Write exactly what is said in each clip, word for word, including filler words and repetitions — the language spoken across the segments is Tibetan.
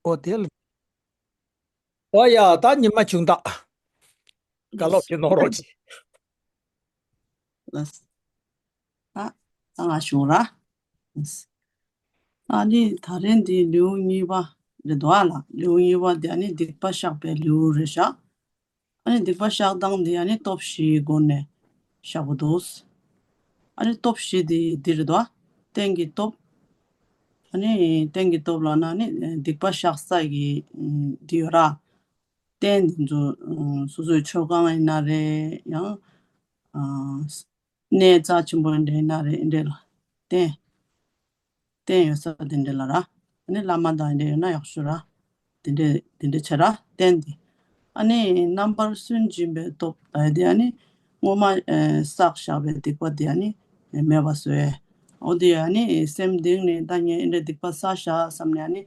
ཨོ་དེ་ལ། ཨོ་ཡ་ད་ཉི་མ་ཆུང་དག་ག་ལོག་གི་ནོར་རོགས་ཅི། ལགས། ཨ་ད་ང་ཞུ་ར། ཨ་ནི་ད་རེས་འདི་ལེའུ་གཉིས་པ་རེད་འདུག་ཨ་ལ། ལེའུ་གཉིས་པ་འདི་ཨ་ནི་སྡིག་པ་བཤགས་པའི་ལེའུ་རེད་ཤག་ཨ་ནི་སྡིག་པ་བཤགས་སྟངས་འདི་ཨ་ནི་སྟོབས་བཞིའི་སྒོ་ནས་བཤགས་པ་འདུག་ཨ་ནི་སྟོབས་བཞི་འདི་འདི་རེད་འདུག་ཨ། རྟེན་གྱི་སྟོབས། ཨ་ནི་རྟེན་གྱི་སྟོབས་ལབ་ན་ནི་སྡིག་པ་བཤགས་ས་གི་འདི་ཡོད་ར། རྟེན་འདི་ཚོ་སོ་སོའི་མཆོད་ཁང་ཡིན་ན་རེད། ཡང་གནས་རྩ་ཆེན་པོ་འདྲ་ཡིན་ན་རེད། འདི་འདྲ་ལ་རྟེན། རྟེན་ཡོད་ས་དེ་འདྲ་ལ་ར། ཨ་ནི་བླ་མ་དང་འདྲ་ཡོད་ན་ཡག་ཤོས་ར། དེ་འདྲ་དེ་འདྲ་བྱས་ར་རྟེན་དེ། ཨ་ནི་རྣམ་པར་སུན་འབྱིན་པའི་སྟོབས་ཨ་དེ་ཨ་ནི་སྔོན་མ་ཨ་བསགས་བཞག་པའི་སྡིག་པ་དེ་ཨ་ནི་མེད་པ་བཟོ་ཡས། འོ་དེ་ཨ་ནི་སེམས་གཏིང་ནས་ད་ངས་འདི་འདྲ་སྡིག་པ་བསགས་བཞག་བསམ་ནས་ཨ་ནི་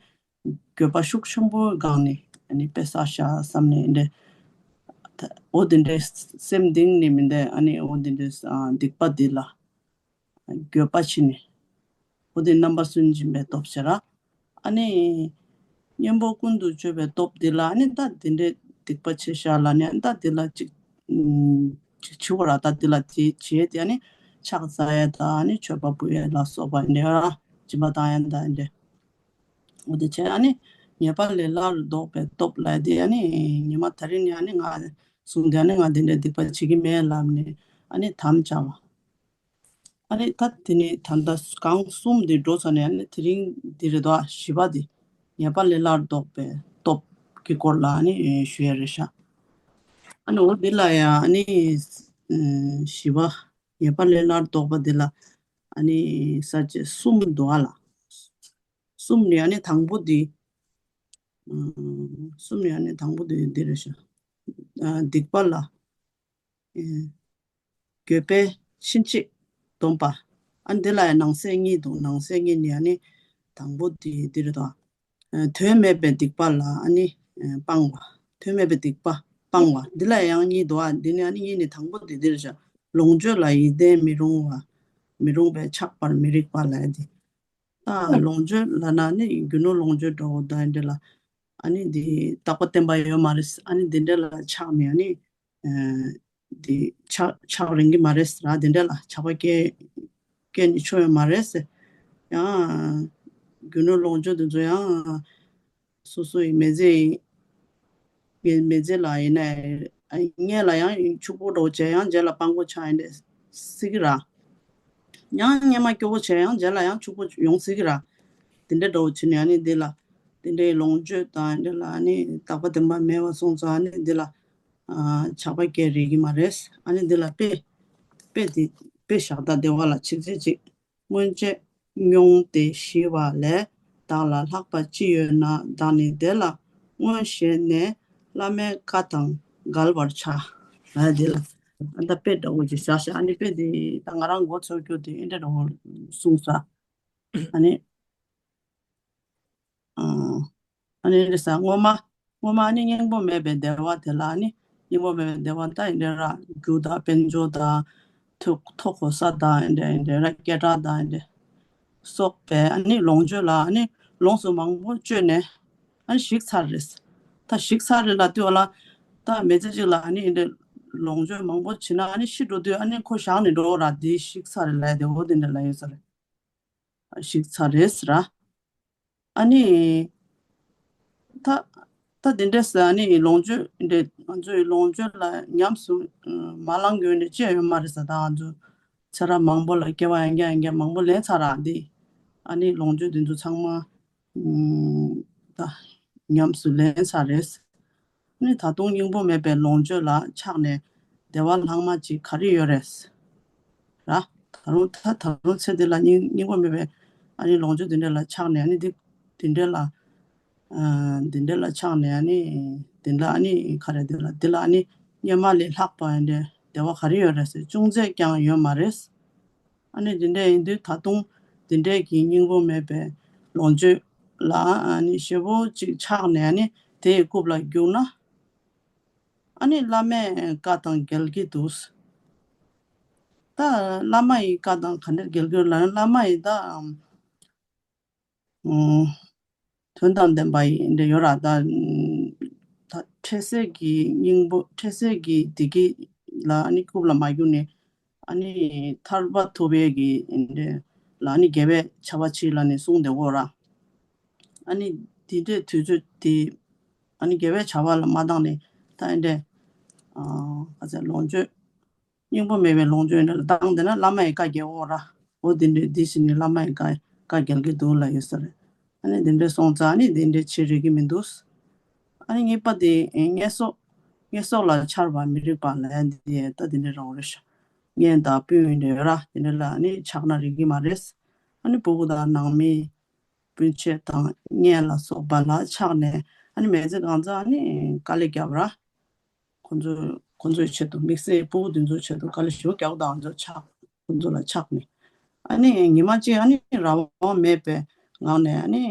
འགྱོད་པ་ཤུགས་ཆེན་པོའི་སྒང་ནས་ཨ་ནི་དཔེ་བསགས་བཞག་བསམ་ནས་འདི་འདྲ། འོ་དེ་འདྲའི་སེམས་གཏིང་ནས་མི་འདའ་ཨ་ནི་འོ་དེ་འདྲའི་ཨ་སྡིག་པ་དེ་ལ། འགྱོད་པ་བྱས་ནས། འོ་དེ་རྣམ་པར་སུན་འབྱིན་པའི་སྟོབས་བྱས་ར། ཨ་ནི། གཉེན་པོ་ཀུན་ཏུ་སྤྱོད་པའི་སྟོབས་འདི་ལ་ཨ་ནི་ད་དེ་འདྲའི་སྡིག་པ་བྱས་བཞག་ལབ་ནས་ཨ་ནི་ད་དེ་ལ་ཅིག་ཨུམ། ཅིག་བྱེད་དགོས་ར། ད་དེ་ལ་དེ་བྱས་ཏེ་ཨ་ནི་ཕྱག་འཚལ་ཡས་དང་ཨ་ནི་མཆོད་པ་ཕུལ་ཡས་ལ་སོགས་པ་འདྲ་ར། སྦྱིན་པ་བཏང་ཡས་དང་འདྲ། འོ་དེ་བྱས་ཨ་ནི་ཉེས་པ་ལས་སླར་ལྡོག་པའི་སྟོབས་ལ་དེ་ཨ་ནི་ཉི་མ་ད་རིང་ནས་ཨ་ནི་ང་གསུངས་ཏེ་ཨ་ནི་ང་དེ་འདྲའི་སྡིག་པ་བྱེད་ཀྱི་མེད་ལབ་ནས་ཨ་ནི་དམ་བཅའ་བ། ཨ་ནི་ད་དེ་ནི་ད་ལྟ་གང་གསུམ་དེ་འགྲོ་ཚར་ནས་ཨ་ནི་དེ་རིང་འདི་རེད་དོ། བཞི་པ་དེ་ཉེས་པ་ལས་སླར་ལྡོག་པའི་སྟོབས་ཀྱི་སྐོར་ལ་ཨ་ནི་ཞུ་ཡ་རེད་ཤག་ཨ་ནི་འོ་འདི་ལ་ཡང་ཨ་ནི་ཨ་བཞི་པ་ཉེས་པ་ལས་སླར་ལྡོག་པ་འདི་ལ་ཨ་ནི་ས་བཅད་གསུམ་འདུག་ཨ་ལ། གསུམ་ནི་ཨ་ནི་དང་པོ་འདི། ཨ་གསུམ་ནི་ཨ་ནི་དང་པོ་འདི་འདི་རེད་ཤག་ཨ་སྡིག་པ་ལ། ཨེ། འགྱོད་པས་ཕྱིན་ཆད་སྡོམ་པ། ཨ་འདི་ལ་ཡང་ནང་གསེས་གཉིས་འདུག་ནང་གསེས་གཉིས་ནི་ཨ་ནི་དང་པོ་འདི་འདི་རེད་དོ། ཨ་དོན་མེད་པའི་སྡིག་པ་ལ་ཨ་ནི་ཨ་སྤང་བ། དོན་མེད་པའི་སྡིག་པ་སྤང་བ། འདི་ལ་ཡང་གཉིས་འདུག་ཨ་འདི་ནི་ཨ་ནི་གཉིས་ནི་དང་པོ་འདི་འདི་རེད་ཤག་ལོངས་སྤྱོད་ལ་ཡིད་བརྟན་མི་རུང་བ། མི་རུང་བས་ཆགས་པར་མི་རིགས་པ་ལ་ཡ་འདི། ད་ལོངས་སྤྱོད་ལབ་ན་ནི་རྒྱུ་ནོར་ལོངས་སྤྱོད་འདྲ་བོ་དང་འདི་ལ། ཨ་ནི་འདི་རྟག་པ་བརྟན་པ་ཡོད་མ་རེད། ཨ་ནི་འདི་འདྲ་ལ་ཆགས་ནས་ཨ་ནི། ཨ་འདི་ཆགས་ཆགས་རན་གྱི་མ་རེད་ར། འདི་འདྲ་ལ་ཆགས་པ་སྐྱེ་སྐྱེ་ནས་ཆོག་ཡོད་མ་རེད། ཡང་རྒྱུ་ནོར་ལོངས་སྤྱོད་འདི་ཚོ་ཡང་སོ་སོ་ཡི་མི་ཚེ་ཡི་མི་མི་ཚེ་ལ་ཡིན་ན་སྔོན་ལ་ཡང་ཕྱུག་པོ་འདྲ་བོ་བྱས་ཡང་རྗེས་ལ་སྤྲང་པོ་ཆགས་ཡིན་འདྲ་སྲིད་ཀྱི་ར། ཡང་སྔོན་མ་སྐྱོ་བོ་བྱས་ཡང་རྗེས་ལ་ཡང་ཕྱུག་པོ་ཡོང་སྲིད་ཀྱི་ར། དེ་འདྲ་འདྲ་བོ་བྱས་ནས་ཨ་ནི་འདི་ལ་དེ་འདྲའི་ལོངས་སྤྱོད་དང་འདི་ལ་ཨ་ནི་རྟག་པ་བརྟན་པ་མེད་པ་སོང་ཙང་ཨ་ནི་འདི་ལ་ཨ་ཆགས་པ་སྐྱེ་རིགས་ཀྱི་མ་རེད། ཨ་ནི་འདི་ལ་དཔེ་དཔེ་འདི་དཔེ་བཞག་ད་བདེ་བ་ལ་ཆིག་ཚེ་གཅིག་སྔོན་ཆད་མྱོང་སྟེ་ཤི་བ་ལས་བདག་ལ་ལྷག་པ་ཅི་ཡོད་ན། བདག་ནི་དེ་ལ་སྔོན་བཞེས་ནས་བླ་མའི་བཀའ་དང་འགལ་བར་བྱ། ལ་དེ་ལ་ཨ་ད་དཔེ་འདྲ་བོ་ཅིག་བཞག་ཤག་ཨ་ནི་དཔེ་དེ་ད་ང་རང་མགོ་ཚོས་རྒྱུ་དེ་ཨེ་འདྲ་འདྲ་བོ་གསུངས་ས། ཨ་ནི་ཨ་ཨ་ནི་རེད་ས་སྔོན་མ། སྔོན་མ་ནི་སྙིང་པོ་མེད་པའི་བདེ་བ་དེ་ལ་ནི་སྙིང་པོ་མེད་པའི་བདེ་བ་ད་ཡིན་འདྲ་ར། རྒྱུ་དང་དཔལ་འབྱོར་དང་། ཐུགས་ཐོག་གོ་ས་དང་ཡིན་འདྲ་ཡིན་འདྲ་ར། སྐད་གྲགས་དང་ཡིན་འདྲ་སོགས་པའི་ཨ་ནི་ལོངས་སྤྱོད་ལ་ཨ་ནི་ལོངས་སུ་མང་པོ་སྤྱོད་ནས་ཨ་ནི་ཞིག་ཚར་རེད། ད་ཞིག་ཚར་རེད་ལབ་དུས་ལ་ད་མི་ཚེ་གཅིག་ལ་ཨ་ནི་ཡིན་འདྲ་ལོངས་སྤྱོད་མང་པོ་བྱིན་ན་ཨ་ནི་ཤི་འགྲོ་དུས་ཨ་ནི་ཁོ་བཞག་ནས་འགྲོ་ར། དེ་ཞིག་ཚར་རེད་ལབ་དེ་འོ་དེ་འདྲ་ལབ་ཡོད་ས་རེད། ཞིག་ཚར་རེད་ཟེར་ར། ཨ་ནི། ད། ད་དེ་འདྲས་ཟེར་ཨ་ནི་ལོངས་སྤྱོད་འདྲས་ང་ཚོའི་ལོངས་སྤྱོད་ལ་ཉམས་སུ་མ་བླང་དགོས་འདྲས་ཅི་ཡང་ཡོད་མ་རེད་ཟེར། ད་ང་ཚོ་ཚེ་རབས་མང་པོ་ལ་སྐྱེ་བ་ཡང་བསྐྱར་ཡང་བསྐྱར་མང་པོ་ལེན་ཚར་ར་འདི། ཨ་ནི་ལོངས་སྤྱོད་དེ་ཚོ་ཚང་མ། ད། ཉམས་སུ་ལེན་ཚར་རེད། ནི་ད་དུང་སྙིང་པོ་མེད་པའི་ལོངས་སྤྱོད་ལ་ཆགས་ནས་བདེ་བ་ལྷག་མ་ཅིག་ག་རེ་ཡོད་རེད། ར། ད་རུང་ད་ད་རུང་ཚེ་འདི་ལ་སྙིང་སྙིང་པོ་མེད་པའི་ཨ་ནི་ལོངས་སྤྱོད་འདི་འདྲ་ལ་ཆགས་ནས་ཨ་ནི་འདི་འདི་འདྲ་ལ། ཨ། འདི་འདྲ་ལ་ཆགས་ནས་ཨ་ནི་འདི་འདྲ་ཨ་ནི་ག་རེ་འདི་ལ་འདི་ལ་ཨ་ནི་སྔོན་མ་ལས་ལྷག་པ་ཨ་འདྲ་བདེ་བ་ག་རེ་ཡོད་རེད་ཟེར་ཅུང་ཟད་ཀྱང་ཡོད་མ་རེད། ཨ་ནི་དེ་འདྲ་ཡིན་དུས་ད་དུང་དེ་འདྲའི་གི་སྙིང་པོ་མེད་པའི་ལོངས་སྤྱོད་ལ་ཨ་ནི་ཞེ་པོ་ཅིག་ཆགས་ནས་ཨ་ནི་དེའི་རྐུབ་ལ་རྒྱུག་ན། ཨ་ནི་བླ་མའི་བཀའ་དང་འགལ་གྱི་འདུག་ད་བླ་མ་ཡི་བཀའ་དང་ག་འདྲ་འགལ་གྱི་ལ་བླ་མ་ཡི་ད། ཨུམ། དོན་དང་ལྡན་པ་ཡིན་འདྲ་ཡོད་ར། ད་ད་འཕྲལ་སེལ་གྱི་སྙིང་པོ། འཕྲལ་སེལ་གྱི་བདེ་སྐྱིད་ལ་ཨ་ནི་རྐུབ་ལ་མ་རྒྱུག་ནས། ཨ་ནི་ཐར་པ་ཐོབ་པའི་གི་འདྲ་ལ་ཨ་ནི་དགེ་བའི་བྱ་བ་བྱེད་ལ་ནི་གསུངས་བསྡད་ཡོད་ར། ཨ་ནི་དེ་འདྲའི་དུས་ཚོད་དེ་ཨ་ནི་དགེ་བའི་བྱ་བ་ལ་མ་བཏང་ནས། ད་ཨེ་འདྲ་ཨ་ག་ཚད་ལོངས་སྤྱོད། སྙིང་པོ་མེད་པའི་ལོངས་སྤྱོད་འདྲ་ལ་བཏང་བསྡད་ན་བླ་མ་ཡི་བཀའ་རྒྱལ་འོ་ར། འོ་དེ་འདྲའི་འདི་ཞིག་ནི་བླ་མ་ཡི་བཀའ་བཀའ་རྒྱལ་གྱི་འདུག་ལ་ཡོད་ས་རེད། ཨ་ནི་དེ་འདྲའི་སོང་ཙང་ཨ་ནི་དེ་འདྲའི་བྱེད་རིགས་ཀྱི་མི་འདུག་ཨ་ནི་གཉིས་པ་དེ་ངན་སོང་། ངན་སོང་ལ་ཆགས་པ་མི་རིགས་པ་ལ་འདི་ད་དེ་འདྲའི་རང་རེད་ཤག་གཉེན་དང་སྤུན་འདྲ་ཡོད་ར། དེ་འདྲ་ལ་ཨ་ནི་ཆགས་ན་རིགས་ཀྱི་མ་རེད། ཨ་ནི་ཕྲུ་གུ་དང་ནང་མི། སྤུན་མཆེད་དང་གཉེན་ལ་སོགས་པ་ལ་ཆགས་ནས་ཨ་ནི་མི་ཚེ་གང་ཚང་ཨ་ནི་དཀའ་ལས་བརྒྱབ་ར། ཁོ་ཚོ་ཁོ་ཚོའི་ཆེད་དུ། དམིགས་བསལ་ཕྲུ་གུ་དེ་ཚོའི་ཆེད་དུ་དཀའ་ལས་ཞེ་པོ་རྒྱག་དང་། ཁོ་ཚོ་ཆགས། ཁོ་ཚོ་ལ་ཆགས་ནས། ཨ་ནི་ཉི་མ་གཅིག་ཨ་ནི་རང་དབང་མེད་པའི་ངང་ནས་ཨ་ནི་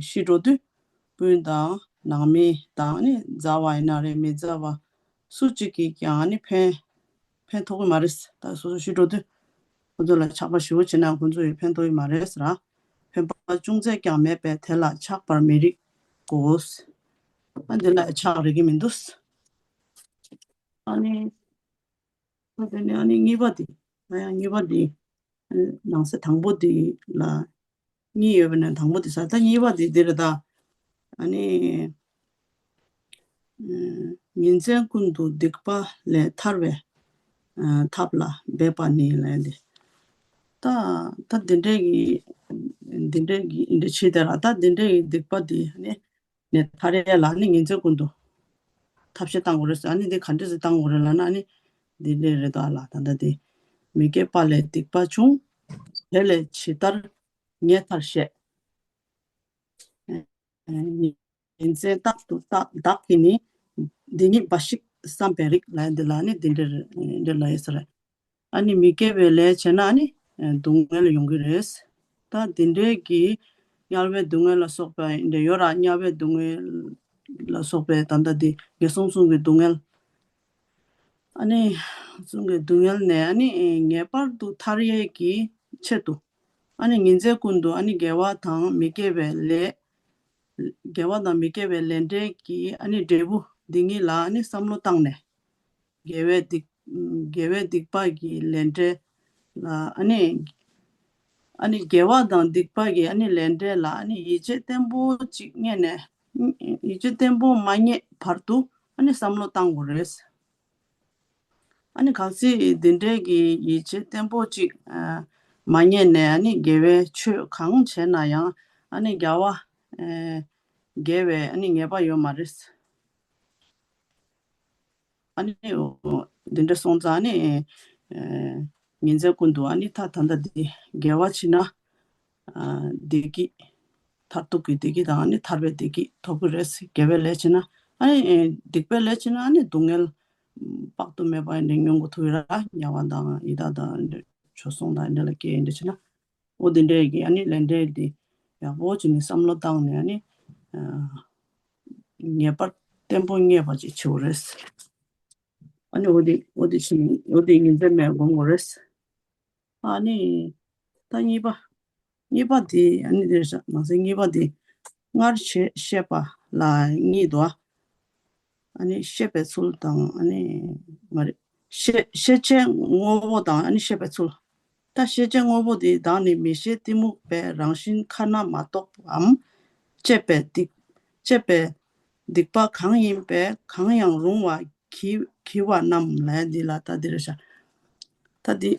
ཤི་འགྲོ་དུས། སྤུན་དང་ནང་མི་དང་ཨ་ནི་མཛའ་བ་ཡིན་ན་རེད། མི་མཛའ་བ་སུ་གཅིག་གིས་ཀྱང་ཨ་ནི་ཕན་ཕན་ཐོགས་ཀྱི་མ་རེད། ད་སོ་སོ་ཤི་འགྲོ་དུས། ཁོ་ཚོ་ལ་ཆགས་པ་ཞེ་པོ་བྱས་ན་ཁོ་ཚོ་ཡི་ཕན་ཐོགས་ཀྱི་མ་རེད་ཟེར། ཕན་པ་ཅུང་ཟད་ཀྱང་མེད་པས་དེ་ལ་ཆགས་པར་མི་རིགས་གོ། ཨ་འདི་ལ་ཆགས་རིགས་ཀྱི་མི་འདུག་ཨ་ནི། ཨ་དེ་ནས་ཨ་ནི་གཉིས་པ་དེ། ཨ་ཡང་གཉིས་པ་དེ། ཨ་ནི་ནང་གསེས་དང་པོ་དེ་ལ་གཉིས་ཡོད་པ་ནས་དང་པོ་དེ་ཟེར། ད་གཉིས་པ་དེ་འདི་རེད་ད། ཨ་ནི། ཨ་ཉིན་མཚན་ཀུན་ཏུ་སྡིག་པ་ལས་ཐར་བའི་ཨ་ཐབས་ལ་འབད་པ་ནི་ལས་འདི། ད་ད་འདི་འདྲའི་གི་འདི་འདྲའི་གི་འདི་བྱེད་དེ་ར། ད་འདི་འདྲའི་གི་སྡིག་པ་འདི་ནི་ནས་ཐར་ཡས་ལ་ནི་ཉིན་མཚན་ཀུན་ཏུ་ཐབས་ཤེས་བཏང་དགོས་རེད་ཟེར། ཨ་ནི་འདི་ག་འདྲ་ཟེར་བཏང་དགོས་རེད་ལབ་ན། ཨ་ནི་འདི་འདྲ་རེད་ད་ལ། ད་ལྟ་འདི། མི་དགེ་བ་ལས་སྡིག་པ་བྱུང་། དེ་ལས་ཇི་ལྟར་ངེས་ཐར་བཤད། ཉིན་མཚན་རྟག་ཏུ་བདག་གིས་ནི། འདི་ཉིད་འབའ་ཞིག་བསམ་པའི་རིགས་ལ། འདི་ལ་ནི་འདི་འདྲ་འདི་ལ་ཡོད་ས་རེད། ཨ་ནི་མི་དགེ་བའི་ལས་བྱས་ན་ཨ་ནི་སྡུག་བསྔལ་ཡོང་གི་རེད། ད་འདི་འདྲའི་གི་དམྱལ་བའི་སྡུག་བསྔལ་ལ་སོགས་པ་འདྲ་ཡོད་ར། དམྱལ་བའི་སྡུག་བསྔལ་ལ་སོགས་པའི་ད་ལྟ་འདི་ངན་སོང་གསུམ་གྱི་སྡུག་བསྔལ། ཨ་ནི་གསུམ་གྱི་སྡུག་བསྔལ་ནས་ཨ་ནི་ངེས་པར་དུ་ཐར་ཡས་ཀྱི་ཆེད་དུ། ཨ་ནི་ཉིན་མཚན་ཀུན་ཏུ་ཨ་ནི་དགེ་བ་དང་མི་དགེ་བའི་ལས། དགེ་བ་དང་མི་དགེ་བའི་ལས་འབྲས་ཀྱི་ཨ་ནི་འབྲས་བུ་འདི་ཉིད་ལ་ཨ་ནི་བསམ་བློ་བཏང་ནས། དགེ་བའི་སྡིག་དགེ་བའི་སྡིག་པ་གི་ལས་འབྲས་ལ་ཨ་ནི། ཨ་ནི་དགེ་བ་དང་སྡིག་པ་གི་ཨ་ནི་ལས་འབྲས་ལ་ཨ་ནི་ཡིད་ཆེས་བརྟན་པོ་ཅིག་རྙེད་ནས། ཡིད་ཆེས་བརྟན་པོ་མ་རྙེད་བར་དུ་ཨ་ནི་བསམ་བློ་བཏང་དགོས་རེད། ཨ་ནི་གལ་སྲིད་འདི་འདྲའི་གི་ཡིད་ཆེས་བརྟན་པོ་ཅིག་ཨ་མ་རྙེད་ནས། ཨ་ནི་དགེ་བའི་ཆོས་གང་བྱས་ན་ཡང་ཨ་ནི་དགེ་བ་ཨ་དགེ་བའི་ཨ་ནི་ངེས་པ་ཡོད་མ་རེད། ཨ་ནི་འདི་འདྲ་སོང་ཙང་ཨ་ནི་ཨ་ཉིན་མཚན་ཀུན་ཏུ་ཨ་ནི་ད་ད་ལྟ་འདི་དགེ་བ་བྱས་ན་ཨ་བདེ་སྐྱིད། མཐར་ཐུག་གི་བདེ་སྐྱིད་དང་ཨ་ནི་ཐར་པའི་བདེ་སྐྱིད་ཐོབ་ཀྱི་རེད། དགེ་བའི་ལས་བྱས་ན། ཨ་ནི་སྡིག་པའི་ལས་བྱས་ན་ཨ་ནི་སྡུག་བསྔལ་དཔག་ཏུ་མེད་པ་འདི་མྱོང་དགོས་ཐུག་ཡོད་ར། དམྱལ་བ་དང་ཡི་དྭགས་དང་འདི་བྱོལ་སོང་དང་འདི་ལ་སྐྱེ་འདི་བྱས་ན། འོ་དེ་འདྲའི་གི་ཨ་ནི་ལས་འབྲས་དེ་ཡག་པོ་བྱས་ནས་བསམ་བློ་བཏང་ནས། ཨ་ནི་ཨ་ངེས་པར་བརྟན་པོ་རྙེད་པ་ཅིག་བྱེད་དགོས་རེད། ཨ་ནི་འོ་དེ་འོ་དེ་བྱས་ནས་འོ་དེ་ཉིན་མཚན་མེད་སྒོམ་དགོས་རེད། ཨ་ནི་ད་གཉིས་པ། གཉིས་པ་དེ་ཨ་ནི་དེ་རེད་ཤག་ནང་གསེས་གཉིས་པ་དེ་སྔར་བྱས་བཤད་པ་ལ་གཉིས་འདུག་ཨ་ནི་བཤད་པའི་ཚུལ་དང་། ཨ་ནི་མ་རེད། བཤད་བཤད་བྱའི་དངོས་པོ་དང་ཨ་ནི་བཤད་པའི་ཚུལ། ད་བཤད་བྱའི་དངོས་པོ་དེ། བདག་ནི་མི་ཤེས་གཏི་མུག་པས། རང་བཞིན་ཁ་ན་མ་གཏོགས་པའམ། བཅས་པའི་སྡིག་བཅས་པའི་སྡིག་པ་གང་ཡིན་པས། གང་ཡང་རུང་བ་གྱིས་གྱིས་པ་རྣམས་ལ། འདི་ལ་ད་འདི་རེད་ཤག་ད་འདི།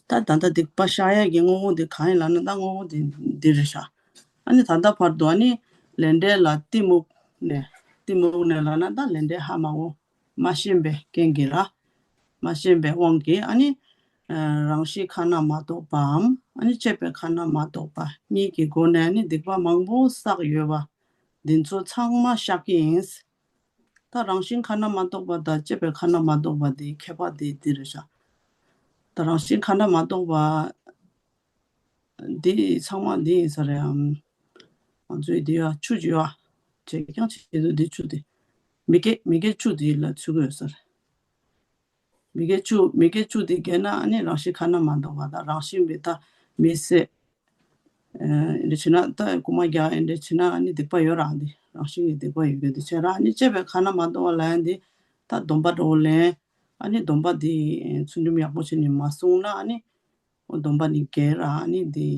ད་ད་ལྟ་སྡིག་པ་བཤགས་ཡས་ཀྱི་དངོས་པོ་འདི་གང་ཡིན་ལབ་ན། ད་དངོས་པོ་འདི་འདི་རེད་ཤག་ཨ་ནི་ད་ལྟ་བར་དུ་ཨ་ནི་ལས་འབྲས་ལ་གཏི་མུག་ནས། གཏི་མུག་ནས་ལབ་ན་ད་ལས་འབྲས་ཧ་མ་གོ། མ་ཤེས་པའི་རྐྱེན་གྱིས་ར། མ་ཤེས་པའི་དབང་གིས་ཨ་ནི་ཨ་རང་བཞིན་ཁ་ན་མ་གཏོགས་པའམ། ཨ་ནི་བཅས་པའི་ཁ་ན་མ་གཏོགས་པ་གཉིས་ཀྱི་སྒོ་ནས་ཨ་ནི་སྡིག་པ་མང་པོ་བསགས་ཡོད་པ་འདི་ཚོ་ཚང་མ་བཤགས་ཀྱི་ཡིན། ད་རང་བཞིན་ཁ་ན་མ་གཏོགས་པ་དང་བཅས་པའི་ཁ་ན་མ་གཏོགས་པ་དེའི་ཁྱད་པར་དེ་འདི་རེད་ཤག་ད་རང་བཞིན་ཁ་ན་མ་གཏོགས་པ་འདི་ཚང་མ་འདི་ཡིན་ས་རེད་ཨམ། ང་ཚོའི་འདི་ཡ་ཆུ་ཅིག་ཡོད་ཨ། བྱས་ཀྱང་བྱེད་དུས་འདི་ཆུ་དེ། མི་དགེ་མི་དགེ་བཅུ་འདི་ལ་ཚུད་ཀྱི་ཡོད་ས་རེད། མི་དགེ་བཅུ། མི་དགེ་བཅུ་དེ་གས་ན་ཨ་ནི་རང་བཞིན་ཁ་ན་མ་གཏོགས་པ་དང་། རང་བཞིན་པའི་ད་མི་བསད། ཨ་འདི་བྱས་ན་ད་རྐུ་མ་རྒྱག་ཡ་འདི་བྱས་ན་ཨ་ནི་སྡིག་པ་ཡོད་ར། འདི་རང་བཞིན་གྱི་སྡིག་པ་ཡོད་རྒྱུ་འདི་བྱས་ར། ཨ་ནི་བཅད་པའི་ཁ་ན་མ་ཐོ་བ་ལབ་ཡ་འདི་ད་སྡོམ་པ་འདྲ་བོ་ལེན། ཨ་ནི་སྡོམ་པ་འདི་ཚུལ་ཁྲིམས་ཡག་པོ་བྱས་ནས་མ་བསྲུངས་ན་ཨ་ནི་སྡོམ་པ་ནི་འགལ་ར། ཨ་ནི་འདི་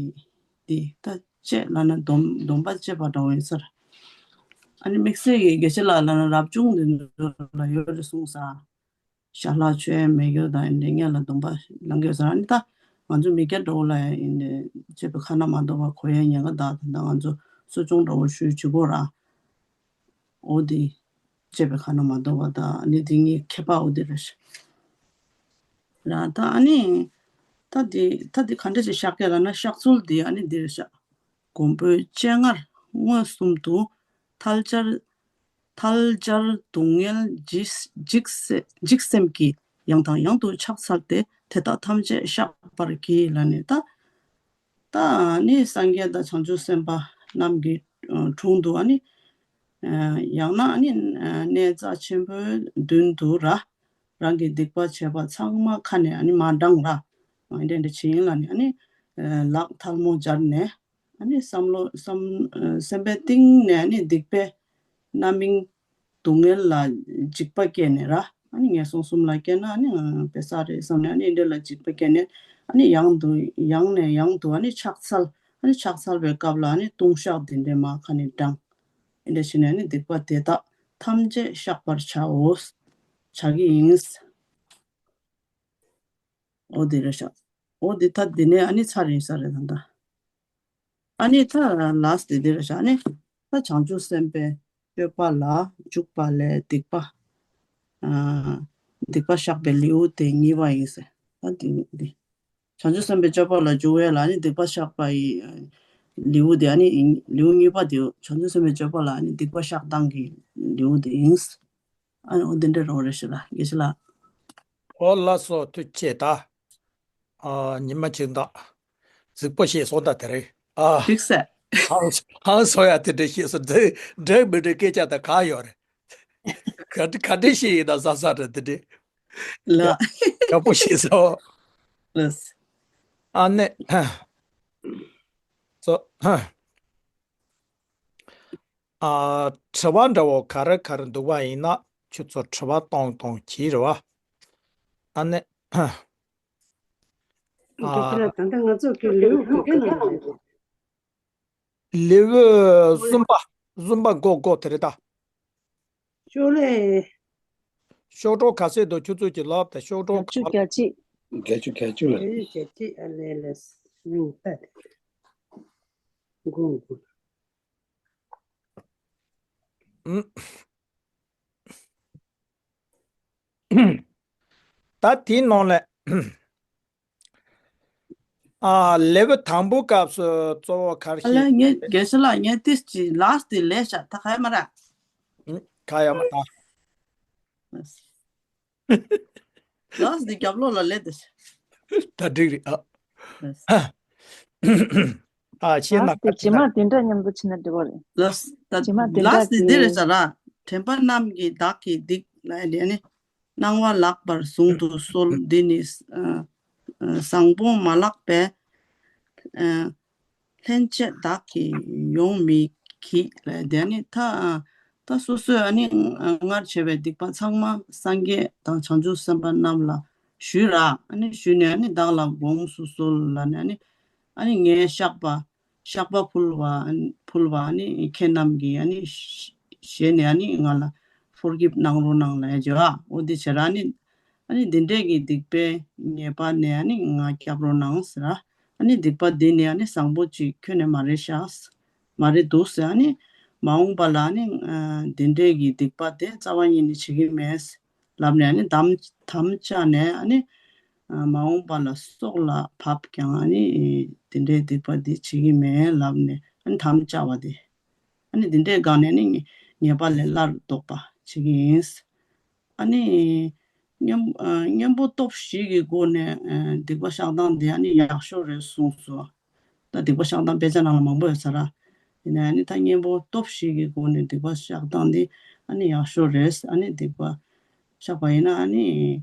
འདི་ད་བཅད་ལབ་ན་སྡོམ་སྡོམ་པ་བཅད་པ་འདྲ་བོ་ཡིན་ས་ར། ཨ་ནི་དམིགས་བསལ་གྱི་དགེ་བཤེས་ལགས་ལབ་ན་རབ་བྱུང་འདི་ཚོ་ལ་ཡོད་རེད་གསུངས་ས། ཞལ་ལག་མཆོད་ཡས་མེད་རྒྱུ་དང་ཨ་ནི་སྔོན་ལ་སྡོམ་པ་ལེན་དགོས་ས་ར། ཨ་ནི་ད་ང་ཚོ་མི་སྐྱ་འདྲ་བོ་ལ་ཡང་ཨ་ནི་བཅད་པའི་ཁ་ན་མ་ཐོ་བ་གོ་ཡའི་ཉེན་ཁ་དང་། ད་ལྟ་ང་ཚོ་གསོ་སྦྱོང་འདྲ་བོ་ཞུ་བྱེད་དགོས་ར། འོ་དེ་བཅད་པའི་ཁ་ན་མ་ཐོ་བ་དང་ཨ་ནི་དེ་གཉིས་ཁྱད་པར་འོ་དེ་རེད་ཤག་ར། ད་ཨ་ནི་ད་དེ་ད་དེ་ག་འདྲ་ཞིག་བཤགས་ཀྱི་ལབ་ན་བཤགས་ཚུལ་དེ་ཨ་ནི་འདི་རེད་ཤག། མགོན་པོའི་སྤྱན་སྔར་མངོན་སུམ་དུ་ཐལ་སྦྱར་ཐལ་སྦྱར་སྡུག་བསྔལ་འཇིགས་འཇིགས་སེ་འཇིགས་སེམས་ཀྱིས་ཡང་དང་ཡང་དུ་ཕྱག་འཚལ་ཏེ་དེ་དག་ཐམས་ཅད་བཤགས་པར་བགྱི་ལབ་ནས། ད་ད་ནི་སངས་རྒྱས་དང་བྱང་ཆུབ་སེམས་དཔའ་རྣམས་ཀྱི་ཨ་དྲུང་དུ་ཨ་ནི་ཨ་ཡང་ན་ཨ་ནི་ཨ་གནས་རྩ་ཆེན་པོའི་མདུན་དུ་ར། རང་གི་སྡིག་པ་བྱས་པ་ཚང་མ་ཁ་ནས་ཨ་ནི་མར་བགྲངས་ར། ཨ་འདྲ་འདྲ་བྱེད་ཡིན་ལབ་ནས་ཨ་ནི་ཨ་ལག་ཐལ་མོ་སྦྱར་ནས། ཨ་ནི་བསམ་བློ་བསམ་ཨ་སེམས་པའི་གཏིང་ནས་ཨ་ནི་སྡིག་པའི་རྣམ་སྨིན་སྡུག་བསྔལ་ལ་འཇིགས་པ་སྐྱེས་ནས་ར། ཨ་ནི་ངན་སོང་གསུམ་ལ་སྐྱེས་ན་ཨ་ནི་ཨ་དཔེ་བསགས་རེད་བསམ་ནས་ཨ་ནི་འདི་ལ་འཇིགས་པ་སྐྱེས་ནས། ཨ་ནི་ཡང་དུ་ཡང་ནས་ཡང་དུ་ཨ་ནི་ཕྱག་འཚལ། ཨ་ནི་ཕྱག་འཚལ་བའི་སྐབས་ལ་ཨ་ནི་ལྟུང་བཤགས་འདི་འདྲས་མར་ཁ་ནས་བགྲངས། འདི་འདྲས་བྱས་ནས་ཨ་ནི་སྡིག་པ་དེ་དག་ཐམས་ཅད་བཤགས་པར་བྱའོ། བྱ་གི་ཡིན། འོ་དེ་རེད་ཤག། འོ་དེ་ད་དེ་ནས་ཨ་ནི་ཚར་ཡིན་ས་རེད་ད་ལྟ། ཨ་ནི་ད་ལཱསི་དེ་དེ་རེད་ཤག། ཨ་ནི་ད་བྱང་ཆུབ་སེམས་དཔའི་སྤྱོད་པ་ལ་འཇུག་པ་ལས་སྡིག་པ། ཨ་སྡིག་པ་བཤགས་པའི་ལེའུ་དེ་གཉིས་པ་ཡིན་ཟེར། ད་དེ་དེ་བྱང་ཆུབ་སེམས་དཔའི་སྤྱོད་པ་ལ་འཇུག་པ་ལ་ཨ་ནི་སྡིག་པ་བཤགས་པ་ཡི་ལེའུ་དེ་ཨ་ནི་ལེའུ་གཉིས་པ་དེ་བྱང་ཆུབ་སེམས་དཔའི་སྤྱོད་པ་ལ་ཨ་ནི་སྡིག་པ་བཤགས་སྟངས་ཀྱི་ལེའུ་དེ་ཡིན། ཨ་ནི་འོ་འདི་འདྲ་རོ་རེ་ཞིག་ལ་དགེ་བཤེས་ལགས། འོ་ལགས་སོ། ཐུགས་རྗེ་ཆེ། ད་ཨ་ཉི་མ་གཅིག་འདུག། རྫིག་པོ་བཤད་སོང་ད་དེ་རིང་ཨ། འགྲིག་སེ། ཧང་ཧང་སོ་ཡ་དེ་འདྲ་བཤད་སོང་། འདི་འགྲིག་མི་འགྲིག་སྐད་ཆ་ད་ག་ཡོད་རེད། ག་འདྲ་ག་འདྲ་བཤད་ཡིན་ན་ཟ་ཟ་རེད་དེ་འདྲ། ལ། ཡག་པོ་བཤད་སོང་། ལགས། ཨ་ནི་སོ། ཨ། དྲི་བ་འདྲ་བོ་ག་རེ་ག་རེ་འདུག་པ་ཡིན་ན་ཁྱོད་ཚོ་དྲི་བ་གཏོང་གཏོང་གི་རེད་བ། ཨ་ནི། ཨ། ད་ལྟ་ང་ཚོ་གི་ལེའུ་ག་ག་ནང་ལ་ཡོད། ལེའུ་གསུམ་པ། གསུམ་པ་འགོ་འགོ་དེ་རེད་ད། ཤོག་ལེ། ཤོག་གྲངས་ག་ཚད་འདུག་ཁྱོད་ཚོ་གི་ལབ་དང་ཤོག་གྲངས་བརྒྱད་ཅུ་ག་ག་ཅིག། བརྒྱད་ཅུ་ག་ཅིག་ལ། བརྒྱད་ཅུ་ག་ཅིག་ཨ་ལེ་ལེ། ཨུ་ད། འགོ་འགོ། ཨུམ། ད་དེའི་ནང་ལས། ཨ། ལེའུ་དང་པོའི་སྐབས་སུ་གཙོ་བོ་ག་རེ་ཨ་ལས་བཤད། ངས་དགེ་བཤེས་ལགས་ངས་ཏིས་ཀྱི་ལཱསི་དེ་ལས་བྱ་ད་ག་ཡ་མ་ར། ཨུ། ག་ཡ་མ་ད། ལཱསི་དེ་རྒྱབ་ལོགས་ལ་ལས་དེ། ད་འགྲིག་རེད་ཨ། ལགས། ཨ་ཤེས་ན་ལཱསི་དེ་རྗེས་མ་དེ་འདྲ་མཉམ་དུ་བྱས་ན་འགྲིག་པ་རེད། ལགས། ད་རྗེས་མ་དེ་ལཱསི་དེ་འདྲ་འདི་རེད་ཟེར་ར། དྲན་པ་རྣམས་ཀྱིས་བདག་གི་སྡིག་ལ་ལས་ནི། སྣང་བ་ལགས་པར་ཟུང་དུ་གསོལ། འདི་ནི་ཨ་ཨ་བཟང་པོ་མ་ལགས་པས། ཨ་ལྷན་སྤྱད་བདག་གིས་ཡོང་མི་བགྱིད་ལ། དེ་ནི་ད་ད་སོ་སོས་ཨ་ནི་སྔར་བྱས་པའི་སྡིག་པ་ཚང་མ་སངས་རྒྱས་དང་བྱང་ཆུབ་སེམས་དཔའ་རྣམས་ལ་ཞུས་ར། ཨ་ནི་ཞུས་ནས་ཨ་ནི་བདག་ལ་དགོངས་སུ་གསོལ་ལབ་ནས་ཨ་ནི་ཨ་ནི་ངས་བཤགས་པ། བཤགས་པ་ཕུལ་བ་ཕུལ་བ་ཨ་ནི་ཁྱེད་རྣམས་ཀྱིས་ཨ་ནི་ཞེས་ནས་ཨ་ནི་ང་ལ་ཕོར་གིབ་གནང་རོགས་གནང་ལབ་ཡ་བྱས་པ། འོ་དེ་བྱས་ར་ཨ་ནི་ཨ་ནི་འདི་འདྲས་ཀྱི་སྡིག་པའི་ཉེས་པ་ནས་ཨ་ནི་ང་སྐྱབས་རོགས་གནང་ཟེར་ར། ཨ་ནི་སྡིག་པ་འདི་ནི་ཨ་ནི་བཟང་པོ་ཅིག་ཁྱོན་ནས་མ་རེད་ཤག། མ་རེད་འདུག་ཟེར། ཨ་ནི་མ་འོངས་པ་ལ་ཨ་ནི་འདི་འདྲས་ཀྱི་སྡིག་པ་དེ་རྩ་བ་ཉིད་ནས་བྱེད་ཀྱི་མེད། ལབ་ནས་ཨ་ནི་དམ་དམ་བཅའ་ནས་ཨ་ནི་མ་འོངས་པ་ལ་སྲོག་ལ་བབ་ཀྱང་ཨ་ནི་དེ་འདྲའི་སྡིག་པ་འདི་བྱེད་ཀྱི་མེད་ལབ་ནས་ཨ་ནི་དམ་བཅའ་བ་དེ། ཨ་ནི་དེ་འདྲའི་སྒང་ནས་ཨ་ནི་ཉེས་པ་ལས་སླར་ལྡོག་པ་བྱེད་ཀྱི་ཡིན། ཨ་ནི་གཉེན་གཉེན་པོ་སྟོབས་བཞི་གི་སྒོ་ནས་སྡིག་པ་བཤགས་སྟངས་དེ་ཨ་ནི་ཡག་ཤོས་རེད་གསུངས་སོ། ད་སྡིག་པ་བཤགས་སྟངས་དཔེ་ཆ་ནང་ལ་མང་པོ་ཡོད་ས་ར། ཡིན་ན་ཨ་ནི་ད་གཉེན་པོ་སྟོབས་བཞི་གི་སྒོ་ནས་སྡིག་པ་བཤགས་སྟངས་འདི་ཨ་ནི་ཡག་ཤོས་རེད། ཨ་ནི་སྡིག་པ་བཤགས་པ་ཡིན་ན་ཨ་ནི་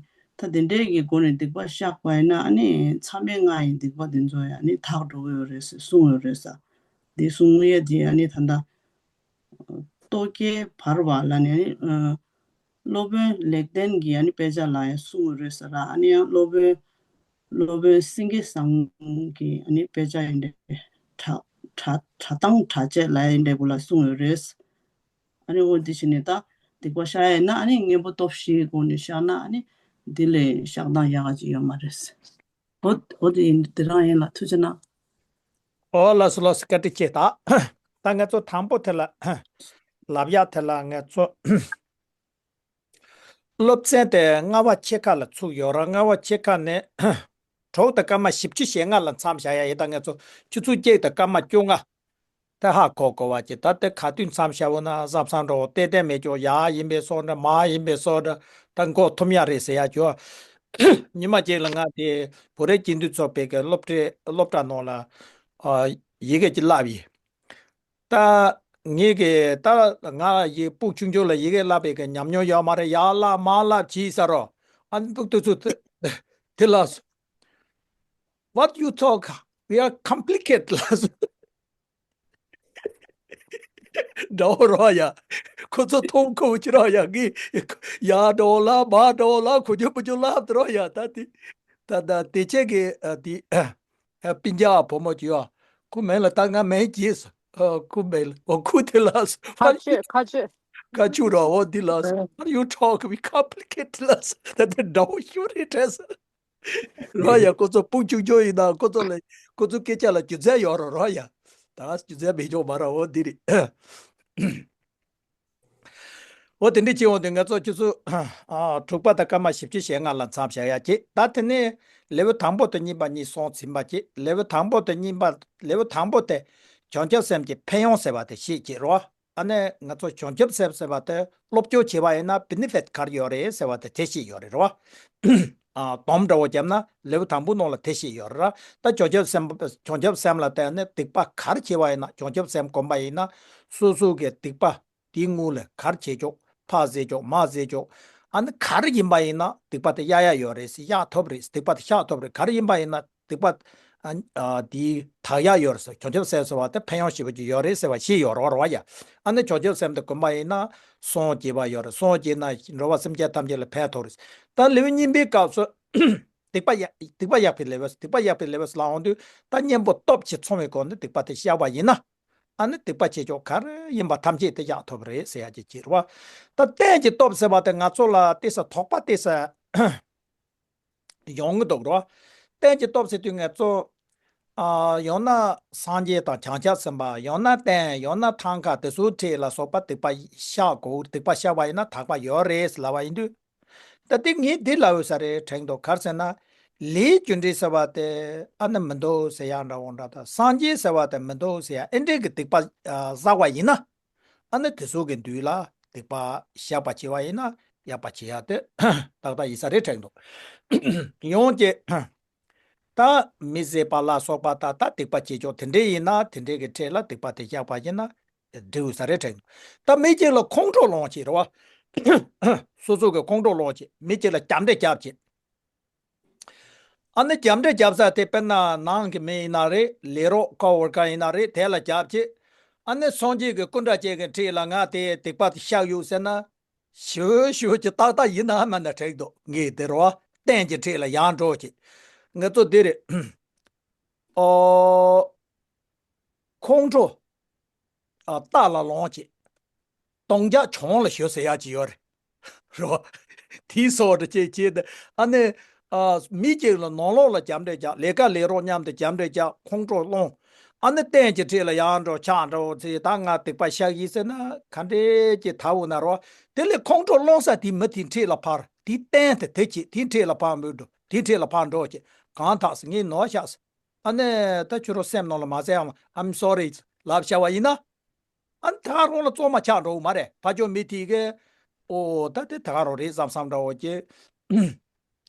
ད་དེ་འདྲའི་གི་སྒོ་ནས་སྡིག་པ་བཤགས་པ་ཡིན་ན་ཨ་ནི་མཚམས་མེད་ལྔ་ཡི་སྡིག་པ་དེ་ཚོ་ཡང་ཨ་ནི་དག་འགྲོ་གི་ཡོད་རེད་ཟེར་གསུངས་ཡོད་རེད་ས། འདི་གསུང་ཡས་འདི་ཨ་ནི་ད་ལྟ་རྟོག་གེ་བར་བ་ལ་ནི་ཨ་ནི་ཨ་སློབ་དཔོན་ལེགས་ལྡན་གྱི་ཨ་ནི་དཔེ་ཆ་ལ་ཡང་གསུང་གི་རེད་ཟེར་ར། ཨ་ནི་ཡང་སློབ་དཔོན་སློབ་དཔོན་སེང་གེ་བཟང་གི་ཨ་ནི་དཔེ་ཆ་ཡིན་འདྲ། གྲགས་གྲགས་གྲགས་སྟངས་གྲགས་བྱེད་ལ་ཡིན་འདྲ་བོ་ལ་གསུང་ཡོད་རེད། ཨ་ནི་འོ་འདི་བྱས་ནས་ད་སྡིག་པ་བཤགས་ཡས་ན་ཨ་ནི་གཉེན་པོ་སྟོབས་བཞིའི་སྒོ་ནས་བཤགས་ན་ཨ་ནི་འདི་ལས་བཤགས་སྟངས་ཡག་ག་ཅིག་ཡོད་མ་རེད། འོ་འོ་འདི་ཡིན། འདི་རང་ཡིན་ལ་ཐུགས་རྗེ་གནང་། ཨོ་ལགས་སོ་ལགས་སོ། བཀའ་དྲིན་ཆེ། ད་ད་ང་ཚོ་དང་པོ་དེ་ལ་ལབ་ཡག་དེ་ལ་ང་ཚོ་སློབ་ཚན་དེ་ལྔ་པ་ཕྱེད་ཀ་ལ་ཚུགས་ཡོད་ར། ལྔ་པ་ཕྱེད་ཀ་ནས་དྲུག་དང་སྐར་མ་བཞི་བཅུ་ཞེ་ལྔ་ལ་མཚམས་བཞག་ཡ་ཡིན། ད་ང་ཚོ་ཆུ་ཚོད་གཅིག་དང་སྐར་མ་བཅོ་ལྔ་དེ་ཧ་གོ་གོ་བ་ཅིག་ད་དེ་ག་དུས་མཚམས་བཞག་འོ་ན་བསམ་བསམ་འགྲོ་འོ་ཏན་ཏན་མེད་ཀྱོག་ཡ་ཡིན་པའི་སོ་འདྲ་མ་ཡིན་པའི་སོ་འདྲ་ད་འགོག་ཐུབ་ཡ་རེད་ཟེར་ཡ་ཅོ། ཉི་མ་གཅིག་ལ་ང་དེ་བོད་རིགས་སྤྱི་མཐུན་ཚོགས་པའི་གི་སློབ་གྲྭའི་སློབ་གྲྭ་ནང་ལ་ཨ་ཡི་གེ་ཅིག་བསླབས་ཡིན། ད་ངེད་ཀྱི་ད་ང་ཡི་སྤུ་ཆུང་ཆུང་ལ་ཡི་གེ་བསླབ་པའི་གི་ཉམས་མྱོང་ཡོད་མ་རེད། ཡར་བསླབ་མར་བསླབ་བྱས་ས་རོ། ཨ་ནི་སྤུ་དེ་ཚོ་དེ་དེ་ལ་What you talk? We are complicated ལ་སོ། འདྲ་བོ་རོ་ཡ། ཁོ་ཚོ་མཐོང་ཁོ་ཅི་རོ་ཡ། ངས་ཡ་འདྲ་བོ་ལ་མ་འདྲ་བོ་ལ་ཁོ་ཚོ་བུ་ཆུང་ལབ་དེ་རོ་ཡ། ད་དེ་ད་ད་དེ་ཆེ་གི་ཨ་དེ། ཨ་སྤུན་ཀྱག་བུ་མོ་ཅིག་ཡོད། ཁོ་མིང་ལ་ད་ང་མིང་བརྗེད་སོང་། ཨ་ཁོ་མིང་ལ་འོ་ཁོ་དེ་ལ་སོ། ཁ་ཆུ་ཁ་ཆུ། ཁ་ཆུ་ར་འོ་དེ་ལ་སོ། ཨ་you talk we complicated ལ་སོ། ད་དེ་འདྲ་བོ་ཤོར་རེད་དྲན་སོང་། རོ་ཡ་ཁོ་ཚོ་སྤུ་ཆུང་ཆུང་ཡིན་ན་ཁོ་ཚོ་ལ་ཁོ་ཚོ་སྐད་ཆ་ལ་རྒྱུ་མཚན་ཡོད་རོ་རོ་ཡ། ད་རྒྱུ་མཚན་མེད་ཆོག་མ་ར་འོ་དེ་རེད། འོ་དེ་འདྲ་བྱས་འོང་དུས་ང་ཚོ་ཆུ་ཚོད་ཨ་དྲུག་པ་དང་སྐར་མ་བཞི་བཅུ་ཞེ་ལྔ་ལ་མཚམས་བཞག་ཡ་བྱེད། ད་དེ་ནས་ལེའུ་དང་པོ་དང་གཉིས་པ་གཉིས་སོང་ཟིན་པ་བྱེད། ལེའུ་དང་པོ་དང་གཉིས་པ་ལེའུ་དང་པོ་དེ་བྱང་ཆུབ་སེམས་ཀྱི་ཕན་ཡོན་ཟེར་བ་དེ་ཤེས་བྱེད་རོ། ཨ་ནས་ང་ཚོ་བྱང་ཆུབ་སེམས་ཟེར་བ་དེ་སློབ་སྦྱོང་བྱེད་པ་ཡིན་ན་benefit ག་རེ་ཡོད་རེད་ཟེར་བ་དེ་དེ་ཤེས་ཡོད་རེད་རོ། ཨ་སྡོམ་འདྲ་བོ་བརྒྱབ་ན་ལེའུ་དང་པོ་ནང་ལ་དེ་ཤེས་ཡོད་རེད་ར། ད་བྱང་ཆུབ་སེམས་བྱང་ཆུབ་སེམས་ལ་བརྟེན་ནས་སྡིག་པ་ག་རེ་བྱེད་པ་ཡིན་ན་བྱང་ཆུབ་སེམས་སྒོམ་པ་ཡིན་ན་སོ་སོ་གི་སྡིག་པ་དེའི་སྔོན་ལ་ག་རེ་བྱེད་ཆོག་ཕར་ཟེར་ཆོག་མར་ཟེར་ཆོག་ཨ་ནི་ག་རེ་ཡིན་པ་ཡིན་ན་སྡིག་པ་དེ་གཡར་ཡ་ཡོད་རེད་ཟེར། གཡར་ཐུབ་རེད། སྡིག་པ་དེ་བཤགས་ཐུབ་རེད། ག་རེ་ཡིན་པ་ཡིན་ན་སྡིག་པ་ཨ་ཨ་དེ་དག་ཡ་ཡོད་རེད་ཟེར། བྱང་ཆུབ་སེམས་ཟེར་བ་དེ་ཕན་ཡོན་ཞེ་པོ་ཅིག་ཡོད་རེད་ཟེར་བ་ཤེས་ཡོད་རེད་བ་ཡ། ཨ་ནི་བྱང་ཆུབ་སེམས་དེ་སྒོམ་པ་ཡིན་ན་སངས་རྒྱས་པ་ཡོད་རེད། སངས་རྒྱས་ན་འགྲོ་བ་སེམས་ཅན་ཐམས་ཅད་ལ་ཕན་ཐོགས་རེད། ད་ལེའུ་གཉིས་པའི་སྐབས་སུ་སྡིག་པ་ཡ་སྡིག་པ་གཡར་བའི་ལེའུ་སྡིག་པ་གཡར་བའི་ལེའུ་ལ་འོང་དུས་ད་གཉེན་པོ་སྟོབས་ཀྱིས་ཚང་བའི་སྒོ་ནས་སྡིག་པ་དེ་བཤགས་པ་ཡིན་ན། ཨ་ནི་སྡིག་པ་བྱེད་ཕྱོགས་ག་རེ་ཡིན་པ་ཐམས་ཅད་དེ་བཤགས་ཐུབ་རེད་ཟེར་ཡ་ཅིག་བྱེད་རོགས། ད་རྟེན་གྱི་སྟོབས་ཟེར་བ་དེ་ང་ཚོ་ལ་ཏོག་ཙམ་དོགས་པ་ཏོག་ཙམ་ཡོང་གི་འདུག་རོགས། རྟེན་གྱི་སྟོབས་ཟེར་དུས་ང་ཚོ་ཨ་ཡང་ན་སངས་རྒྱས་དང་བྱང་ཆུབ་སེམས་དཔའ་ཡང་ན་རྟེན་ཡང་ན་ཐང་ཀ་དེ་ཚོའི་ཁྲིད་ལ་སོགས་པ་སྡིག་པ་བཤགས་དགོས། སྡིག་པ་བཤགས་པ་ཡིན་ན་དག་པ་ཡོད་རེད་ལབ་པ་ཡིན་དུས། ད་དེ་ངས་འདི་ལབ་ཡོད་ས་རེད་དྲན་འདུག་ག་རེ་ཟེར་ན། ལས་རྒྱུ་འབྲས་ཟེར་བ་དེ་ཨ་ནི་མི་འདུག་ཟེར་ཡག་འདྲ་བོ་འདྲ་དང་སངས་རྒྱས་ཟེར་བ་དེ་མི་འདུག་ཟེར་ཡག་ཨེ་འདྲས་ཀྱི་སྡིག་པ་ཨ་བསགས་པ་ཡིན་ན། ཨ་ནི་དེ་ཚོ་གི་མདུན་ལ་སྡིག་པ་བཤགས་པ་བྱས་པ་ཡིན་ན་ཡག་པ་བྱེད་ཡག་དེ་ཏག་ཏག་ཡིན་ས་རེད་དྲན་འདུག་ཡང་གཅིག་ད་མི་བཟོད་པ་ལ་སོགས་པ་དང་ད་སྡིག་པ་བྱེད་ཕྱོགས་དེ་འདྲས་ཡིན་ན་དེ་འདྲས་ཀྱི་ཁྲིད་ལ་སྡིག་པ་དེ་བཤགས་པ་ཡིན་ན། འགྲིག་ས་རེད་དྲན། ད་མི་གཅིག་ལ་ཁོང་ཁྲོ་སློང་བྱེད་རེད་བ། སོ་སོ་གི་ཁོང་ཁྲོ་སློང་བྱེད། མི་གཅིག་ལ་རྒྱབ་འདྲེ་རྒྱབ་བྱེད། ཨ་ནི་རྒྱབ་འདྲེ་རྒྱབ་ས་དེ་དཔེར་ན་ནང་གི་མི་ཡིན་ན་རེད། ལས་རོགས་ཀོ་ཝོར་ཀར་ཡིན་ན་རེད། དེ་ལ་རྒྱབ་བྱེད། ཨ་ནི་སངས་རྒྱས་ཀྱི་སྐུ་འདྲ་ཅན་གྱི་ཁྲིད་ལ་ང་དེ་སྡིག་པ་དེ་བཤགས་ཡོད་ཟེར་ན། ཞུ་ཞུ་གྱི་ཏག་ཏག་ཡིན་ན་མ་ན་དྲན་འདུག་ངས་དེ་རེད་བ། རྟེན་གྱི་ཁྲིད་ལ་ཡང་འགྲོ་བྱེད། ང་ཚོ་འདི་རེད། ཨོ། ཁོང་ཁྲོ། ཨ་རྟ་ལ་ལོངས་བྱེད། དོང་རྒྱག་གྱོང་ལ་ཞོ་ཟེར་ཡག་ཅིག་ཡོད་རེད། རོ། དེའི་སོགས་འདྲ་བྱེད་བྱེད་དེ་ཨ་ནི། ཨ་མི་གཅིག་ལ་ནང་ལོགས་ལ་རྒྱབ་འདྲེ་རྒྱག་ལས་ཀ་ལས་རོགས་མཉམ་དུ་རྒྱབ་འདྲེ་རྒྱག་ཁོང་ཁྲོ་སློང་། ཨ་ནི་རྟེན་གྱི་ཁྲིད་ལ་ཡང་འགྲོ་ཕྱག་འགྲོ་ཚེ་ད་ང་སྡིག་པ་བཤགས་ཡིན་ཟེར་ན་ག་འདྲས་ཀྱི་ད་འུ་ན་རོ། དེ་ལས་ཁོང་ཁྲོ་སློང་ས་དེ་མི་དེའི་ཁྲིད་ལ་ཕར་དེའི་རྟེན་དེ་དེ་བྱེད་དེའི་ཁྲིད་ལ་ཕར་འབུད་འགྲོ་དེའི་ཁྲིད་ལ་ཕར་འགྲོ་བྱེད་གང་དག་ས་ངས་ནོར་བཤགས་ས། ཨ་ནི་ད་ཁྱོད་རང་སེམས་ནང་ལ་མ་ཟེར་ཡང་I'm sorry ལབ་བྱ་བ་ཡིན་ན། ཨ་ནི་ད་ག་རང་ལ་བཙོག་མ་ཆགས་འགྲོ་གི་མ་རེད། ཕ་ཆོས་མི་དེ་གས་ཨོ་ད་དེ་ད་ག་རང་རེད་བསམ་བསམ་འདྲ་བོ་ཅིག་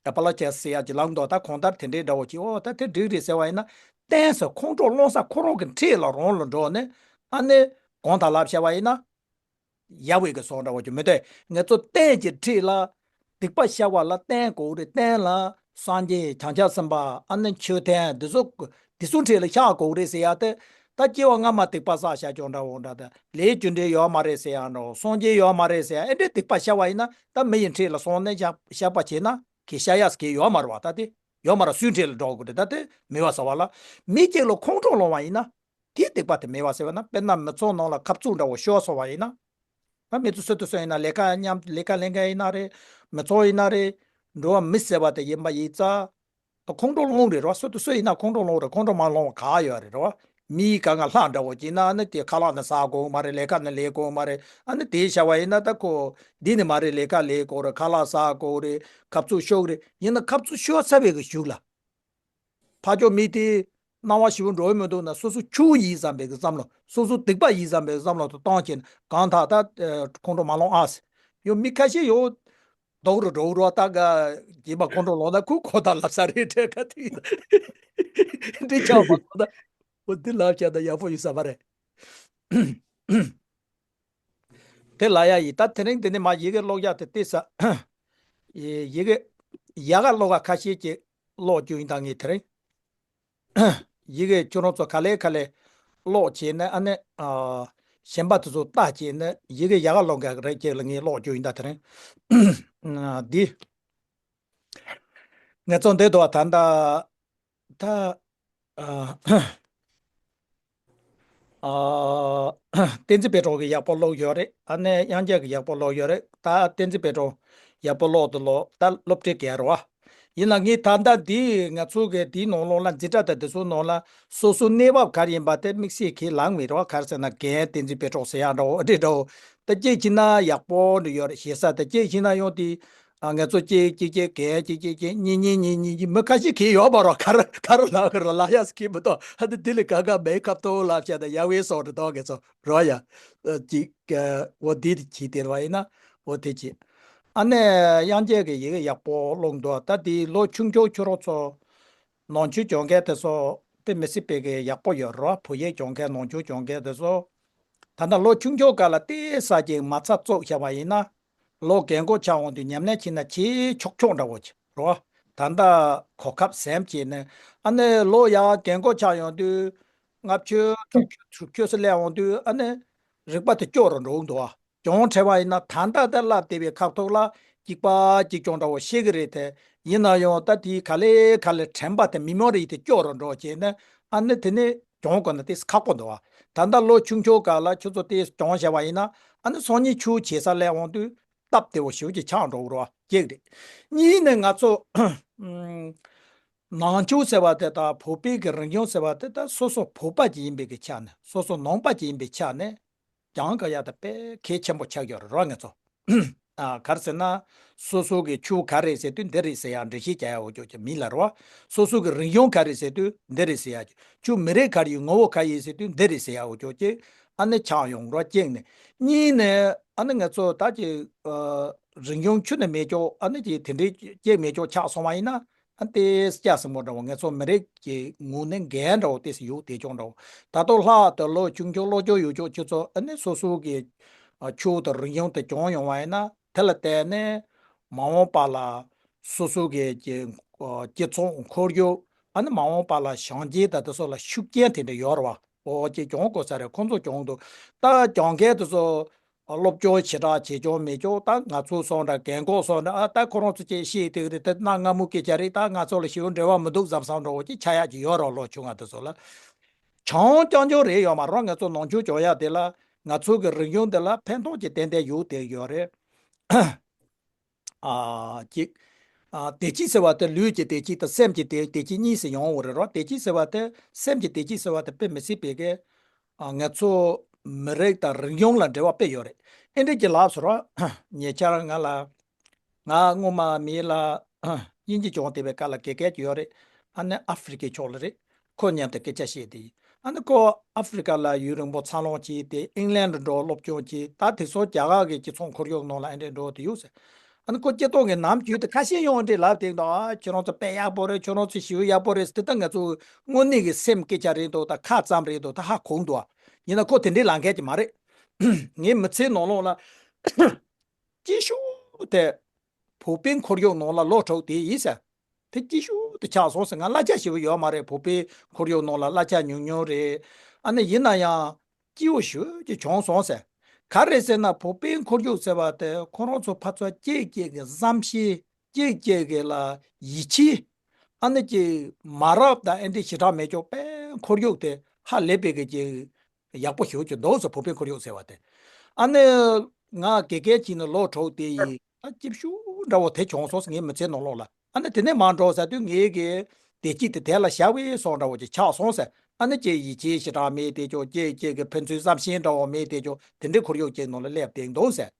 ཨ་པ་ལ་ཅེ་ཟེར་ཡ་ཅིག་ལངས་འདུག་ད་གང་ལྟར་དེ་འདྲའི་འདྲ་བོ་ཅིག་ཨོ་ད་དེ་འགྲིག་རེད་ཟེར་བ་ཡིན་ན། བརྟེན་ས་ཁོང་ཁྲོ་སློང་ས་ཁོ་རང་གི་འཁྲིས་ལ་རང་ལ་འགྲོ་ནས་ཨ་ནི་གང་ད་ལབ་བྱ་བ་ཡིན་ན། ཡ་ཝེ་གི་སོགས་འདྲ་བོ་ཅིག་མི་འདུག་ང་ཚོ་རྟེན་གྱི་འཁྲིས་ལ་སྡིག་པ་བཤགས་པ་ལ་རྟེན་དགོས་རེད། རྟེན་ལ་སངས་རྒྱས་བྱང་ཆུབ་སེམས་དཔའ་ཨ་ནི་མཆོད་རྟེན་འདི་ཚོ་འདི་ཚོ་འཁྲིས་ལ་བཤགས་དགོས་རེད་ཟེར་ཡ་དེ། ད་སྐྱེ་བ་སྔ་མ་སྡིག་པ་བསགས་བཞག་ཀྱང་འདྲ་བོ་འདྲ། ད་ལས་རྒྱུ་འབྲས་ཡོད་མ་རེད་ཟེར་ཡང་འདྲ་བོ། སངས་རྒྱས་ཡོད་མ་རེད་ཟེར་ཡང་། ཨེ་འདྲའི་སྡིག་པ་བཤགས་པ་ཡིན་ན། ད་མི་ཡི་འཁྲིས་ལ་སོང་ནས་བཤགས་བཤགས་པ་བྱས་ན་གི་བཤགས་ཡག་གི་ཡོད་མ་རེད་བ། ད་དེ་ཡོད་མ་རེད། སུའི་འཁྲིས་ལ་འགྲོ་དགོས་རེད། ད་དེ་མེད་པ་བཟོ་བ་ལ། མི་གཅིག་ལ་ཁོང་ཁྲོ་ལངས་པ་ཡིན་ན། དེའི་སྡིག་པ་དེ་མེད་པ་ཟེར་བ་ན། དཔེར་ན་མི་ཚང་ནང་ལ་ཁབ་ཚུགས་འདྲ་བོ་ཤོར་སོང་བ་ཡིན་ན། ང་མི་ཚོ་སུ་དང་སུ་ཡིན་ན། ལས་ཀ་མཉམ་ལས་ཀ་ལས་མཁན་ཡིན་ན་རེད། མི་ཚང་ཡིན་ན་རེད། འགྲོ་བ་མི་ཟེར་བ་དེ་ཡིན་པ་ཡིན་ཙང་། ཁོང་ཁྲོ་ལངས་རེད་རོ། སུ་དང་སུ་ཡིན་ན་ཁོང་ཁྲོ་ལངས་རེད། ཁོང་ཁྲོ་མ་ལངས་པ་ག་ཡོད་རེད་རོ། མིའི་དཀའ་ངལ་ལྷག་འདྲ་བོ་ཅིག་ན། ཨ་ནི་དེ་ཁ་ལག་ནི་ཟ་དགོས་མ་རེད། ལས་ཀ་ནི་ལས་དགོས་མ་རེད། ཨ་ནི་དེ་བྱ་བ་ཡིན་ན། ད་ཁོ་འདི་ནི་མ་རེད། ལས་ཀ་ལས་དགོས་རེད། ཁ་ལག་ཟ་དགོས་རེད། ཁབ་ཚུགས་ཤོར་རེད། ཡིན་ན་ཁབ་ཚུགས་ཤོར་ཚར་བའི་གི་གཞུག་ལ། ཕར་ཕྱོགས་མི་དེ་སྣང་བ་ཞིབ་པོ་འགྲོ་གི་མི་འདུག་ན། སོ་སོ་ཆུང་ཡིན་བསམ་པའི་གི་བསམ་བློ། སོ་སོ་སྡིག་པ་ཡིན་བསམ་པའི་བསམ་བློ་དེ་བཏང་བྱས་ནས། གང་ལྟར་ད་ཁོང་ཁྲོ་མ་ལངས་ཨ་ཟེར། ཡང་མི་ཁ་ཤས་ཡོད། རྡོག་རུ་འགྲོ་རོགས། ད་ག་གྱིས་པ་ཁོང་ཁྲོ་ལངས་ན། ཁོ་ཁོ་ད་ལབ་ས་རེད། དྲན་ཁ་ཐུག་ཡིན་ན། འདི་ཆགས་པ་ཁོ་ད། འོ་འདི་ལབ་བྱས་ན་ཡག་པོ་ཡོད་ས་མ་རེད། དེ་ལ་ཡ་ཡིན། ད་དེ་རིང་འདི་ནས་མར་ཡི་གེ་ཀློག་ཡག་དེ་ཏོག་ཙམ། ཡི་གེ་ཡག་ག་ཀློག་ག་ཁ་ཤས་ཀྱིས་ཀློག་རྒྱུ་ཡིན། ད་ངས་དེ་རིང་ཡི་གེ་ཁྱོད་རང་ཚོ་ག་ལེ་ག་ལེ་ཀློག་བྱས་ནས། ཨ་ནི་ཨ་གཞན་པ་དེ་ཚོ་ལྟ་བྱས་ནས་ཡི་གེ་ཡག་ག་ཀློག་ག་རེད་ཅེས་ལ་ངས་ཀློག་རྒྱུ་ཡིན། ད་དེ་རིང་འདི་ངས་ཚོ་འདི་དུ་བ་ད་ད་ད། ཨ། ཨ། བསྟན་འཛིན་པད་སྒྲོན་གྱི་ཡག་པོ་ཀློག་ཡོད་རེད། ཨ་ནི་དབྱངས་སྐྱིད་ཀྱི་ཡག་པོ་ཀློག་ཡོད་རེད། ད་བསྟན་འཛིན་པད་སྒྲོན་ཡག་པོ་ཀློག་དུ་ལོ། ད་སློབ་ཁྲིད་གས་རེད་བ། ཡིན་ན་ངས་ད་ལྟ་འདི་ང་ཚོ་གི་འདིའི་ནང་ལོགས་ལ་འཛིན་གྲྭ་དང་དེ་ཚོའི་ནང་ལ་སོ་སོའི་གནས་བབ་ག་རེ་ཡིན་པ་དེ་དམིགས་བསལ་ཁས་ལེན་མེད་རེད་བ། ག་རེ་ཟེར་ན་རྒན་བསྟན་འཛིན་པད་སྒྲོན་ཟེར་ཡག་འདྲ་བོ་འདི་འདྲ་བོ། ད་སྐད་ཅིག་ན་ཡག་པོ་འདྲ་ཡོད་རེད། ཞེ་ས་དེ་སྐད་ཅིག་ན་ཡང་དེ། ཨ། ང་ཚོ་གཅིག་གཅིག་གཅིག་རྒན་གཅིག་གཅིག་གཅིག་གཉིས་གཉིས་གཉིས་གཉིས་གཉིས། མི་ཁ་ཤས་ཁྱེར་ཡོད་པ་རོ། ག་རེ་ག་རེ་ལབ་ག་རེ་ལབ་ཡག་ཁྱེར་མི་འདུག་ཨ་ནི་དེ་ལས་ག་ག་མེད་ཁབ་ཏོ་ལབ་བྱས་ད་ཡག་པོ་སོང་རེད་དོ། ངེད་ཚོ་རོ་ཡ། ཨ། གཅིག་ཨ། འོ་འདི་དེ་གྱིས་དེར་བ་ཡིན་ན། འོ་དེ་གྱིས། ཨ་ནི་དབྱངས་སྐྱིད་ཀྱི་ཡི་གེ་ཡག་པོ་ཀློག་འདུག་ད་དེ་ལོ་ཆུང་ཆུང་ཁྱོད་རང་ཚོ་ནང་ཆོས་སྦྱོང་མཁན་དེ་ཚོ་དཔེ་མི་སྲིད་པའི་གི་ཡག་པོ་ཡོད་རོ། བོད་ཡིག་སྦྱོང་མཁན་ནང་ཆོས་སྦྱོང་མཁན་དེ་ཚོ། ད་ལྟ་ལོ་ཆུང་ཆུང་སྒང་ལ་ཏོག་ཙམ་ཅིག་མ་རྩ་བཙུགས་བཞག་པ་ཡིན་ན། ལོ་རྒན་གོག་ཆགས་འོང་དུས་ཉམས་ལེན་བྱས་ན་ཆེས་ཆོག་ཆོག་འདྲ་བོ་ཅིག་རོ། ད་ལྟ་གོ་སྐབས་ཟིན་བྱས་ནས། ཨ་ནི་ལོ་ཡང་རྒན་གོག་ཆགས་ཡོང་དུས་ལྔ་བཅུ་དྲུག་ཅུ་དྲུག་ཅུ་སླེབས་འོང་དུས་ཨ་ནི་རིག་པ་དེ་སྐྱོ་རུ་འགྲོ་གི་འདུག་ཨ། སྦྱོང་བྱས་པ་ཡིན་ན་ད་ལྟ་ད་བསླབ་བསྡད་པའི་ཁ་ཐུག་ལ་གཅིག་པ་གཅིག་རྐྱང་འདྲ་བོ་ཤེས་ཀྱི་རེད་དེ། ཡིན་ན་ཡང་ད་དེའི་ག་ལེ་ག་ལེ་དྲན་པ་དེ་མི་མོ་རིག་དེ་སྐྱོ་རུ་འགྲོ་བྱས་ནས། ཨ་ནི་དེ་ནས་སྦྱོང་དགོས་ན་ཏོག་ཙམ་ཁག་པོ་འདུག་ཨ། ད་ལྟ་ལོ་ཆུང་ཆུང་སྒང་ལ་ཁྱོད་ཚོ་ཏོག་ཙམ་སྦྱོང་བྱས་པ་ཡིན་ན། ཨ་ནི་སང་ཉིན་ཆུང་བྱེད་ས་སླེབས་འོང་དུས་སྟབས་བདེ་བོ་ཞེ་པོ་ཅིག་ཆགས་འགྲོ་གི་རེད་བ། གཅིག་རེད། གཉིས་ནས་ང་ཚོ་ནང་ཆོས་ཟེར་བ་དེ་དང་བོད་པའི་གི་རིག་གཞུང་ཟེར་བ་དེ་ད་སོ་སོ་བོད་པ་ཅིག་ཡིན་པའི་གི་ཆ་ནས། སོ་སོ་ནང་པ་ཅིག་ཡིན་པའི་ཆ་ནས། སྦྱང་དགོས་ཡག་དེ་དཔེ་གལ་ཆེན་པོ་ཆགས་ཡོད་རེད་རོ། ང་ཚོ། ཨ། ག་རེ་ཟེར་ན། སོ་སོ་གི་ཆོས་ག་རེ་ཟེར་དུས་འདི་རེད་ཟེར་ཡག་འགྲེལ་བཤད་རྒྱག་ཡག་འོ་ཅོག་ཅིག་མི་ལ་རོ། སོ་སོ་གི་རིག་གཞུང་ག་རེ་ཟེར་དུས་འདི་རེད་ཟེར་ཡག་ཅིག་ཆོས་མི་རིགས་ག་རེ་ཡོད་ངོ་བོ་ག་ཡིན་ཟེར་དུས་འདི་རེད་ཟེར་ཡག་འོ་ཅོག་ཅིག་ཨ་ནི་ཆགས་ཡོང་རོ། གཅིག་ནས། གཉིས་ནས་ཨ་ནི་ང་ཚོ་ད་ཅིག་ཨ། རིག་གཞུང་ཁྱོན་ནས་མེད་ཅོག་ཨ་ནི་ཅིག་དེ་འདྲའི་གཅིག་མེད་ཅོག་ཆགས་སོང་བ་ཡིན་ན། ཨ། ཏོག་ཙམ་སྐྱ་སེར་པོ་འདྲ་བོ། ང་ཚོ་མི་རིགས་ཀྱི་ངོས་ནས་འགན་འདྲ་བོ་ཏོག་ཙམ་ཡོད་དེ་ཅོག་འདྲ་བོ། ད་དུང་ལྷག་ཏུ་ལོ་ཆུང་ཆུང་ལོ་ཆུང་ཡོད་ཅོག་ཁྱོད་ཚོ་ཨ་ནི་སོ་སོ་གི་ཨ། ཆོས་དང་རིག་གཞུང་དེ་སྦྱོང་ཡོང་བ་ཡིན་ན། དེ་ལ་བརྟེན་ནས་མ་འོངས་པ་ལ་སོ་སོ་གི་ཀྱི་ཨ། སྤྱི་ཚོགས་ཁོར་ཡུག་ཨ་ནི་མ་འོངས་པ་ལ་བྱང་ཆུབ་དང་དེ་ཚོ་ལ་ཤུགས་རྐྱེན་དེ་འདྲ་ཡོད་རེད་བ། འོ་ཅིག་སྦྱོང་དགོས་ས་རེད། ཁོང་ཚོ་སྦྱོང་འདུག་ད་སྦྱང་མཁན་དེ་ཚོ་སློབ་སྦྱོང་ཞེ་དྲག་བྱེད་སྦྱོང་མེད་ཅོག་ད་ང་ཚོ་སོང་འདྲ་རྒན་གོག་སོང་འདྲ། ཨ། ད་ཁོ་རང་ཚོ་ཅིག་ཤེས་དེ་རེད། ད་གནའ་སྔ་མོ་སྐད་ཆ་རེད། ད་ང་ཚོ་ལ་ཞེ་པོ་འབྲེལ་བ་མི་འདུག་བསམ་བསམ་འདྲ་བོ་ཅིག་ཆགས་ཡག་ཅིག་ཡོད་རེད། ལོ་ཆུང་བ་དེ་ཚོ་ལ། ཆུང་རྐྱང་རྐྱང་རེད་ཡོད་མ་རེད། ང་ཚོ་ནང་ཆོས་སྦྱོང་ཡག་དེ་ལ། ང་ཚོ་གི་རིག་གཞུང་དེ་ལ་ཕན་ཐོགས་ཀྱི་ཏན་ཏན་ཡོད་དེ་ཡོད་རེད། ཨ། གཅིག་ཨ། བདེ་སྐྱིད་ཟེར་བ་དེ་ལུས་ཀྱི་བདེ་སྐྱིད་དང་སེམས་ཀྱི་བདེ་བདེ་སྐྱིད་གཉིས་སུ་ཡོང་བ་རེད་རོ། བདེ་སྐྱིད་ཟེར་བ་དེ། སེམས་ཀྱི་བདེ་སྐྱིད་ཟེར་བ་དེ་དཔེ་མི་སྲིད་པའི་གི། ཨ། ང་ཚོ་མི་རིགས་དང་རིག་གཞུང་ལ་འབྲེལ་བ་དཔེ་ཡོད་རེད། ཨེ་འདྲ་གྱི་ལབ་སོང་རོ། ཉེ་ཆར་ང་ལ། ང་སྔོན་མ་མི་ལ་དབྱིན་ཇི་སྦྱོང་བསྡད་པའི་སྐབས་ལ་དགེ་རྒན་ཅིག་ཡོད་རེད། ཨ་ནི་ཨ་ཧྥེ་རི་ཁའི་ཕྱོགས་ལ་རེད། ཁོ་མཉམ་དུ་སྐད་ཆ་བཤད་དེ་ཡིན། ཨ་ནི་ཁོ་ཨ་ཧྥེ་རི་ཁ་ལ་ཡུན་རིང་པོ་འཚར་ལོངས་བྱས་ཏེ་ཨིང་ལན་དུ་འགྲོ་སློབ་སྦྱོང་བྱས། ད་དེ་ཚོ་རྒྱ་གར་གྱི་སྤྱི་ཚོགས་ཁོར་ཡུག་ནང་ལ་ཨེ་འདྲས་འགྲོ་དེ་ཡོད་ཟེར། ཨ་ནི་ཁོ་སྤྱི་ཚོགས་ཀྱི་ནམ་རྒྱུན་དུ་ཁ་ཤས་ཡོང་འདྲས་ལབ་དེ་འདུག་ཨ། ཁྱོད་རང་ཚོ་དཔེ་ཡག་པོ་རེད། ཁྱོད་རང་ཚོ་ཞེ་པོ་ཡག་པོ་རེད་ཟེར། དེ་ད་ང་ཚོ་དངོས་གནས་ཀྱི་སེམས་སྐད་ཆ་རེད་འདུག་ད་ཁ་ཙམ་རེད་འདུག་ད་ཧ་གོ་འདུག་ཨ། ཡིན་ན་ཁོ་དེ་འདྲས་ལབ་མཁན་ཅིག་མ་རེད། ངའི་མི་ཚེའི་ནང་ལོགས་ལ། སྐྱིད་ཤོས་དེ་བོད་པའི་ཁོར་ཡུག་ནང་ལ་ལོ་དྲུག་དེ་ཡིན་ཟེར། དེ་སྐྱིད་ཤོས་དེ་ཆགས་སོང་ཟེར། ང་གླ་ཆ་ཞེ་པོ་ཡོད་མ་རེད། བོད་པའི་ཁོར་ཡུག་ནང་ལ་གླ་ཆ་ཉུང་ཉུང་རེད། ཨ་ནི་ཡིན་ན་ཡང་སྐྱིད་པོ་ཞེ་པོ་ཅིག་བྱུང་སོང་ཟེར། ག་རེ་ཟེར་ན་བོད་པའི་ཁོར་ཡུག་ཟེར་བ་དེ་ཁོ་རང་ཚོ་ཕར་ཚུར་གཅིག་གཅིག་གི་བསམ་ཤེས། གཅིག་གཅིག་གི་ལ་ཡིད་ཆེས། ཨ་ནི་ཅིག་མ་རབས་དང་ཨེ་འདྲ་ཞེ་དྲག་མེད་ཀྱོག་པའི་ཁོར་ཡུག་དེ་ཧ་ལས་པའི་གི་ཅིག་ཡག་པོ་ཞེ་པོ་ཅིག་འདུག་ཟེར། བོད་པའི་ཁོར་ཡུག་ཟེར་བ་དེ། ཨ་ནི་ང་དགེ་རྒན་བྱས་ནས་ལོ་དྲུག་དེ་ཡི་ད་སྐྱིད་ཤོས་འདྲ་བོ་དེ་བྱུང་སོང་ཟེར། ངའི་མི་ཚེ་ནང་ལོགས་ལ། ཨ་ནི་དེ་ནས་མར་འགྲོ་ཟེར་དུས་ངའི་གི་བདེ་སྐྱིད་དེ་དེ་ལ་ཞག་པའི་སོང་འདྲ་བོ་ཅིག་ཆགས་སོང་ཟེར། ཨ་ནི་ཅིག་ཡིད་ཆེས་ཞེ་དྲག་མེད་དེ་ཅོག་གཅིག་གཅིག་གི་ཕན་ཚུན་བསམ་ཤེས་འདྲ་བོ་མེད་དེ་ཅོག་དེ་འདྲའི་ཁོར་ཡུག་ཅིག་ནང་ལ་སླེབས་བསྡད་འདུག་ཟེར།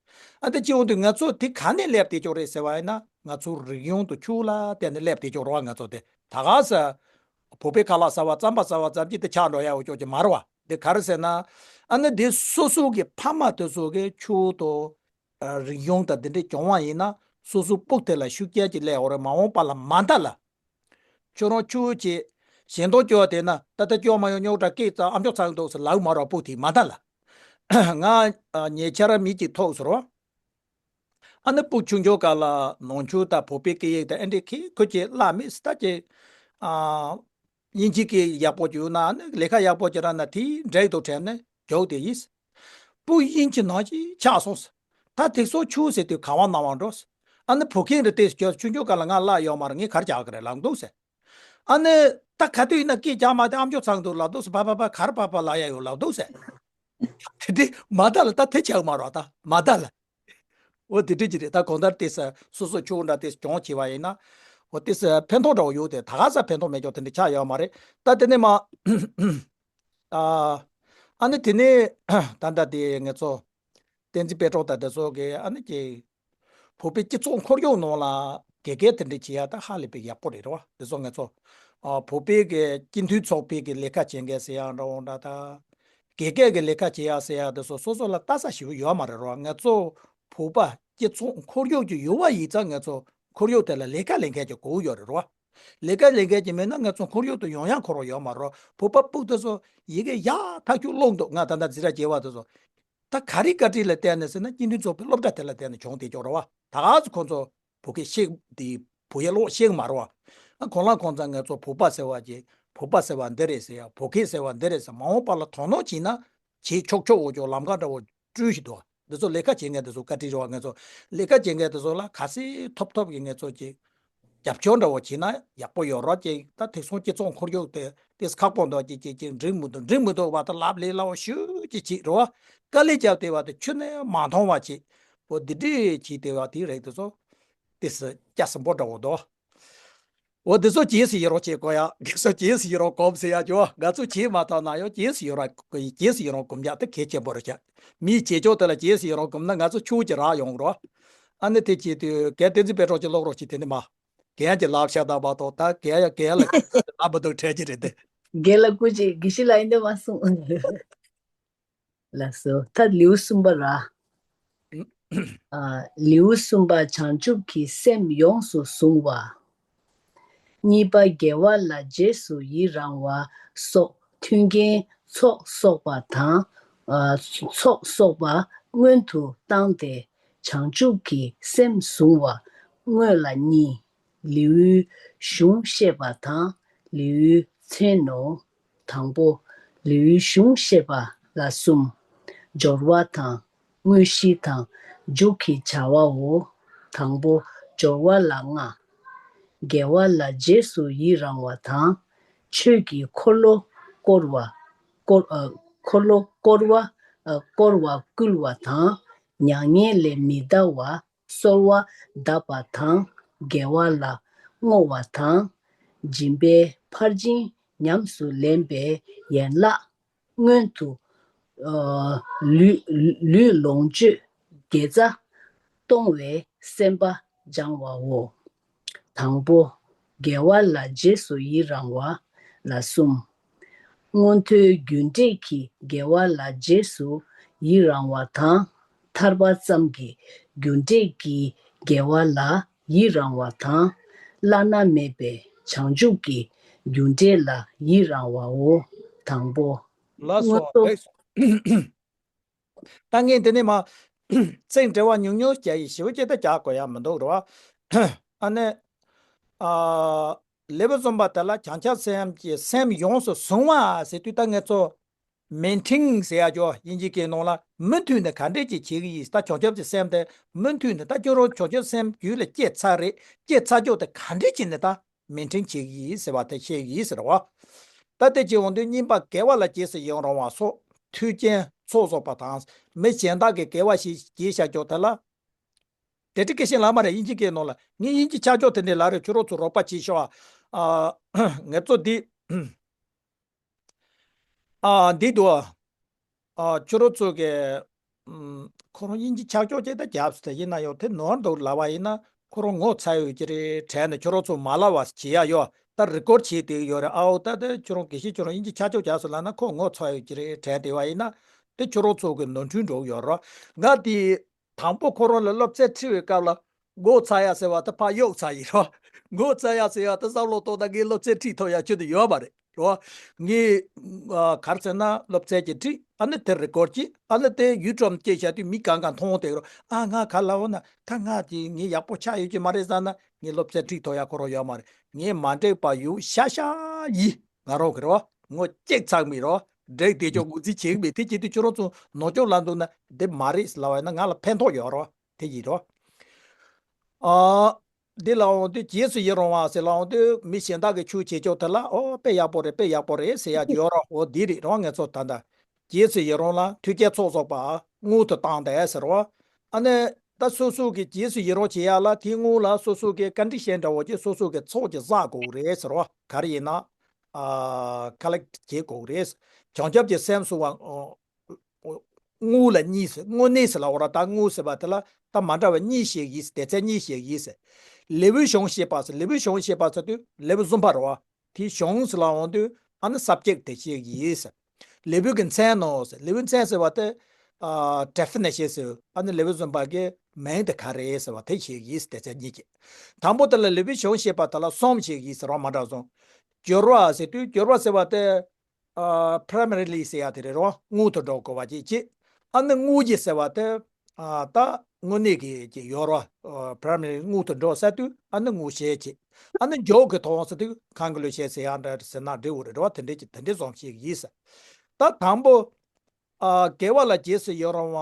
ཨ་དེ་ཅི་འོང་དུས་ང་ཚོ་དེ་ག་ནས་སླེབས་བསྡད་ཅོག་རེད་ཟེར་བ་ཡིན་ན། ང་ཚོ་རིག་གཞུང་དང་ཆོས་ལ་བརྟེན་ནས་སླེབས་བསྡད་ཅོག་རེད་བ། ང་ཚོ་དེ་ད་ག་ས་བོད་པའི་ཁ་ལག་ཟ་བ་རྩམ་པ་ཟ་བ་ཙམ་གྱིས་དེ་ཆགས་འགྲོ་ཡ་འོ་ཅོག་ཅིག་མ་རེད་བ། དེ་ག་རེ་ཟེར་ན། ཨ་ནི་དེ་སོ་སོ་གི་ཕ་མ་དེ་ཚོ་གི་ཆོས་དང་། ཨ། རིག་གཞུང་དང་དེ་འདྲས་སྦྱོང་བ་ཡིན་ན་སོ་སོའི་སྤུ་གུ་དེ་ལ་ཤུགས་རྐྱེན་ཅིག་སླེབས་ཡོད་རེད། མ་འོངས་པ་ལ་མ་མཐའ་ལ། ཁྱོད་རང་ཆོས་བྱེད། གཞན་དོན་སྐྱོ་བ་དེ་ན་ད་ལྟ་སྐྱོ་མ་ཡོང་རྙོག་དྲ་སྐད་ཙམ་ཨ་མཆོག་ཚང་འདུག་ཟེར་ལབ་མ་རོགས། སྤུ་གུ་དེ་མ་མཐའ་ལ། ང་ཉེ་ཆར་མི་གཅིག་ཐུག་ཟེར་བ། ཨ་ནི་སྤུ་གུ་ཆུང་ཆུང་སྒང་ལ་ནང་ཆོས་དང་བོད་པའི་སྐད་ཡིག་དང་ཨེ་འདྲས་ཁྱད་ཁོ་ཅིག་བརླག་མེད་ཟེར། ད་ཅིག་ཨ། དབྱིན་ཇིའི་སྐད་ཡག་པོ་ཅིག་ཡོད་ན་ནི་ལས་ཀ་ཡག་པོ་ཅིག་རག་ན་དེའི་འབྲེལ་དུ་དྲན་ནས་རྒྱུགས་དེ་ཡིན། སྤུ་གུ་དབྱིན་ཇི་ནང་བཞིན་ཆགས་སོང་ཟེར། ད་དེ་ཚོ་ཆོས་ཟེར་དུས་ག་བ་ན་བ་འགྲོ་ཟེར། ཨ་ནི་བོད་སྐད་འདྲ་ཏོག་ཙམ་ཆུང་ཆུང་སྒང་ལ་ང་བརླག་ཡོད་མ་རེད། ངས་ག་རེ་རྒྱག་གི་རེད་ལབ་འདུག་ཟེར། ཨ་ནི་ད་ག་དུས་ཡིན་ན་སྐད་རྒྱག་མ་དེ་ཨ་མཆོག་ཚང་འདུག་ལབ་འདུག་ཟེར། པ་པ་པ་ག་རེ་པ་པ་ལབ་ཡ་ཡོད་ལབ་འདུག་ཟེར། དེ་དེ་མ་མཐའ་ལ་ད་དེ་ཆགས་མ་རོགས། ད་མ་མཐའ་ལ། འོ་དེ་འདྲ་ཅིག་རེད། ད་གང་ལྟར་ཏོག་ཙམ་སོ་སོ་ཆོས་འདྲ་ཏོག་ཙམ་སྦྱོང་བྱས་པ་ཡིན་ན། འོ་ཏོག་ཙམ་ཕན་ཐོགས་འདྲ་བོ་ཡོད་དེ། ད་ག་ས་ཕན་ཐོགས་མེད་ཀྱོག་དེ་འདྲ་ཆགས་ཡོད་མ་རེད། ད་དེ་ནས་མ། ཨ། ཨ་ནི་དེ་ནས་ད་ལྟ་དེ་ང་ཚོ་བསྟན་འཛིན་དཔལ་སྒྲོན་དང་དེ་ཚོ་གི་ཨ་ནི་ཀྱི་བོད་པའི་སྤྱི་ཚོགས་ཁོར་ཡུག་ནང་ལ་དགེ་རྒན་དེ་འདྲ་བྱེད་ཡ་ད་ཧ་ལས་པའི་ཡག་པོ་རེད་རེད་བ། དེ་ཚོ་ང་ཚོ་ཨ་བོད་པའི་གི་སྤྱི་མཐུན་ཚོགས་པའི་གི་ལས་ཀ་བྱེད་མཁན་ཟེར་ཡ་འདྲ་བོ་འདྲ་ད། དགེ་རྒན་གྱི་ལས་ཀ་བྱེད་ཡ་ཟེར་ཡ་དེ་ཚོ་སོ་སོ་ལ་ལྟ་ས་ཞིག་ཡོད་མ་རེད་རོ། ང་ཚོ་བོད་པ་སྤྱི་ཚོགས་ཁོར་ཡུག་ཅིག་ཡོད་པ་ཡིན་ཙང་ང་ཚོ་ཁོར་ཡུག་དེ་ལ་ལས་ཀ་ལས་མཁན་ཅིག་དགོས་ཡོད་རེད་རོ། ལས་ཀ་ལས་མཁན་ཅིག་མེད་ན་ང་ཚོ་ཁོར་ཡུག་དེ་ཡོང་ཡ་ཁོ་རང་ཡོད་མ་རེད་རོ། བོད་པ་སྤུ་གུ་དེ་ཚོ་ཡི་གེ་ཡག་ཐག་ཆོད་ཀློག་འདུག་ང་ད་ལྟ་འཛིན་གྲྭ་སྐྱེལ་བ་དེ་ཚོ་ད་ག་རེ་བཀའ་དྲིན་ལ་བརྟེན་ནས་ཟེར་ན་སྤྱི་མཐུན་ཚོགས་པའི་སློབ་གྲྭ་དེ་ལ་བརྟེན་ནས་བྱུང་བསྡད་ཀྱོག་རེད་བ། ད་ག་ཚོད་ཁོང་ཚོ་བོད་སྐད་ཤེས་དེ་བོད་ཡིག་ཀློག་ཤེས་ཀྱི་མ་རེད་བ། ཨ་གང་ལ་གང་འཚམ་ང་ཚོ་བོད་པ་ཟེར་བ་ཅིག་བོད་པ་ཟེར་བ་འདི་རེད་ཟེར་ཡ། བོད་སྐད་ཟེར་བ་འདི་རེད་ཟེར། མ་འོངས་པ་ལ་དོ་སྣང་བྱས་ན་བྱེད་ཆོག་ཆོག་འོ་ཅོག་ལམ་ཁ་འདྲ་བོ་བསྐྲུན་བཞིན་འདུག་འདི་ཚོ་ལས་ཀ་བྱེད་མཁན་དེ་ཚོ་བཀའ་དྲིན་རེད་བ། ང་ཚོ་ལས་ཀ་བྱེད་མཁན་དེ་ཚོ་ལ་ག་ཚོད་ཐོབ་ཐོབ་ཀྱི་ང་ཚོ་ཅིག་རྒྱབ་སྐྱོར་འདྲ་བོ་བྱས་ན་ཡག་པོ་ཡོད་རོགས་ཅིག་ད་དེང་སང་སྤྱི་ཚོགས་ཁོར་ཡུག་དེ་དེ་ཁག་པོ་འདུག་ཅིག་ཅིག་ཅིག་འགྲིག་མི་འདུག་འགྲིག་མི་འདུག་བ་ད་ལབ་ལས་སླ་བོ་ཞུ་ཅིག་ཅིག་རེད་བ། དཀའ་ལས་བརྒྱབ་བསྡད་བ་དེ་ཁྱོན་ནས་མ་མཐོང་བ་ཅིག་འོ་འདི་འདྲས་བྱས་བསྡད་བ་དེ་རེད། དེ་ཚོ་དེ་སུ་སྐྱ་སིམ་པོ་འདྲ་བོ་འདུག་འོ་འདི་ཚོ་གྱེས་སུ་ཡི་རོགས་བྱེད་དགོས་ཡ། གྱེས་སུ་གྱེས་སུ་ཡི་རོགས་གོམས་ཟེར་ཡ་ཅོ། ང་ཚོ་བྱེད་མ་ཐུབ་ན་ཡང་གྱེས་སུ་ཡི་རོགས་གྱེས་སུ་ཡི་རོགས་གོམས་ཡ་དེ་གལ་ཆེན་པོ་རེད་ཤག་མིའི་བྱེད་ཕྱོགས་དེ་ལ་གྱེས་སུ་ཡི་རོགས་གོམས་ན་ང་ཚོ་ཆུ་བོ་ཅིག་རག་ཡོང་རོགས། ཨ་ནི་དེ་བྱེད་དུས་གལ་ཏེ་འཛིན་པའི་གྲོགས་ཀྱི་ཀློག་རོགས་ཀྱི་དེ་ནི་མ། རྒན་གྱི་ལབ་ཤ་དང་མ་གཏོགས་ད་རྒན་ཡ་རྒན་ལ་ལབ་མི་འདུག་འཕྲད་ཀྱི་རེད་དེ། རྒན་ལགས་སྐུ་མཁྱེན། དགེ་བཤེས་ལགས་ཡིན་དེ་མ་གསུངས། ལགས་སོ། ད་ལེའུ་གསུམ་པ་ར། ཨ། ལེའུ་གསུམ་པ། བྱང་ཆུབ་ཀྱི་སེམས་ཡོངས་སུ་བཟུང་བ། གཉིས་པ། དགེ་བ་ལ་རྗེས་སུ་ཡི་རང་བ་སོགས་མཐུན་རྐྱེན་ཚོགས་གསོག་པ་དང་། ཨ། ཚོགས་གསོག་པ་སྔོན་དུ་བཏང་སྟེ་བྱང་ཆུབ་ཀྱི་སེམས་བཟུང་བ་དངོས་ལ་གཉིས། ལེའུའི་གཞུང་བཤད་པ་དང་ལེའུའི་མཚན་ནོ། དང་པོ། ལེའུའི་གཞུང་བཤད་པ་ལ་གསུམ། སྦྱོར་བ་དང་། དངོས་གཞི་དང་། མཇུག་གི་བྱ་བའོ། དང་པོ། སྦྱོར་བ་ལ་ལྔ། དགེ་བ་ལ་རྗེས་སུ་ཡི་རང་བ་དང་། ཆོས་ཀྱི་འཁོར་ལོ་བསྐོར་བ། བསྐོར། ཨ། འཁོར་ལོ་བསྐོར་བ། ཨ། བསྐོར་བ་བསྐུལ་བ་དང་། མྱ་ངན་ལས་མི་འདའ་བ། གསོལ་བ་གདབ་པ་དང་། དགེ་བ་ལ་བསྔོ་བ་དང་། སྦྱིན་པའི་ཕར་ཕྱིན་ཉམས་སུ་ལེན་པའི་ཡན་ལག་སྔོན་དུ། ཨ། ལུས། ལུས་ལོངས་སྤྱོད་དགེ་རྩ་གཏོང་བའི་སེམས་པ་སྦྱང་བའོ། དང་པོ། དགེ་བ་ལ་རྗེས་སུ་ཡི་རང་བ་ལ་གསུམ། མངོན་མཐོའི་རྒྱུ་འབྲས་ཀྱི་དགེ་བ་ལ་རྗེས་སུ་ཡི་རང་བ་དང་། ཐར་པ་ཙམ་གྱི་རྒྱུ་འབྲས་ཀྱི་དགེ་བ་ལ་ཡི་རང་བ་དང་། བླ་ན་མེད་པའི་བྱང་ཆུབ་ཀྱི་རྒྱུ་འབྲས་ལ་ཡི་རང་བའོ། དང་པོ། ལགས་སོ། མངོན་མཐོ། ལགས་སོ། ད་ངས་འདི་ནས་མ། ཚིག་འབྲེལ་བ་ཉུང་ཉུང་བྱས་ཡིན་ཞེ་པོ་ཅིག་ད་རྒྱག་དགོས་ཡ་མི་འདུག་རེད་བ། ཨ་ནི། ཨ། ལེའུ་གསུམ་པ་དེ་ལ་བྱང་ཆུབ་སེམས་ཀྱི་སེམས་ཡོངས་སུ་བཟུང་བ་ཟེར་དུས་ད་ངས་ཚོ། མེན་ཊེན་ཟེར་ཡག་ཅོ་དབྱིན་ཇིའི་སྐད་ནང་ལ་མུ་མཐུད་ནས་ག་འདྲས་ཅིག་བྱེད་ཀྱི་ཡིན། ད་བྱང་ཆུབ་ཀྱི་སེམས་དེ་མུ་མཐུད་ནས་ད་ཁྱོད་རང་བྱང་ཆུབ་སེམས་རྒྱུད་ལ་སྐྱེས་ཚར་རེད། སྐྱེས་ཚར་ཅོག་དེ་ག་འདྲས་བྱས་ནས་ད་མེན་ཊེན་བྱེད་ཀྱི་ཡིན་ཟེར་བ་དེ་བཤད་ཀྱི་ཡིན་ཟེར་བ། ད་དེ་བྱེད་འོང་དུས་གཉིས་པ་དགེ་བ་ལ་རྗེས་སུ་ཡི་རང་བ་སོགས་མཐུན་རྐྱེན་ཚོགས་བསགས་པ་དང་། མི་གཞན་དག་གིས་དགེ་བ་ཞིག་བྱས་བཞག་ཅོག་དེ་ལ། དེ་འདྲ་སྐད་ཆ་ལབ་མ་རེད། དབྱིན་ཇི་སྐད་ནང་ལ། ངས་དབྱིན་ཇི་ཆ་ཅོག་དེ་འདྲ་ལབ་རེད། ཁྱོད་རང་ཚོ་རོགས་པ་བྱེད་ཤོག་ཨ། ངེད་ཚོ་འདི། ཨ། འདི་འདུག་ཨ། ཨ། ཁྱོད་རང་ཚོ་གི། ཨམ། ཁོ་རང་དབྱིན་ཇི་ཆ་ཅོག་ཅིག་ད་རྒྱབ་སུ་དེ་ཡིན་ན་ཡང་དེ་ནོར་འདུག་ལབ་པ་ཡིན་ན། ཁོ་རང་ངོ་ཚ་ཡོད་ཀྱི་རེད་དྲན་ནས་ཁྱོད་རང་ཚོ་མ་ལབ་པ་བྱེད་ཡག་ཡོད། ད་རི་ཀོར་བྱེད་བསྡད་ཡོད་རེད། ཨའོ་ད་དེ་ཁྱོད་རང་དགེ་བཤེས་ཁྱོད་རང་དབྱིན་ཇི་ཆ་ཅོག་རྒྱབ་སུ་ལབ་ན་ཁོ་ངོ་ཚ་ཡོད་ཀྱི་རེད་དྲན་བསྡད་པ་ཡིན་ན། དེ་ཁྱོད་རང་ཚོ་གི་ནོར་འཁྲུལ་འགྲོ་གི་ཡོད་རེད། ང་དེ། དང་པོ་ཁོ་རང་ལ་སློབ་ཚན་ཁྲིད་པའི་སྐབས་ལ་མགོ་ཚ་ཡག་ཟེར་བ་དེ་ཕར་གཡུག་ཚར་ཡིན་རོ། མགོ་ཚ་ཡག་ཟེར་ཡག་དེ་བསམ་བློ་གཏོང་ན་ངས་སློབ་ཚན་ཁྲིད་ཐུབ་ཡག་ཁྱོན་ནས་ཡོད་མ་རེད་རོ། ངས། ཨ། ག་རེ་ཟེར་ན་སློབ་ཚན་གྱི་ཁྲིད་ཨ་ནི་དེ་རི་ཀོར་གྱིས་ཨ་ནི་དེ་ཡུ་ཊུབ་སྐྱེལ་བྱ་དུས་མི་གང་ག་མཐོང་དེ་རོ། ཨ། ང་ག་ལ་འོ་ན་ད་ང་དེ་ངས་ཡག་པོ་ཆགས་ཡོད་ཀྱི་མ་རེད་བསམ་ན་ངས་སློབ་ཚན་ཁྲིད་ཐུབ་ཡག་ཁོ་རང་ཡོད་མ་རེད། ངས་མ་འགྲིག་པ་ཡོད་ཤ་ཤ་ཡིན། ང་རང་གི་རོ། ངོ་གཅིག་ཚང་མི་རོ། འགྲིག་བསྡད་ཆོག་ངོས་འཛིན་བྱེད་ཀྱི་མེད། དེ་བྱེད་དུས་ཁྱོད་རང་ཚོ་ནོར་འཁྲུལ་ལབ་འདུག་ན་འདི་མ་རེད་ལབ་པ་ཡིན་ན་ང་ལ་ཕན་ཐོགས་ཡོད་རོ། དེ་ཡིན་རོ། ཨ། འདི་ལབ་འོང་དུས་རྗེས་སུ་ཡི་རང་བ་ཟེར་ལབ་འོང་དུས་མི་གཞན་དག་གིས་ཆོས་བྱེད་ཆོག་དེ་ལ་ཨོ་དཔེ་ཡག་པོ་རེད། དཔེ་ཡག་པོ་རེད་ཟེར་ཡག་ཡོད་རོ། འོ་འདི་རེད་རོ། ངེད་ཚོ་ད་ལྟ་རྗེས་སུ་ཡི་རང་ལ་མཐུན་རྐྱེན་ཚོགས་བསགས་པ་སྔོན་དུ་བཏང་སྟེ་ཟེར་རོ། ཨ་ནི་ད་སོ་སོ་གི་རྗེས་སུ་ཡི་རང་བྱེད་ཡག་ལ་དེའི་སྔོན་ལ་སོ་སོ་གི་ཀོན་ཌི་ཤན་འདྲ་བོ་ཅིག་སོ་སོ་གི་ཚོགས་ཀྱིས་བསགས་དགོས་རེད་ཟེར་རོ། ག་རེ་ཡིན་ན། ཨ། ཀོ་ལེག་ཊི་བྱེད་དགོས་རེད། བྱང་ཆུབ་ཀྱི་སེམས་གསོ་བ། ཨོ། དངོས་ལ་གཉིས་ཟེར། དངོས་གནས་ཟེར་ལབ་པ་ར། ད་དངོས་ཟེར་བ་དེ་ལ་ད་མ་འདྲ་བ་གཉིས་ཤིག་ཡིན་ཟེར། སྡེ་ཚན་གཉིས་ཤིག་ཡིན་ཟེར། ལེའུའི་གཞུང་བཤད་པ་ཟེར། ལེའུའི་གཞུང་བཤད་པ་ཟེར་དུས་ལེའུ་གསུམ་པ་རེད་བ། དེའི་གཞུང་ཟེར་ལབ་འོང་དུས་ཨ་ནི་སབ་ཇེག་དེ་ཤིག་ཡིན་ཟེར། ལེའུ་གི་མཚན་ནོ་ཟེར། ལེའུའི་མཚན་ཟེར་བ་དེ། ཨ། ཌེ་ཕི་ནི་ཤན་ཟེར། ཨ་ནི་ལེའུ་གསུམ་པ་གི་མིང་དེ་ག་རེ་ཟེར་བ་དེ་ཤིག་ཡིན་ཟེར། སྡེ་ཚན་གཉིས་ཀྱི། དང་པོ་དེ་ལ་ལེའུའི་གཞུང་བཤད་པ་དེ་ལ་གསུམ་ཞིག་ཡིན་ཟེར་བ་མ་འདྲ་སོང་། སྦྱོར་བ་ཟེར་དུས་སྦྱོར་བ་ཟེར་བ་དེ། ཨ། པྲའི་མ་རི་ལི་ཟེར་ཡག་དེ་རེད་རོ། སྔོན་དུ་འགྲོ་དགོས་པ་ཅིག་བྱེད། ཨ་ནི་དངོས་གཞི་ཟེར་བ་དེ། ཨ། ད་དངོས་གནས་ཀྱི་ཅིག་ཡོད་རོ། ཨ། པྲའི་མ་རི་ལི་སྔོན་དུ་འགྲོ་ཟེར་དུས་ཨ་ནི་དངོས་གཞི་བྱེད། ཨ་ནི་མཇུག་གི་དོན་ཟེར་དུས་ཁོན་ཀུ་ལུ་ཤན་ཟེར་ཡག་འདྲ་ཟེར་ན་འགྲིག་འོ་རེད་རོ། དེ་འདྲའི་ཅིག་དེ་འདྲའི་བཟོ་ཞིག་ཡིན་ཟེར། ད་དང་པོ། ཨ། དགེ་བ་ལ་རྗེས་སུ་ཡི་རང་བ་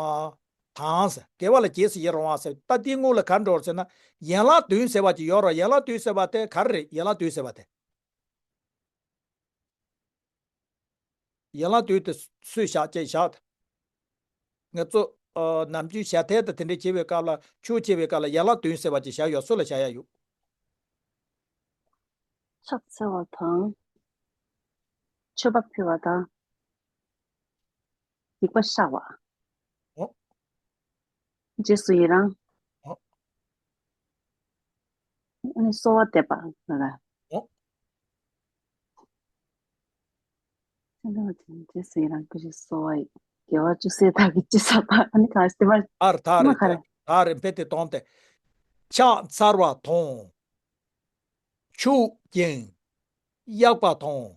དང་ཟེར། དགེ་བ་ལ་རྗེས་སུ་ཡི་རང་བ་ཟེར། ད་དེའི་སྔོན་ལ་ག་འགྲོ་ཟེར་ན་ཡན་ལག་བདུན་ཟེར་བ་ཅིག་ཡོད་རོ། ཡན་ལག་བདུན་ཟེར་བ་དེ་ག་རེ་རེད། ཡན་ལག་བདུན་ཟེར་བ་དེ། ཡན་ལག་བདུན་དེ་སུས་བཞག་ཅེས་བཞག་ངེད་ཚོ། ཨ། ནམ་རྒྱུན་ཞལ་ཏ་དང་དེ་འདྲ་བྱེད་པའི་སྐབས་ལ་ཆོས་བྱེད་པའི་སྐབས་ལ་ཡན་ལག་བདུན་ཟེར་བ་ཅིག་བཞག་ཡོད། སུ་ལ་བཞག་ཡག་ཡོད། ཕྱག་འཚལ་བ་དང་། མཆོད་པ་ཕུལ་བ་དང་། སྡིག་པ་བཤགས་པ། ཨོ། རྗེས་སུ་ཡི་རང་། ཨོ། ཨ་ནི་གསོལ་བ་འདེབས་པ་ལ། ཨོ། རྗེས་སུ་ཡི་རང་། སྐུ་བཞིའི་གསོལ་བ་ཡི། དགེ་བ་བཅུ་ཟད་བདག་གིས་ཅི་བསགས་པ། ཨ་ནི་ག་རེ་ཟེར་བ། ཨར་ཐ་རེ་མ་ག་རེ། ཐ་རེ་འཕེལ་ཏེ་དོན་ཏེ། ཕྱག་འཚལ་བ་དང་། མཆོད་ཅིང་། གཡོགས་པ་དང་།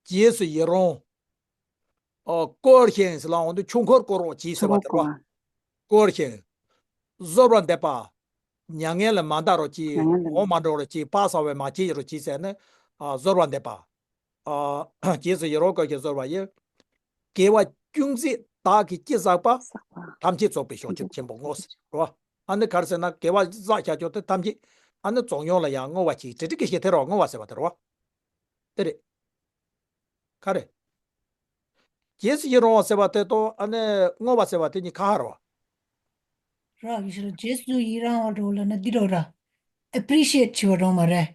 རྗེས་སུ་ཡི་རང་། ཨོ། བསྐོར་ཞིང་ཟེར་ལབ་འོང་དུས་ཆོས་འཁོར་བསྐོར་རོགས་གྱིས་ཟེར་བ་དེ་རེད་བ། བསྐོར་ཞིང་། གསོལ་བ་འདེབས་པ། མྱ་ངན་ལས་མ་འདའ་རོགས་གྱིས། མྱ་ངན་ལས་འོང་མ་འགྲོ་རོགས་གྱིས། བག་ཚ་བས་མ་བྱེད་རོགས་གྱིས་ཟེར་ནས། ཨ། གསོལ་བ་འདེབས་པ། ཨ། རྗེས་སུ་ཡི་རང་བསྐོར་ཞིང་གསོལ་བ་ཡི། དགེ་བ་ཅུང་ཟད་བདག་གིས་ཅི་བསགས་པ། བསགས་པ། ཐམས་ཅད་རྫོགས་པའི་བྱང་ཆུབ་ཆེན་པོ་བསྔོ་ཟེར་རོ། ཨ་ནི་ག་རེ་ཟེར་ན་དགེ་བ་བསགས་བྱ་ཆོག་དེ་ཐམས་ཅད་ཨ་ནི་རྫོགས་ཡོང་ལ་ཡང་བསྔོ་བ་ཞིག་དྲི་དྲི་གི་ཞེ་ཐེ་རོ། བསྔོ་བ་ཟེར་བ་དེ་རོ། དེ་རེད། ག་རེ། རྗེས་སུ་ཡི་རང་བ་ཟེར་བ་དེ་དང་ཨ་ནི་བསྔོ་བ་ཟེར་བ་དེ་གཉིས་ཁ་ཁ་རོ། ར་གི་ཤི་ལ་རྗེས་སུ་ཡི་རང་བ་འགྲོ་ལ་ན་འདི་རོ་ར། ཨེ་པི་རི་ཤི་ཨེཊ་བྱེད་པ་རོ་མ་རེད།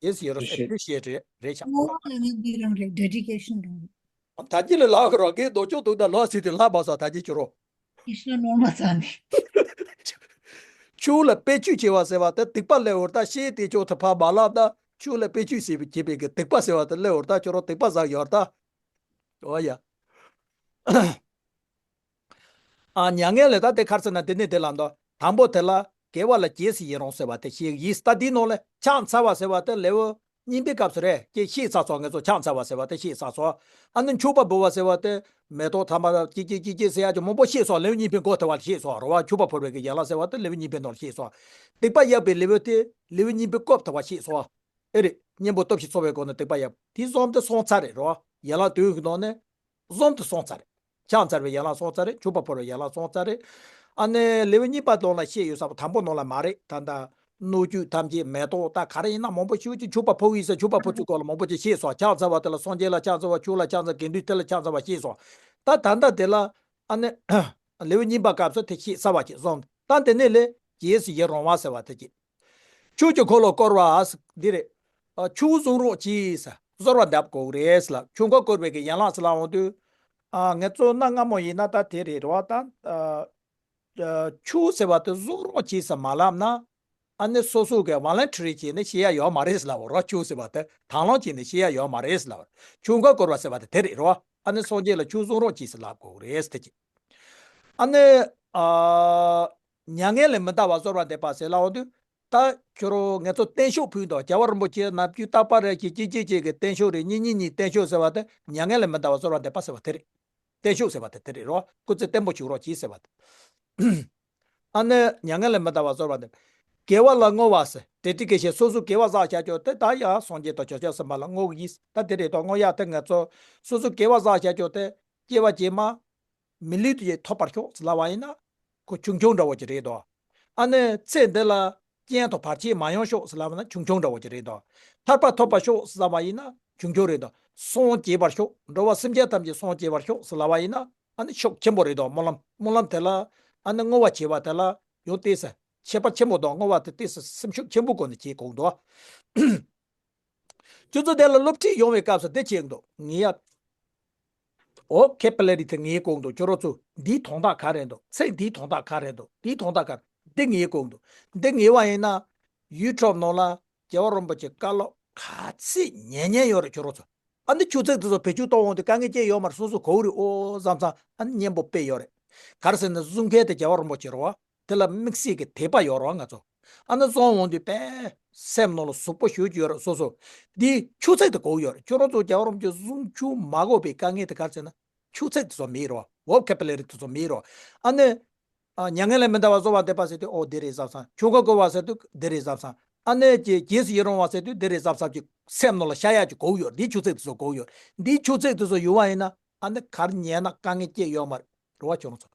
རྗེས་སུ་ཡི་རང་ཨེ་པི་རི་ཤི་ཨེཊ་རེད་རེད་ཆགས། བསྔོ་བ་ལ་ན་འདི་རང་རེད། ཌེ་ཌི་ཀེ་ཤན་རོ། ད་ཅི་ལ་ལག་རོ་གི་རྡོ་ཅོག་དུག་ད་ལོ་སི་དེ་ལྷ་བ་ས་ད་ཅི་ཅི་རོ། ཨིཤ་ལ་ནོར་མ་ཚ་ནི། ཆུ་ལ་དཔེ་བཅུད་བྱེད་པ་ཟེར་བ་དེ་སྡིག་པ་སླེབས་འོར་ད་ཤེས་དེ་ཆོག་ཐུབ་པ་མ་ལབ་ད་ཆུ་ལ་དཔེ་བཅུད་ཟེར་བའི་བྱེད་པའི་གི་སྡིག་པ་ཟེར་བ་དེ་སླེབས་འོར་ད་ཁྱོད་རང་སྡིག་པ་བསགས་ཡོད་ད། འོ་ཡ། ཨ། མྱ་ངན་ལས་ད་དེ་ག་རེ་ཟེར་ན་དེ་ནས་དེ་ལ་འདོ། དང་པོ་དེ་ལ་དགེ་བ་ལ་རྗེས་སུ་ཡི་རང་ཟེར་བ་དེ་ཞིག་ཡིན། ད་འདིའི་ནང་ལ་ཕྱག་འཚལ་བ་ཟེར་བ་དེ་ལེའུ་གཉིས་པའི་སྐབས་སུ་རེད། ཀྱེ་ཤེས་ཚར་སོང་། ངེད་ཚོ་ཕྱག་འཚལ་བ་ཟེར་བ་དེ་ཤེས་ཚར་སོང་། ཨ་ནི་མཆོད་པ་འབུལ་བ་ཟེར་བ་དེ་མེ་ཏོག་ཐམ་པ་ཀྱེ་ཀྱེ་ཀྱེ་ཀྱེ་ཟེར་ཡག་ཅིག་མང་པོ་ཤེས་སོང་། ལེའུ་གཉིས་པའི་འགོ་དེ་བ་ལ་ཤེས་སོང་རེད་བ། མཆོད་པ་ཕུལ་བའི་གི་ཡན་ལག་ཟེར་བ་དེ་ལེའུ་གཉིས་པའི་ནང་ལ་ཤེས་སོང་། སྡིག་པ་གཡོགས་པའི་ལེའུ་དེ་ལེའུ་གཉིས་པའི་སྐབས་དེ་བ་ཤེས་སོང་། ཨེ་རེད། གཉེན་པོ་སྟོབས་ཤིག་འཚོ་བའི་སྒོ་ནས་སྡིག་པ་གཡོགས། དེ་གསུམ་དེ་སོང་ཚར་རེད་རོ། ཡན་ལག་བདུན་གྱི་ནང་ནས། གསུམ་དེ་སོང་ཚར་རེད། ཕྱག་འཚལ་བའི་ཡན་ལག་སོང་ཚར་རེད། མཆོད་པ་ཕུལ་བའི་ཡན་ལག་སོང་ཚར་རེད། ཨ་ནི་ལེའུ་གཉིས་པ་ནང་ལ་བཤད་ཡོད་ས་པ་དང་པོ་ནང་ལ་མ་རེད། ད་ལྟ་སྣོད་བཅུད་ཐམས་ཅད་མེ་ཏོག་ད་ག་རེ་ཡིན་ན་མང་པོ་ཞེ་པོ་ཅིག་མཆོད་པ་ཕུལ་ཡིན་ས། མཆོད་པ་ཕུལ་ཚུལ་སྐོར་ལ་མང་པོ་ཅིག་བཤད་སོང་། ཕྱག་འཚལ་བ་དེ་ལ་སངས་རྒྱས་ལ་ཕྱག་འཚལ་བ། ཆོས་ལ་ཕྱག་འཚལ། དགེ་འདུན་དེ་ལ་ཕྱག་འཚལ་བ་བཤད་སོང་། ད་ད་ལྟ་དེ་ལ་ཨ་ནི་ལེའུ་གཉིས་པ་སྐབས་སུ་དེ་བཤད་ཚར་བ་ཅིག་བཟུང་། ད་དེ་ནས་ལས་རྗེས་སུ་ཡི་རང་བ་ཟེར་བ་དེ་ཅིག་ཆོས་ཀྱི་འཁོར་ལོ་བསྐོར་བ་འདི་རེད། ཨ། ཆོས་གསུང་རོགས་གྱིས་ཟེར་གསོལ་བ་འདེབས་དགོས་རེད་ཟེར་ལ། ཆོས་འཁོར་བསྐོར་བའི་གི་ཡན་ལག་ཟེར་ལ་འོང་དུས། ཨ། ངས་བཙལ་ན་སྔ་མོ་ཡིན་ན་ད་དེ་རེད་རེད་བ། ད། ཨ། ཨ། ཆོས་ཟེར་བ་དེ་གསུང་རོགས་གྱིས་ཟེར་མ་ལབ་ན། ཨ་ནི་སོ་སོ་གི་ཝོ་ལན་ཊ་རི་བྱས་ནས་བཤད་ཡ་ཡོད་མ་རེད་ཟེར་ལབ་པ་རེད། ཆོས་ཟེར་བ་དེ་དང་བླངས་བྱས་ནས་བཤད་ཡ་ཡོད་མ་རེད་ཟེར་ལབ་པ་རེད། ཆོས་འཁོར་བསྐོར་བ་ཟེར་བ་དེ་དེ་རེད་རེད་བ། ཨ་ནི་སངས་རྒྱས་ལ་ཆོས་གསུང་རོགས་གྱིས་ཟེར་ལབ་དགོས་རེད་ཟེར་དེ་ཅིག་ཨ་ནི། ཨ། མྱ་ངན་ལས་མི་འདའ་བར་གསོལ་བ་འདེབས་པ་ཟེར་ལབ་འོང་དུས། ད་ཁྱོད་རང་ངས་ཚོ་བརྟན་བཞུགས་ཕུལ་འདུག་རྒྱལ་བ་རིན་པོ་ཆེ་ནམ་རྒྱུན་རྟག་པར་རེ་ཞིག་གཅིག་གཅིག་གཅིག་གི་བརྟན་བཞུགས་རེད། གཉིས་གཉིས་གཉིས་བརྟན་བཞུགས་ཟེར་བ་དེ་མྱ་ངན་ལས་མི་འདའ་བར་གསོལ་བ་འདེབས་པ་ཟེར་བ་དེ་རེད། བརྟན་བཞུགས་ཟེར་བ་དེ་དེ་རེད་རོ། སྐུ་ཚེ་བརྟན་པོ་བཞུགས་རོགས་གྱིས་ཟེར་བ་དེ། ཨ་ནི་མྱ་ངན་ལས་མི་འདའ་བར་གསོལ་བ་འདེབས། དགེ་བ་ལ་བསྔོ་བ་ཟེར་ཏེ་ཏི་གེ་ཤེས་སོ་སོ་དགེ་བ་བསགས་བྱ་ཆོག་དེ་ད་ཡ་སངས་རྒྱས་དང་བྱང་ཆུབ་སེམས་དཔའ་ལ་བསྔོ་གི་ཡིན། ད་དེ་རེད་དོ། བསྔོ་ཡ་དེ་ངས་ཚོ་སོ་སོ་དགེ་བ་བསགས་བྱ་ཆོག་དེ་སྐྱེ་བ་རྗེས་མ། མི་ལུས་དེ་ཐོབ་པར་ཤོག་ཟེར་ལབ་པ་ཡིན་ན། ཁོ་ཆུང་ཆུང་འདྲ་བོ་ཅིག་རེད་དོ། ཨ་ནི་ཚེ་འདི་ལ་རྐྱེན་དང་བར་ཆད་མ་ཡོང་ཤོག་ཟེར་ལབ་པ་ན་ཆུང་ཆུང་འདྲ་བོ་ཅིག་རེད་དོ། ཐར་པ་ཐོབ་པར་ཤོག་ཟེར་ལབ་པ་ཡིན་ན་ཆུང་ཆུང་རེད་དོ། སངས་རྒྱས་པར་ཤོག་འགྲོ་བ་སེམས་ཅན་ཐམས་ཅད་སངས་རྒྱས་པར་ཤོག་ཟེར་ལབ་པ་ཡིན་ན་ཨ་ནི་ཤུགས་ཆེན་པོ་རེད་དོ། སྨོན་ལམ་སྨོན་ལམ་དེ་ལ་ཨ་ནི་བསྔོ་བ་བྱེད་པ་དེ་ལ་ཡང་ཏོག་ཙམ་ཁྱད་པར་ཆེན་པོ་དང་བསྔོ་བ་དེ་ཏོག་ཙམ་སེམས་ཤུགས་ཆེན་པོ་སྒོ་ནས་བྱེད་དགོས་འདུག་ཁྱོད་ཚོ་དེ་ལ་སློབ་ཁྲིད་ཡོང་བའི་སྐབས་སུ་དེ་བྱེད་འདུག་ངེས་ཡ། ཨོ་ཁེ་པ་ལེ་རི་དེ་ངེས་དགོས་འདུག་ཁྱོད་རང་ཚོ་འདིའི་དོན་དག་ག་རེ་འདུག་ཚིག་འདིའི་དོན་དག་ག་རེ་འདུག་འདིའི་དོན་དག་ག་རེ། འདི་ངེས་དགོས་འདུག་འདི་ངེས་པ་ཡིན་ན། ཡུ་ཊུབ་ནང་ལ་རྒྱལ་བ་རིན་པོ་ཆེ་བཀའ་སློབ་ག་ཚད་ཉན་ཉན་ཡོད་རེད་ཁྱོད་རང་ཚོ། ཨ་འདི་ཆུ་ཚོད་དེ་ཚོ་བེད་སྤྱོད་གཏོང་འོང་དུས་དཀའ་ངལ་ཅི་ཡོད་མ་རེད། སོ་སོ་གོ་རེད། ཨོ་བསམ་བསམ་ཨ་ནི་སྙན་པོ་དཔེ་ཡོད་རེད། ག་རེ་ཟེར་ན་གསུང་མཁན་དེ་རྒྱལ་བ་རིན་པོ་ཆེ་རེད་བ། དེ་ལ་དམིགས་བསལ་གྱི་དད་པ་ཡོད་རེད་བ། ང་ཚོ་ཨ་ནི་བསམ་འོང་དུས་དཔེ་སེམས་ནང་ལ་ཟུག་པོ་ཞུ་རྒྱུ་ཡོད་རེད། སོ་སོ་འདི་ཆུ་ཚོད་དེ་གོ་ཡོད་རེད། ཁྱོད་རང་ཚོ་རྒྱལ་བ་རིན་པོ་ཆེ་གསུང་ཆོས་མ་གོ་བའི་དཀའ་ངལ་དེ་ག་རེ་ཟེར་ན་ཆུ་ཚོད་དེ་ཚོ་མེད་རེད་བ། ཝོ་ཁེ་པ་ལེ་རི་དེ་ཚོ་མེད་རེད་བ། ཨ་ནི། ཨ། མྱ་ངན་ལས་མི་འདའ་བར་གསོལ་བ་འདེབས་པ་ཟེར་དུས་ཨོ་དེ་རེད་བསམ་བསམ། ཆོས་འཁོར་བསྐོར་བ་ཟེར་དུས་དེ་རེད་བསམ་བསམ། ཨ་ནི་ཀྱི་རྗེས་སུ་ཡི་རང་བ་ཟེར་དུས་དེ་རེད་བསམ་བསམ་གྱི་སེམས་ནང་ལ་ཤར་ཡག་ཅིག་གོ་ཡོད། འདིའི་ཆུ་ཚོད་དེ་ཚོ་གོ་ཡོད། འདིའི་ཆུ་ཚོད་དེ་ཚོ་ཡོད་པ་ཡིན་ན་ཨ་ནི་ག་རེ་ཉན་ན་དཀའ་ངལ་སྐྱེ་ཡོད་མ་རེད་རེད་བ། ཁྱོད་རང་ཚོ།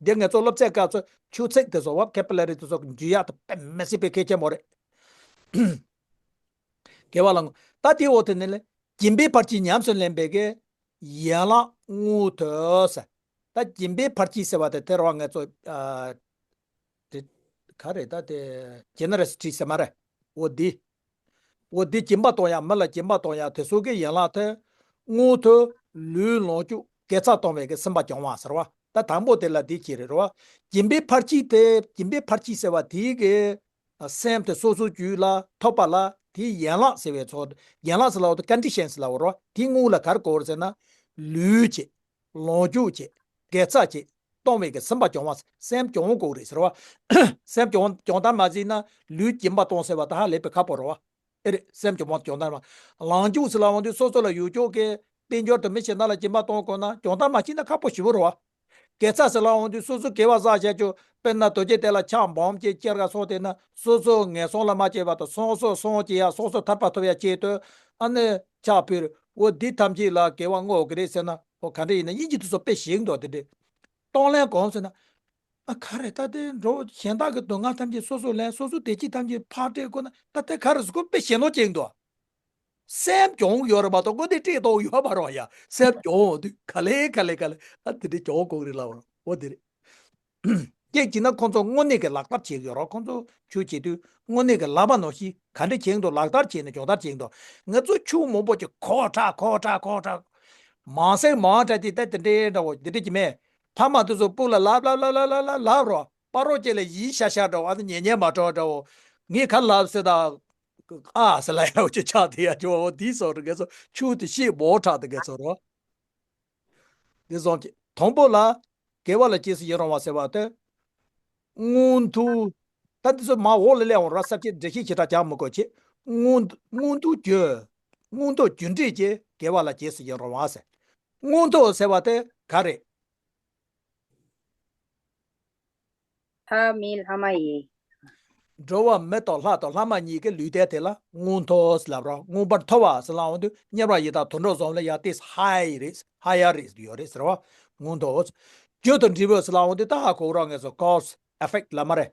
འདི་ངས་ཚོ་སློབ་ཚན་སྐབས་སུ་ཆུ་ཚོད་དེ་ཚོ་ཝོ་ཁེ་པ་ལེ་རི་དེ་ཚོ་འཇུ་ཡག་དེ་དཔེ་མི་སྲིད་པའི་གལ་ཆེན་པོ་རེད། དགེ་བ་ལ་བསྔོ། ད་དེའི་འོག་དེ་ནས་ལས་སྦྱིན་པའི་ཕར་ཕྱིན་ཉམས་སུ་ལེན་པའི་གི་ཡན་ལག་བསྔོ་ཐུབ་ཟེར། ད་སྦྱིན་པའི་ཕར་ཕྱིན་ཟེར་བ་དེ་དེ་རེད་བ། ང་ཚོ་ཨ་དེ་ག་རེད། ད་དེ་ཇེ་ནེ་རོ་སི་ཊི་ཟེར་མ་རེད། འོ་འདི། འོ་འདི་སྦྱིན་པ་གཏོང་ཡག་མི་ལ་སྦྱིན་པ་གཏོང་ཡག་དེ་ཚོ་གི་ཡན་ལག་དེ་བསྔོ་ཐུབ། ལུས་ལོངས་སྤྱོད་དགེ་རྩ་གཏོང་བའི་གི་སེམས་པ་སྐྱོང་བ་ཟེར་བ། ད་དང་པོ་དེ་ལ་འདི་བྱེད་རེད་རེད་བ། སྦྱིན་པའི་ཕར་ཕྱིན་དེ་སྦྱིན་པའི་ཕར་ཕྱིན་ཟེར་བ་དེའི་གི་སེམས་དེ་སོ་སོའི་རྒྱུད་ལ་ཐོབ་པ་ལ་དེའི་ཡན་ལག་ཟེར་བའི་ཚོ། ཡན་ལག་ཟེར་ལབ་དུས་ཀོན་ཌི་ཤན་ཟེར་ལབ་རོ། དེའི་སྔོན་ལ་ག་རེ་དགོས་རེད་ཟེར་ན། ལུས་བྱེད། ལོངས་སྤྱོད་བྱེད། དགེ་རྩ་བྱེད། གཏོང་བའི་གི་སེམས་པ་སྐྱོང་བ། སེམས་སྐྱོང་དགོས་རེད་ཟེར་བ། སེམས་སྐྱོང་སྐྱོང་སྟངས་མ་ཟིན་ན་ལུས་སྦྱིན་པ་གཏོང་ཟེར་བ་ད་ཧ་ལས་པའི་ཁག་པོ་རེད་བ། ཨེ་རེད། སེམས་སྐྱོང་བ་སྐྱོང་སྟངས་མ། ལོངས་སྤྱོད་ཟེར་ལབ་དུས་སོ་སོ་ལ་ཡོད་ཆོག་གི་དཔལ་འབྱོར་དུ་མི་གཞན་དག་ལ་སྦྱིན་པ་གཏོང་དགོས་ན་སྐྱོང་སྟངས་མ་ཤེས་ན་ཁག་པོ་ཞེ་པོ་རེད་བ། དགེ་རྩ་ཟེར་ལབ་འོང་དུས་སོ་སོ་དགེ་བ་བསགས་བྱས་ཆོག་དཔེར་ན་དོལ་རྒྱལ་དེ་ལ་ཕྱག་འབུམ་གཅིག་བསྐྱལ་ག་སོང་དེ་ན་སོ་སོ་ངན་སོང་ལ་མ་སྐྱེས་པ་དང་། སོ་སོ་སངས་རྒྱས་ཡ་སོ་སོ་ཐར་པ་ཐོབ་ཡ་ཆེད་དུ་ཨ་ནི་ཕྱག་ཕུལ། འོ་འདི་ཐམས་ཅད་ལ་དགེ་བ་བསྔོ་དགོས་རེད་ཟེར་ན་འོ་ག་འདྲ་ཡིན་ན། དབྱིན་ཇི་དེ་ཚོ་དཔེ་ཞིག་འདུག་དེ་འདྲས་གཏོང་ལེན་གོམས་ཟེར་ན། ཨ་ག་རེ་ད་དེ་འགྲོ་གཞན་དག་གི་སྡུག་བསྔལ་ཐམས་ཅད་སོ་སོ་ལེན། སོ་སོ་བདེ་སྐྱིད་ཐམས་ཅད་ཕར་སྤྲད་དགོས་ན་ད་དེ་ག་རེ་ཟེར་དགོས། དཔེ་ཞིག་ནོར་ཅིག་འདུག་སེམས་སྐྱོང་ཡོད་རེད་མ་གཏོགས་དངོས་གནས་སྤྲད་གཏོང་ཡོད་མ་རེད་ཡ། སེམས་སྐྱོང་འོང་དུས་ག་ལེ་ག་ལེ་ག་ལེ་ཨ་དེ་འདྲ་སྐྱོང་དགོས་རེད་ལབ་རོགས། འོ་དེ་རེད། སྐད་ཅིག་ན་ཁོང་ཚོ་དངོས་གནས་ཀྱི་ལག་བསྟར་བྱེད་ཀྱི་ཡོད་རེད། ཁོང་ཚོ་ཆོས་བྱེད་དུས་དངོས་གནས་ཀྱི་ལག་པ་ནང་བཞིན་ག་འདྲ་བྱེད་འདུག་ལག་བསྟར་བྱས་ནས་སྦྱོང་བརྡར་བྱེད་འདུག་ང་ཚོ་ཆོས་མང་པོ་ཅིག་གོ་དྲག་གོ་དྲག་གོ་དྲག་མང་སེང་མང་དྲགས་ཏེ་ད་དེ་འདྲའི་འདྲ་བོ་འདི་འདྲ་ཅིག་མེད། ཕ་མ་དེ་ཚོ་སྤུ་ལ་ལབ་ལབ་ལབ་ལབ་ལབ་ལབ་རོགས། པ་རོགས་ཅིག་ལ་ཡིད་ཤ་ཤ་འདྲ་བོ། ཨ་ནི་ཉན་ཉན་མ་འགྲོ་འདྲ་བོ། ངས་ག་ལབ་ཟེར་ད། ཨ་ཟེར་ལ་ཡག་ཅིག་ཆགས་དེ་ཡ་ཅོ་འོ་དེའི་སོགས་རེད། ངས་ཚོ་ཆོས་དེ་ཤེས་མང་དྲགས་དེ་ངས་ཚོ་རོ། འདི་བཟང་གི་དང་པོ་ལ་དགེ་བ་ལ་རྗེས་སུ་ཡི་རང་བ་ཟེར་བ་དེ། མངོན་མཐོ། ད་འདི་ཚོ་མ་འོག་ལ་སླེབས་འོང་ར། ས་བཅད་འགྲེལ་བཤད་ཞེ་དྲག་རྒྱག་མི་དགོས་ཆེ། མངོན་མངོན་མཐོ་རྒྱུ། མངོན་མཐོ་རྒྱུ་འབྲས་ཀྱི་དགེ་བ་ལ་རྗེས་སུ་ཡི་རང་བ་ཟེར། མངོན་མཐོ་ཟེར་བ་དེ་ག་རེད། ལྷ་མི་ལྷ་མ་ཡིན། འགྲོ་བ་མི་དང་ལྷ་དང་ལྷ་མ་ཡིན་གྱི་ལུས་རྟེན་དེ་ལ་མངོན་མཐོ་ཟེར་ལབ་རོགས། མངོན་པར་མཐོ་བ་ཟེར་ལབ་འོང་དུས་དམྱལ་བ་ཡི་དྭགས་དུད་འགྲོ་གསུམ་ལས་ཡར་ཏོག་ཙམ་ཧའི་རེད། ཧ་ཡར་རེད་ཡོད་རེད་ཟེར་བ། མངོན་མཐོ། རྒྱུ་དང་འབྲས་བུ་ཟེར་ལབ་འོང་དུས་ད་ཧ་གོ་རོགས། ངས་སོ་cause effect ལབ་མ་རེད།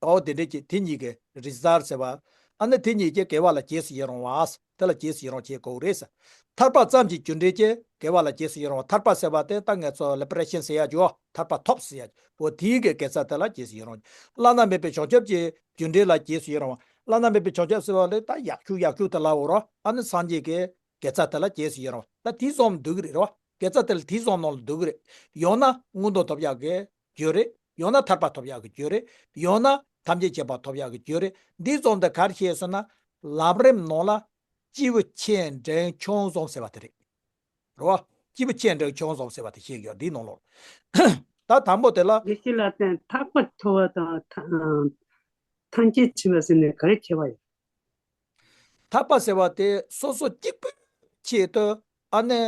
ཨོ་དེ་འདྲས་ཀྱི་དེ་གཉིས་ཀྱི་result ཟེར་བ། ཨ་ནི་དེ་གཉིས་ཀྱི་དགེ་བ་ལ་རྗེས་སུ་ཡི་རང་བ། དེ་ལ་རྗེས་སུ་ཡི་རང་བྱེད་དགོས་རེད་ཟེར། ཐར་པ་ཙམ་གྱི་རྒྱུ་འབྲས་ཀྱི་དགེ་བ་ལ་རྗེས་སུ་ཡི་རང་བ། ཐར་པ་ཟེར་བ་དེ་ད་ངས་ཚོ་liberation ཟེར་ཡ་ཅིག་ཐར་པ་ཐོབ་ཟེར་ཡ་ཅིག་འོ་དེའི་གི་དགེ་རྩ་དེ་ལ་རྗེས་སུ་ཡི་རང་། བླ་ན་མེད་པའི་བྱང་ཆུབ་ཀྱི་རྒྱུ་འབྲས་ལ་རྗེས་སུ་ཡི་རང་བ། བླ་ན་མེད་པའི་བྱང་ཆུབ་ཟེར་བ་ལས་ད་ཡག་ཤོས་ཡག་ཤོས་དེ་ལ་འོ་རོགས། ཨ་ནི་སངས་རྒྱས་ཀྱི་དགེ་རྩ་དེ་ལ་རྗེས་སུ་ཡི་རང་བ། ད་དེ་ཙམ་འདུག་གི་རེད་རོགས། དགེ་རྩ་དེ་ལ་དེ་ཙམ་ནང་ལ་འདུག་གི་རེད། ཡང་ན་མངོན་མཐོ་ཐོབ་ཡག་གི་རྒྱུ་རེད། ཡང་ན་ཐར་པ་ཐོབ་ཡག་གི་རྒྱུ་རེད། ཡང་ན་ཐམས་ཅད་མཁྱེན་པ་ཐོབ་ཡག་གི་རྒྱུ་རེད། འདི་ཙམ་དེ་ག་རེ་བཤད་ཟེར་ན། ལམ་རིམ་ནང་ལ་སྐྱེས་བུ་ཆེ་འབྲིང་ཆུང་གསུམ་ཟེར་བ་དེ་རེད། རེད་བ། སྐྱེས་བུ་ཆེ་འབྲིང་ཆུང་གསུམ་ཟེར་བ་དེ་བཤད་ཡོད་འདིའི་ནང་ལོགས། ད་དང་པོ་དེ་ལ། དགེ་བཤེས་ལགས་བསྟན་ཐར་པ་ཐོབ་པ་དང་ཐ- ཐམས་ཅད་མཁྱེན་པ་ཟེར་ནས་ག་རེ་ཁྱད་པར་ཡོད། ཐར་པ་ཟེར་བ་དེ་སོ་སོ་གཅིག་པུའི་ཆེད་དུ་ཨ་ནི་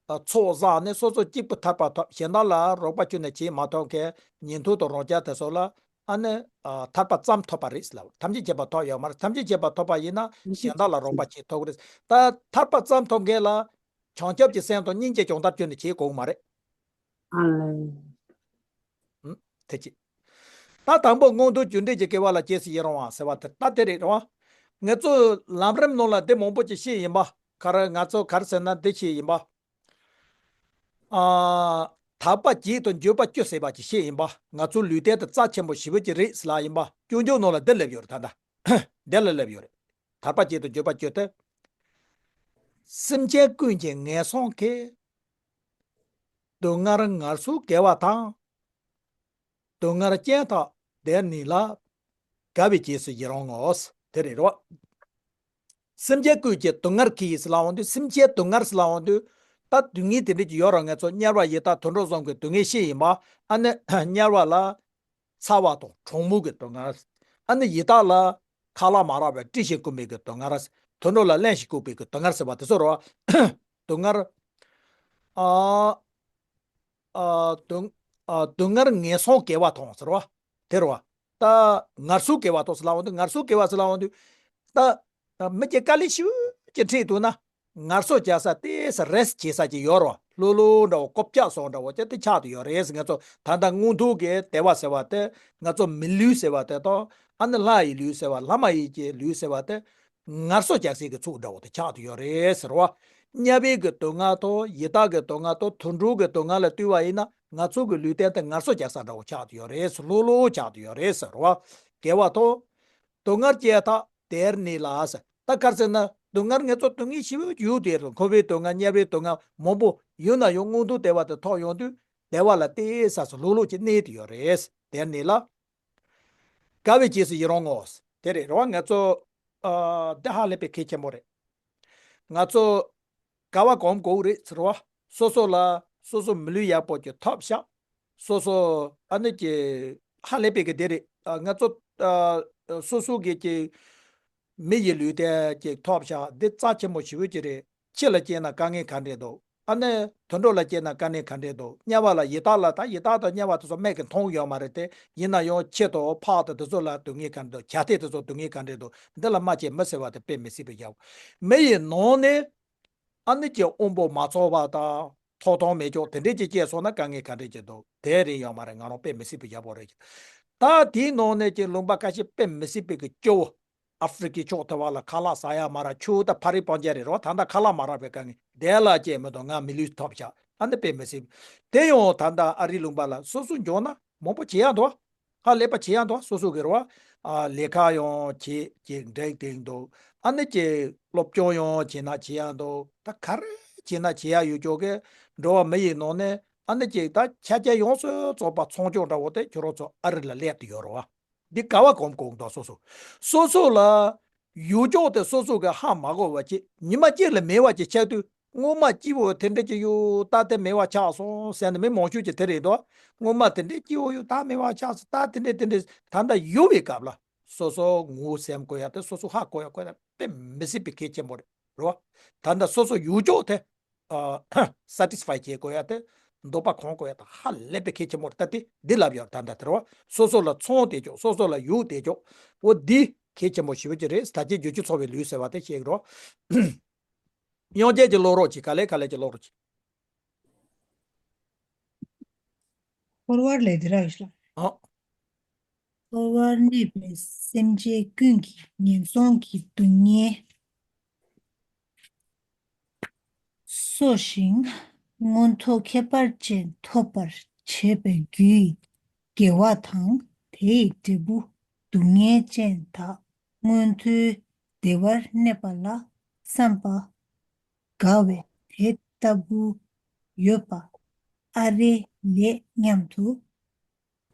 ཚོགས་བསགས་ནས་སོ་སོ་གཅིག་པུ་ཐར་པ་ཐོབ། གཞན་དག་ལ་རོགས་པ་བྱས་ནས་བྱེད་མ་ཐུབ་མཁན་ཉན་ཐོས་དང་རང་རྒྱལ་དེ་ཚོ་ལ་ཨ་ནི་ཐར་པ་ཙམ་ཐོབ་པ་རེད་ལབ། ཐམས་ཅད་མཁྱེན་པ་ཐོབ་ཡོད་མ་རེད། ཐམས་ཅད་མཁྱེན་པ་ཐོབ་པ་ཡིན་ན་གཞན་དག་ལ་རོགས་པ་བྱེད་ཐུབ་ཀྱི་རེད། ད་ཐར་པ་ཙམ་ཐོབ་མཁན་ལ་བྱང་ཆུབ་ཀྱི་སེམས་དང་སྙིང་རྗེ་སྦྱོང་བརྡར་བྱས་ནས་བྱེད་དགོས་མ་རེད། ཨ་ལས། དེ་གཅིག་ད་དང་པོ་མངོན་མཐོའི་རྒྱུ་འབྲས་ཀྱི་དགེ་བ་ལ་རྗེས་སུ་ཡི་རང་བ་ཟེར་བ་དེ་ད་དེ་རེད་རེད་བ། ང་ཚོ་ལམ་རིམ་ནང་ལ་འདི་མང་པོ་ཅིག་བཤད་ཡིན་པ། ག་རེ་ང་ཚོ་ག་རེ་ཟེར་ན་འདི་བཤད་ཡིན་པ། ཨ། ཐར་པ་བརྒྱད་དང་འགྱོད་པ་བཅུ་ཟེར་བ་ཅིག་བཤད་ཡིན་པ། ང་ཚོ་ལུས་རྟེན་དེ་རྩ་ཆེན་པོ་ཞེ་པོ་ཅིག་རེད་ཟེར་ལབ་ཡིན་པ། སྐྱོན་བརྗོད་ནང་ལ་འདི་སླེབས་ཡོད་རེད་ད་ལྟ། འདི་ལ་སླེབས་ཡོད་རེད། ཐར་པ་བརྒྱད་དང་འགྱོད་པ་བཅུ་དེ། སེམས་ཅན་ཀུན་གྱི་ངན་སོང་གི་སྡུག་བསྔལ་ངལ་གསོའི་དགེ་བ་དང་། སྡུག་བསྔལ་ཅན་དག་བདེར་གནས་ལ། དགའ་བའི་རྗེས་སུ་ཡི་རང་ངོ་། དེ་རེད་རོ། སེམས་ཅན་ཀུན་གྱི་སྡུག་བསྔལ་གྱིས་ཟེར་ལབ་འོང་དུས་སེམས་ཅན་སྡུག་བསྔལ་ཟེར་ལབ་འོང་དུས། ད་སྡུག་བསྔལ་དེ་འདྲ་ཅིག་ཡོད་རེད། ང་ཚོ་དམྱལ་བ་ཡི་དྭགས་དུད་འགྲོ་གསུམ་གྱི་སྡུག་བསྔལ་བཤད་ཡིན་པ། ཨ་ནི་དམྱལ་བ་ལ་ཚ་བ་དང་གྲང་མོ་གི་སྡུག་བསྔལ། ཨ་ནི་ཡི་དྭགས་ལ་ཁ་ལག་མ་རག་པའི་དཀྲིས་ཤིང་བསྐུམ་པའི་གི་སྡུག་བསྔལ། དུད་འགྲོ་ལ་རླན་ཞིང་བཀུག་པའི་གི་སྡུག་བསྔལ་ཟེར་བ་དེ་ཚོ་རེད་བ། སྡུག་བསྔལ། ཨ། ཨ། སྡུག་ཨ། སྡུག་བསྔལ་ངན་སོང་དགེ་བ་དང་ཟེར་བ། དེ་རེད་བ། ད་ངལ་གསོའི་དགེ་བ་དང་ཟེར་ལབ་འོང་དུས། ངལ་གསོའི་དགེ་བ་ཟེར་ལབ་འོང་དུས། ད་མི་གྱི་དཀའ་ལས་ཞེ་པོ་ཅིག་འཕྲད་འདུག་ན། ངལ་གསོ་རྒྱག་ས་ཏོག་ཙམ་རེ་སི་ཊི་བྱེད་ས་ཅིག་ཡོད་རེད་བ། ལྷོད་ལྷོད་འདྲ་བོ་ཀོ་ལྕགས་བཟོ་འདྲ་བོ་ཅིག་དེ་ཆགས་བསྡད་ཡོད་རེད། ང་ཚོ་ད་ལྟ་མངོན་མཐོ་གི་བདེ་བ་ཟེར་བ་དེ། ང་ཚོ་མི་ལུས་ཟེར་བ་དེ་དང་། ཨ་ནི་ལྷ་ཡི་ལུས་ཟེར་བ། ལྷ་མ་ཡིན་གྱི་ལུས་ཟེར་བ་དེ། ངལ་གསོ་རྒྱག་སའི་གི་ཚུལ་འདྲ་བོ་དེ་ཆགས་བསྡད་ཡོད་རེད་ཟེར་བ། དམྱལ་བའི་གི་སྡུག་བསྔལ་དང་། ཡི་དྭགས་ཀྱི་སྡུག་བསྔལ་དང་། དུད་འགྲོ་གི་སྡུག་བསྔལ་ལ་བལྟས་པ་ཡིན་ན། ང་ཚོ་གི་ལུས་རྟེན་དེ་ངལ་གསོ་རྒྱག་ས་འདྲ་བོ་ཆགས་བསྡད་ཡོད་རེད་ཟེར། ལྷོད་ལྷོད་ཆགས་བསྡད་ཡོད་རེད་ཟེར་བ། དགེ་བ་དང་། སྡུག་བསྔལ་ཅན་དག་བདེར་གནས་ལ་ཟེར། ད་ག་རེ་ཟེར་ན། སྡུག་བསྔལ་ང་ཚོ་སྡུག་བསྔལ་ཞེ་པོ་ཡོད་དེ་རེད། འཁོར་བའི་སྡུག་བསྔལ། དམྱལ་བའི་སྡུག་བསྔལ་མང་པོ་ཡོད་ན་ཡང་། མངོན་མཐོ་བདེ་བ་དེ་ཐོབ་ཡོང་དུས་བདེ་བ་ལ་ཏོག་ཙམ་ལྷོད་ལྷོད་ཅིག་གནས་བསྡད་ཡོད་རེད། བདེར་གནས་ལ། དགའ་བའི་རྗེས་སུ་ཡི་རང་ངོ་། དེ་རེད་རེད་བ། ང་ཚོ་ཨ། འདི་ཧ་ལས་པའི་གལ་ཆེན་པོ་རེད། ང་ཚོ་དགའ་བ་སྒོམ་དགོས་རེད་ཟེར་བ། སོ་སོ་ལ་སོ་སོ་མི་ལུས་ཡག་པོ་ཅིག་ཐོབ་ཤག་སོ་སོ་ཨ་ནི་ཅིག་ཧ་ལས་པའི་གི་དེ་རེད། ཨ། ང་ཚོ་ཨ། སོ་སོ་གི་ཅིག་མི་ཡི་ལུས་རྟེན་ཅིག་ཐོབ་ཤག་འདི་རྩ་ཆེན་པོ་ཞེ་པོ་ཅིག་རེད། ཁྱི་ལ་སྐྱེས་ན་དཀའ་ངལ་ག་འདྲས་འདུག་ཨ་ནི་དུད་འགྲོ་ལ་སྐྱེས་ན་དཀའ་ངལ་ག་འདྲས་འདུག་དམྱལ་བ་ལ། ཡི་དྭགས་ལ། ད་ཡི་དྭགས་དང་དམྱལ་བ་དེ་ཚོ་མིག་གིས་མཐོང་ཡོད་མ་རེད་དེ། ཡིན་ན་ཡང་ཁྱི་དང་ཕག་དང་དེ་ཚོ་ལ་སྡུག་བསྔལ་ག་འདྲས་འདུག་བྱ་དེ་དེ་ཚོ་སྡུག་བསྔལ་ག་འདྲས་འདུག་འདི་ལ་མ་དཔྱད་མི་ཟེར་བ་དེ་དཔེ་མི་སྲིད་པའི་ཡག་མི་ཡི་ནང་ནས་ཨ་ནི་ཅིག་དབང་པོ་མ་ཚང་བ་དང་ཐོབ་ཐང་མེད་ཀྱོག་དེ་འདྲས་ཅིག་སྐྱེས་སོང་ན་དཀའ་ངལ་ག་འདྲས་ཅིག་འདུག་དེ་རེད། ཡོད་མ་རེད། ང་རང་དཔེ་མི་སྲིད་པའི་ཡག་པོ་རེད། ད་དེའི་ནང་ནས་ཀྱི་ལུང་པ་ཁ་ཤས་དཔེ་མི་སྲིད་པའི་གི་སྐྱོ་བོ། ཨ་ཧྥི་རི་ཀའི་ཕྱོགས་དེ་བ་ལ་ཁ་ལག་ཟ་ཡ་མ་རག་ཆུ་ད་ཕ་རི་སྤང་རྒྱ་རེད་རོ། ད་ལྟ་ཁ་ལག་མ་རག་པའི་དཀའ་ངལ་དེ་ལ་སྐྱེས་མི་འདུག་ང་མི་ལུས་ཐོབ་ཤག་ཨ་ནི་དཔེ་མི་སྲིད། དེ་ཡང་ད་ལྟ་ཨ་རིའི་ལུང་པ་ལ་སོ་སོ་འཇོག་ན་མང་པོ་བྱེད་ཡ་འདུག་ཧ་ལས་པ་བྱེད་ཡ་འདུག་སོ་སོ་གི་རོ། ཨ། ལས་ཀ་ཡང་བྱེད་ཅིག་འགྲིག་བསྡད་འདུག་ཨ་ནི་ཅིག་སློབ་སྦྱོང་ཡང་བྱེད་ན་བྱེད་ཡ་འདུག་ད་ག་རེ་བྱེད་ན་བྱེད་ཡ་ཡོད་ཀྱོག་གི་འགྲོ་བ་མི་ཡི་ནང་ནས་ཨ་ནི་ཅིག་ད་ཆ་རྐྱེན་ཡོངས་སུ་རྫོགས་པ་ཚང་ཀྱོག་འདྲ་བོ་དེ་ཁྱོད་རང་ཚོ་ཨ་རི་ལ་སླེབས་བསྡད་ཡོད་རེད་བ། འདི་དགའ་བ་སྒོམ་དགོས་འདུག་སོ་སོ། སོ་སོ་ལ་ཡོད་ཀྱོག་དེ་སོ་སོ་གི་ཧ་མ་གོ་བ་ཅིག་ཉི་མ་གཅིག་ལ་མེད་པ་ཅིག་ཆགས་དུས། སྔོན་མ་སྐྱིད་པོ་དེ་འདྲ་ཅིག་ཡོད། ད་དེ་མེད་པ་ཆགས་སོང་ཟེར་ནས་མི་མང་ཤོས་ཀྱིས་དེ་རེད་དོ། སྔོན་མ་དེ་འདྲ་སྐྱིད་པོ་ཡོད། ད་མེད་པ་ཆགས་སོང་། ད་དེ་འདྲ་དེ་འདྲ། ད་ལྟ་ཡོད་པའི་སྐབས་ལ་སོ་སོ་ངོ་སེམས་དགོས་ཡ་དེ། སོ་སོ་ཧ་གོ་ཡ་དགོས་ཡ་དེ་དཔེ་མི་སྲིད་པའི་གལ་ཆེན་པོ་རེད་རོ། ད་ལྟ་སོ་སོ་ཡོད་ཀྱོག་དེ་ཨ་སེ་ཊི་སི་ཕའི་བྱེད་དགོས་ཡ་དེ་ འདོད་པ་གང་དགོས་ཡ་དང་ཧ་ལས་པའི་གལ་ཆེན་པོ་རེད། ད་དེ་འདི་ལབ་ཡོད་ད་ལྟ་དེ་རེད་བ། སོ་སོ་ལ་ཚོང་དེ་ཅོག་སོ་སོ་ལ་ཡུག་དེ་ཅོག་འོ་འདི་གལ་ཆེན་པོ་ཞེ་པོ་ཅིག་རེད། ད་ཅི་རྒྱུ་ཆུ་ཚོགས་པའི་ལུས་ཟེར་བ་དེ་བཤད་ཀྱི་རོ། དབྱངས་ཅན་གྱི་ཀློག་རོགས་གྱིས། ག་ལེ་ག་ལེ་གྱི་ཀློག་རོགས་གྱིས། འཁོར་བར་ལས་འདི་ར་ཡིས་ལ། ཨ། འཁོར་བར་གནས་པའི་སེམས་ཅན་ཀུན་གྱི་ངན་སོང་གི་སྡུག་བསྔལ་གསོ་ཞིང་། མངོན་མཐོ་ཁྱད་པར་ཅན་ཐོབ་པར་བྱེད་པའི་རྒྱུའི་དགེ་བ་དང་། དེའི་འབྲས་བུ་སྡུག་བསྔལ་ཅན་དག་མངོན་མཐོའི་བདེ་བར་གནས་པ་ལ་བསམ་པ་དགའ་བས་དེ་ལྟ་བུ་ཡོད་པ་ཨ་རེ་ལས་སྙམ་དུ་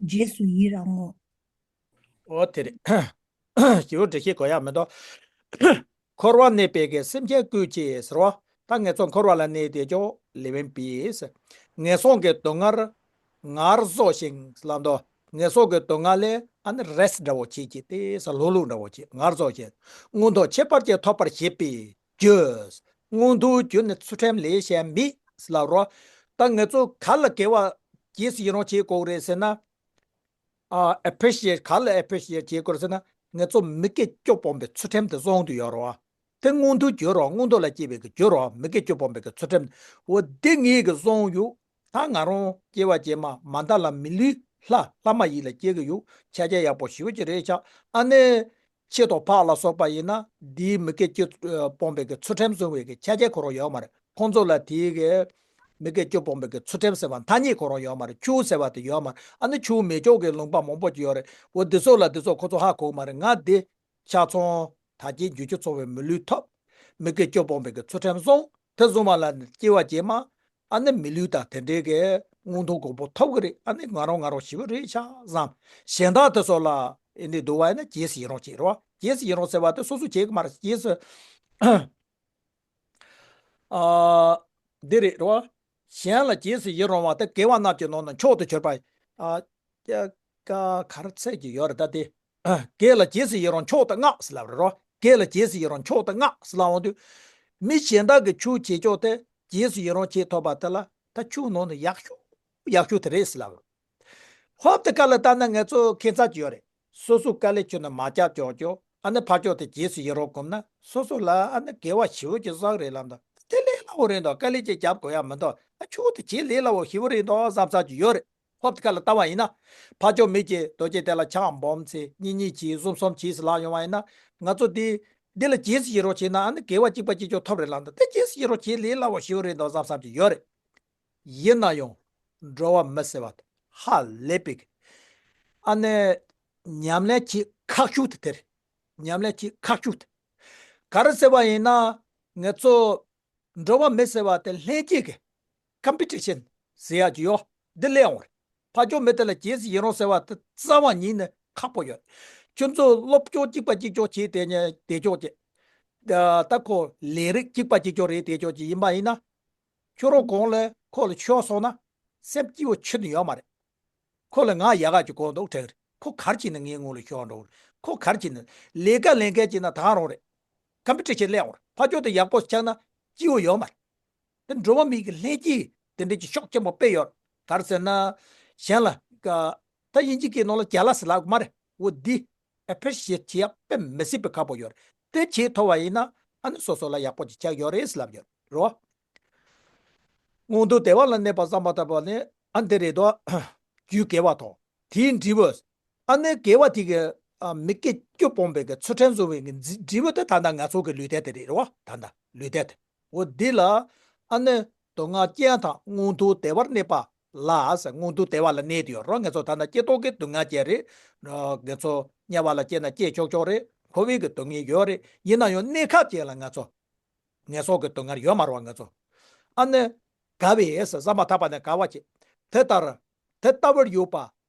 རྗེས་སུ་ཡི་རང་ངོ་། འོ་དེ་རེད། ཞེ་པོ་འགྲེལ་བཤད་དགོས་ཡག་མི་འདུག་འཁོར་བར་གནས་པའི་གི་སེམས་ཅན་ཀུན་གྱི་ཟེར་བ། ད་ངེད་ཚོ་འཁོར་བ་ལ་གནས་ཏེ་ཅོག་ལེ་བན་པིས། ངན་སོང་གི་སྡུག་བསྔལ་ངལ་གསོ་ཞིང་ལབ་འདུག་ངན་སོང་གི་སྡུག་བསྔལ་ལས་ཨ་ནི་རེ་སི་འདྲ་བོ་བྱེད་ཀྱི་དེ་ས་ལྷོད་ལྷོད་འདྲ་བོ་བྱེད་ངལ་གསོ་ཞིང་། མངོན་མཐོ་ཁྱད་པར་ཅན་ཐོབ་པར་བྱེད་པའི་རྒྱུ། མངོན་མཐོའི་རྒྱུ་ནི་ཚུལ་ཁྲིམས་ལས་གཞན་མེད་ལབ་རོ། ད་ངེད་ཚོ་ག་ལ་དགེ་བ་རྗེས་སུ་ཡི་རང་བྱེད་དགོས་རེད་ཟེར་ན། ཨ། appreciate ག་ལ་appreciate བྱེད་དགོས་ཟེར་ན། ང་ཚོ་མི་དགེ་བཅུ་སྤོང་པའི་ཚུལ་ཁྲིམས་དེ་བཟུང་དུ་ཡོད་རེད་བ། དེ་མངོན་མཐོའི་རྒྱུ་རེད་བ། མངོན་མཐོ་ལ་སྐྱེ་བའི་གི་རྒྱུ་རེད་བ། མི་དགེ་བཅུ་སྤོང་པའི་གི་ཚུལ་ཁྲིམས། འོ་དེ་ངེད་ཀྱིས་བཟུང་ཡོད། ད་ང་རང་སྐྱེ་བ་རྗེས་མ་མ་མཐའ་ལ་མི་ལུས་ལྷ་ལྷ་མ་ཡིན་ལ་སྐྱེ་གི་ཡོད། ཕྱག་རྒྱ་ཡག་པོ་ཞེ་པོ་ཅིག་རེད་ཤག་ཨ་ནི། ཆེ་དང་འཕགས་ལ་སོགས་པ་ཡིན་ན་འདིའི་མི་དགེ་བཅུ་སྤོང་པའི་གི་ཚུལ་ཁྲིམས་བཟུང་བའི་གི་ཕྱག་རྒྱ་ཁོ་རང་ཡོད་མ་རེད། ཁོང་ཚོ་ལ་དེའི་གི་མི་དགེ་བཅུ་སྤོང་པའི་གི་ཚུལ་ཁྲིམས་ཟེར་བ་ཐ་སྙད་ཁོ་རང་ཡོད་མ་རེད། ཆོས་ཟེར་བ་དེ་ཡོད་མ་རེད། ཨ་ནི་ཆོས་མེད་ཕྱོགས་ཀྱི་ལུང་པ་མང་པོ་ཅིག་ཡོད་རེད། འོ་འདི་ཚོ་ལ་འདི་ཚོ་ཁོ་ཚོ་ཧ་གོ་མ་རེད། ང་འདི་ཆ་ཚང་ད་ཅི་རྒྱུ་ཆུ་ཚོགས་པའི་མི་ལུས་ཐོབ། མི་དགེ་བཅུ་སྤོང་པའི་གི་ཚུལ་ཁྲིམས་བཟུང་། དེ་བཟུང་བ་ལ་སྐྱེ་བ་རྗེས་མ་ཨ་ནི་མི་ལུས་དང་དེ་འདྲའི་གི་མངོན་མཐོ་གོ་པོ་ཐོབ་གི་རེད། ཨ་ནི་ང་རང་ང་རང་ཞེ་པོ་རེད་ཤག་བསམ། གཞན་དག་དེ་ཚོ་ལ་ཨེ་འདི་འདུག་བ་ཡིན་ན་རྗེས་སུ་ཡི་རང་བྱེད་རོགས། རྗེས་སུ་ཡི་རང་ཟེར་བ་དེ་སོ་སོ་བྱེད་གི་མ་རེད། རྗེས་སུ་ཨ། འདི་རེད་རོ། གཞན་ལ་རྗེས་སུ་ཡི་རང་བ་དེ་དགེ་བ་རྣམས་ཀྱི་ནང་ན་མཆོག་ཏུ་གྱུར་པ། ཨ། ཀ་གར་ཚད་ཀྱི་ཡོད་རེད་ད་དེ། དགེ་ལ་རྗེས་སུ་ཡི་རང་མཆོག་ཏུ་བསྔགས་ཟེར་ལབ་རེད་རོ། དགེ་ལ་རྗེས་སུ་ཡི་རང་མཆོག་ཏུ་བསྔགས་ཟེར་ལབ་འོང་དུས། མི་གཞན་དག་གི་ཆོས་བྱེད་ཕྱོགས་དེ་རྗེས་སུ་ཡི་རང་བྱེད་ཐུབ་པ་དེ་ལ་ད་ཆོས་ནང་ནས་ཡག་ཤོས་ཡག་ཤོས་དེ་རེད་ཟེར་ལབ་རེད། ཧོབ་དེ་ཀ་ལ་ལྟ་ན་ང་ཚོ་ཁྱད་མཚར་ཅིག་ཡོད་རེད། སོ་སོ་དཀའ་ལས་ཁྱོན་ནས་མ་རྒྱག་ཀྱོག་ཀྱོག་ཨ་ནི་ཕར་ཕྱོགས་དེ་རྗེས་སུ་ཡི་རང་སྒོམ་ན་སོ་སོ་ལ་ཨ་ནི་དགེ་བ་ཞེ་པོ་ཅིག་བསགས་རེད་ལབ་འདུག་དེ་ལས་སླ་བོ་རེད་འདུག་དཀའ་ལས་ཅིག་རྒྱབ་དགོས་ཡ་མི་འདུག་ཨ་ཆོས་དེ་བྱེད་ལས་སླ་བོ་ཞེ་པོ་རེད་འདུག་བསམ་ས་ཅིག་ཡོད་རེད། ཧོབ་དེ་ཀ་ལ་ལྟ་བ་ཡིན་ན། ཕར་ཕྱོགས་མི་གཅིག་རྡོ་རྗེ་གདན་ལ་ཕྱག་འབུམ་ཚེ་གཉིས་གཉིས་གྱིས་གསུམ་གསུམ་གྱིས་ལ་ཡོང་བ་ཡིན་ན། ང་ཚོ་འདི་འདི་ལ་རྗེས་སུ་ཡི་རང་བྱས་ན་ཨ་ནི་དགེ་བ་གཅིག་པ་གཅིག་ཀྱང་ཐོབ་རེད་ལབ་འདུག་དེ་རྗེས་སུ་ཡི་རང་བྱེད་ལས་སླ་བོ་ཞེ་པོ་རེད་འདུག་བསམ་བསམ་གྱི་ཡོད་རེད། ཡིན་ན་ཡང་། འགྲོ་བ་མི་ཟེར་བ་དེ་ཧ་ལས་པའི་གི་ཨ་ནི་ཉམས་ལེན་བྱེད་ཁག་ཤོས་དེ་དེ་རེད། ཉམས་ལེན་བྱེད་ཁག་ཤོས་དེ། ག་རེ་ཟེར་བ་ཡིན་ན། ང་ཚོ། འགྲོ་བ་མི་ཟེར་བ་དེ་ལྷན་སྐྱེས་ཀྱི་ཀམ་པི་ཊི་ཤན་ཟེར་ཡག་ཅིག་ཡོད། འདི་སླེབས་འོང་རེད། ཕར་ཕྱོགས་མི་དེ་ལ་རྗེས་སུ་ཡི་རང་ཟེར་བ་དེ་རྩ་བ་ཉིད་ནས་ཁག་པོ་ཡོད། ཁྱོད་ཚོ་སློབ་སྦྱོང་གཅིག་པ་གཅིག་རྐྱང་བྱས་དེ་ནས་བསྡད་ཆོག་ཅིག་ད་ད་ཁོ་ལས་རིགས་གཅིག་པ་གཅིག་རྐྱང་རེད་བསྡད་ཆོག་ཅིག་ཡིན་པ་ཡིན་ན། ཁྱོད་རང་གོང་ལ་ཁོ་ལ་ཤོར་སོང་ན་སེམས་སྐྱིད་པོ་ཁྱོན་ནས་ཡོད་མ་རེད། ཁོ་ལ་ང་ཡག་ག་ཅིག་གོ་འདུག་དྲན་རེད། ཁོ་གར་གྱིས་ནས་ངའི་ངོ་ལ་ཤོར་འགྲོ་གི་རེད། ཁོ་གར་གྱིས་ནས་ལས་ཀ་ལས་མཁན་གྱིས་ན་ད་རུང་རེད། ཀམ་པི་ཊི་ཤན་སླེབས་འོང་རེད། ཕར་ཕྱོགས་དེ་ཡག་པོ་ཆགས་ན་སྐྱིད་པོ་ཡོད་མ་རེད། དེ་འགྲོ་བ་མི་གི་ལྷན་སྐྱེས་དེ་འདྲ་གྱི་ཤུགས་ཆེན་པོ་དཔེ་ཡོད་རེད། ག་རེ་ཟེར་ན། གཞན་ལ་ཀ་ད་དབྱིན་ཇི་སྐད་ནང་ལ་ཇེ་ལ་སི་ལབ་གི་མ་རེད། འོ་འདི་ཨེ་པི་རི་ཤི་ཨེ་ཊི་བྱེད་ཡག་དཔེ་མི་སྲིད་པའི་ཁག་པོ་ཡོད་རེད། དེ་བྱེད་ཐུབ་པ་ཡིན་ན་ཨ་ནི་སོ་སོ་ལ་ཡག་པོ་ཅིག་ཆགས་ཡོད་རེད་ཟེར་ལབ་ཡོད་རེད་བ། མངོན་མཐོ་བདེ་བ་ལ་གནས་པ་བསམ་པ་ལྟ་བུ་ནི་ཨ་འདི་རེད་དོ། རྒྱུའི་དགེ་བ་དང་དེའི་འབྲས་བུ། ཨ་ནི་དགེ་བ་དེ་གི་ཨ་མི་དགེ་བཅུ་སྤོང་བའི་གི་ཚུལ་ཁྲིམས་བཟུང་བའི་གི་འབྲས་བུ་དེ་ད་ལྟ་ང་ཚོ་གི་ལུས་རྟེན་དེ་རེད་བ། ད་ལྟ་ལུས་རྟེན་དེ། འོ་འདི་ལ་ཨ་ནི་སྡུག་བསྔལ་ཅན་དང་མངོན་མཐོ་བདེ་བར་གནས་པ་ལ་ཟེར། མངོན་མཐོ་བདེ་བ་ལ་གནས་དུ་ཡོད་རོ། ང་ཚོ་ད་ལྟ་སྐྱེ་ཐོག་གི་སྡུག་བསྔལ་ཅན་རེད། ང་ཚོ་དམྱལ་བ་ལ་སྐྱེས་ན་སྐྱེས་ཆོག་ཆོག་རེད། འཁོར་བའི་གི་སྡུག་བསྔལ་ཡོད་རེད། ཡིན་ན་ཡང་གནས་སྐབས་ཅན་ལ་ང་ཚོ། ངན་སོང་གི་སྡུག་བསྔལ་ཡོད་མ་རེད་བ་ང་ཚོ། ཨ་ནི། དགའ་བས་ཟེར་བསམ་པ་ཐག་པ་ནས་དགའ་བ་བྱེད། དེ་ལྟར། དེ་ལྟ་བུར་ཡོད་པ།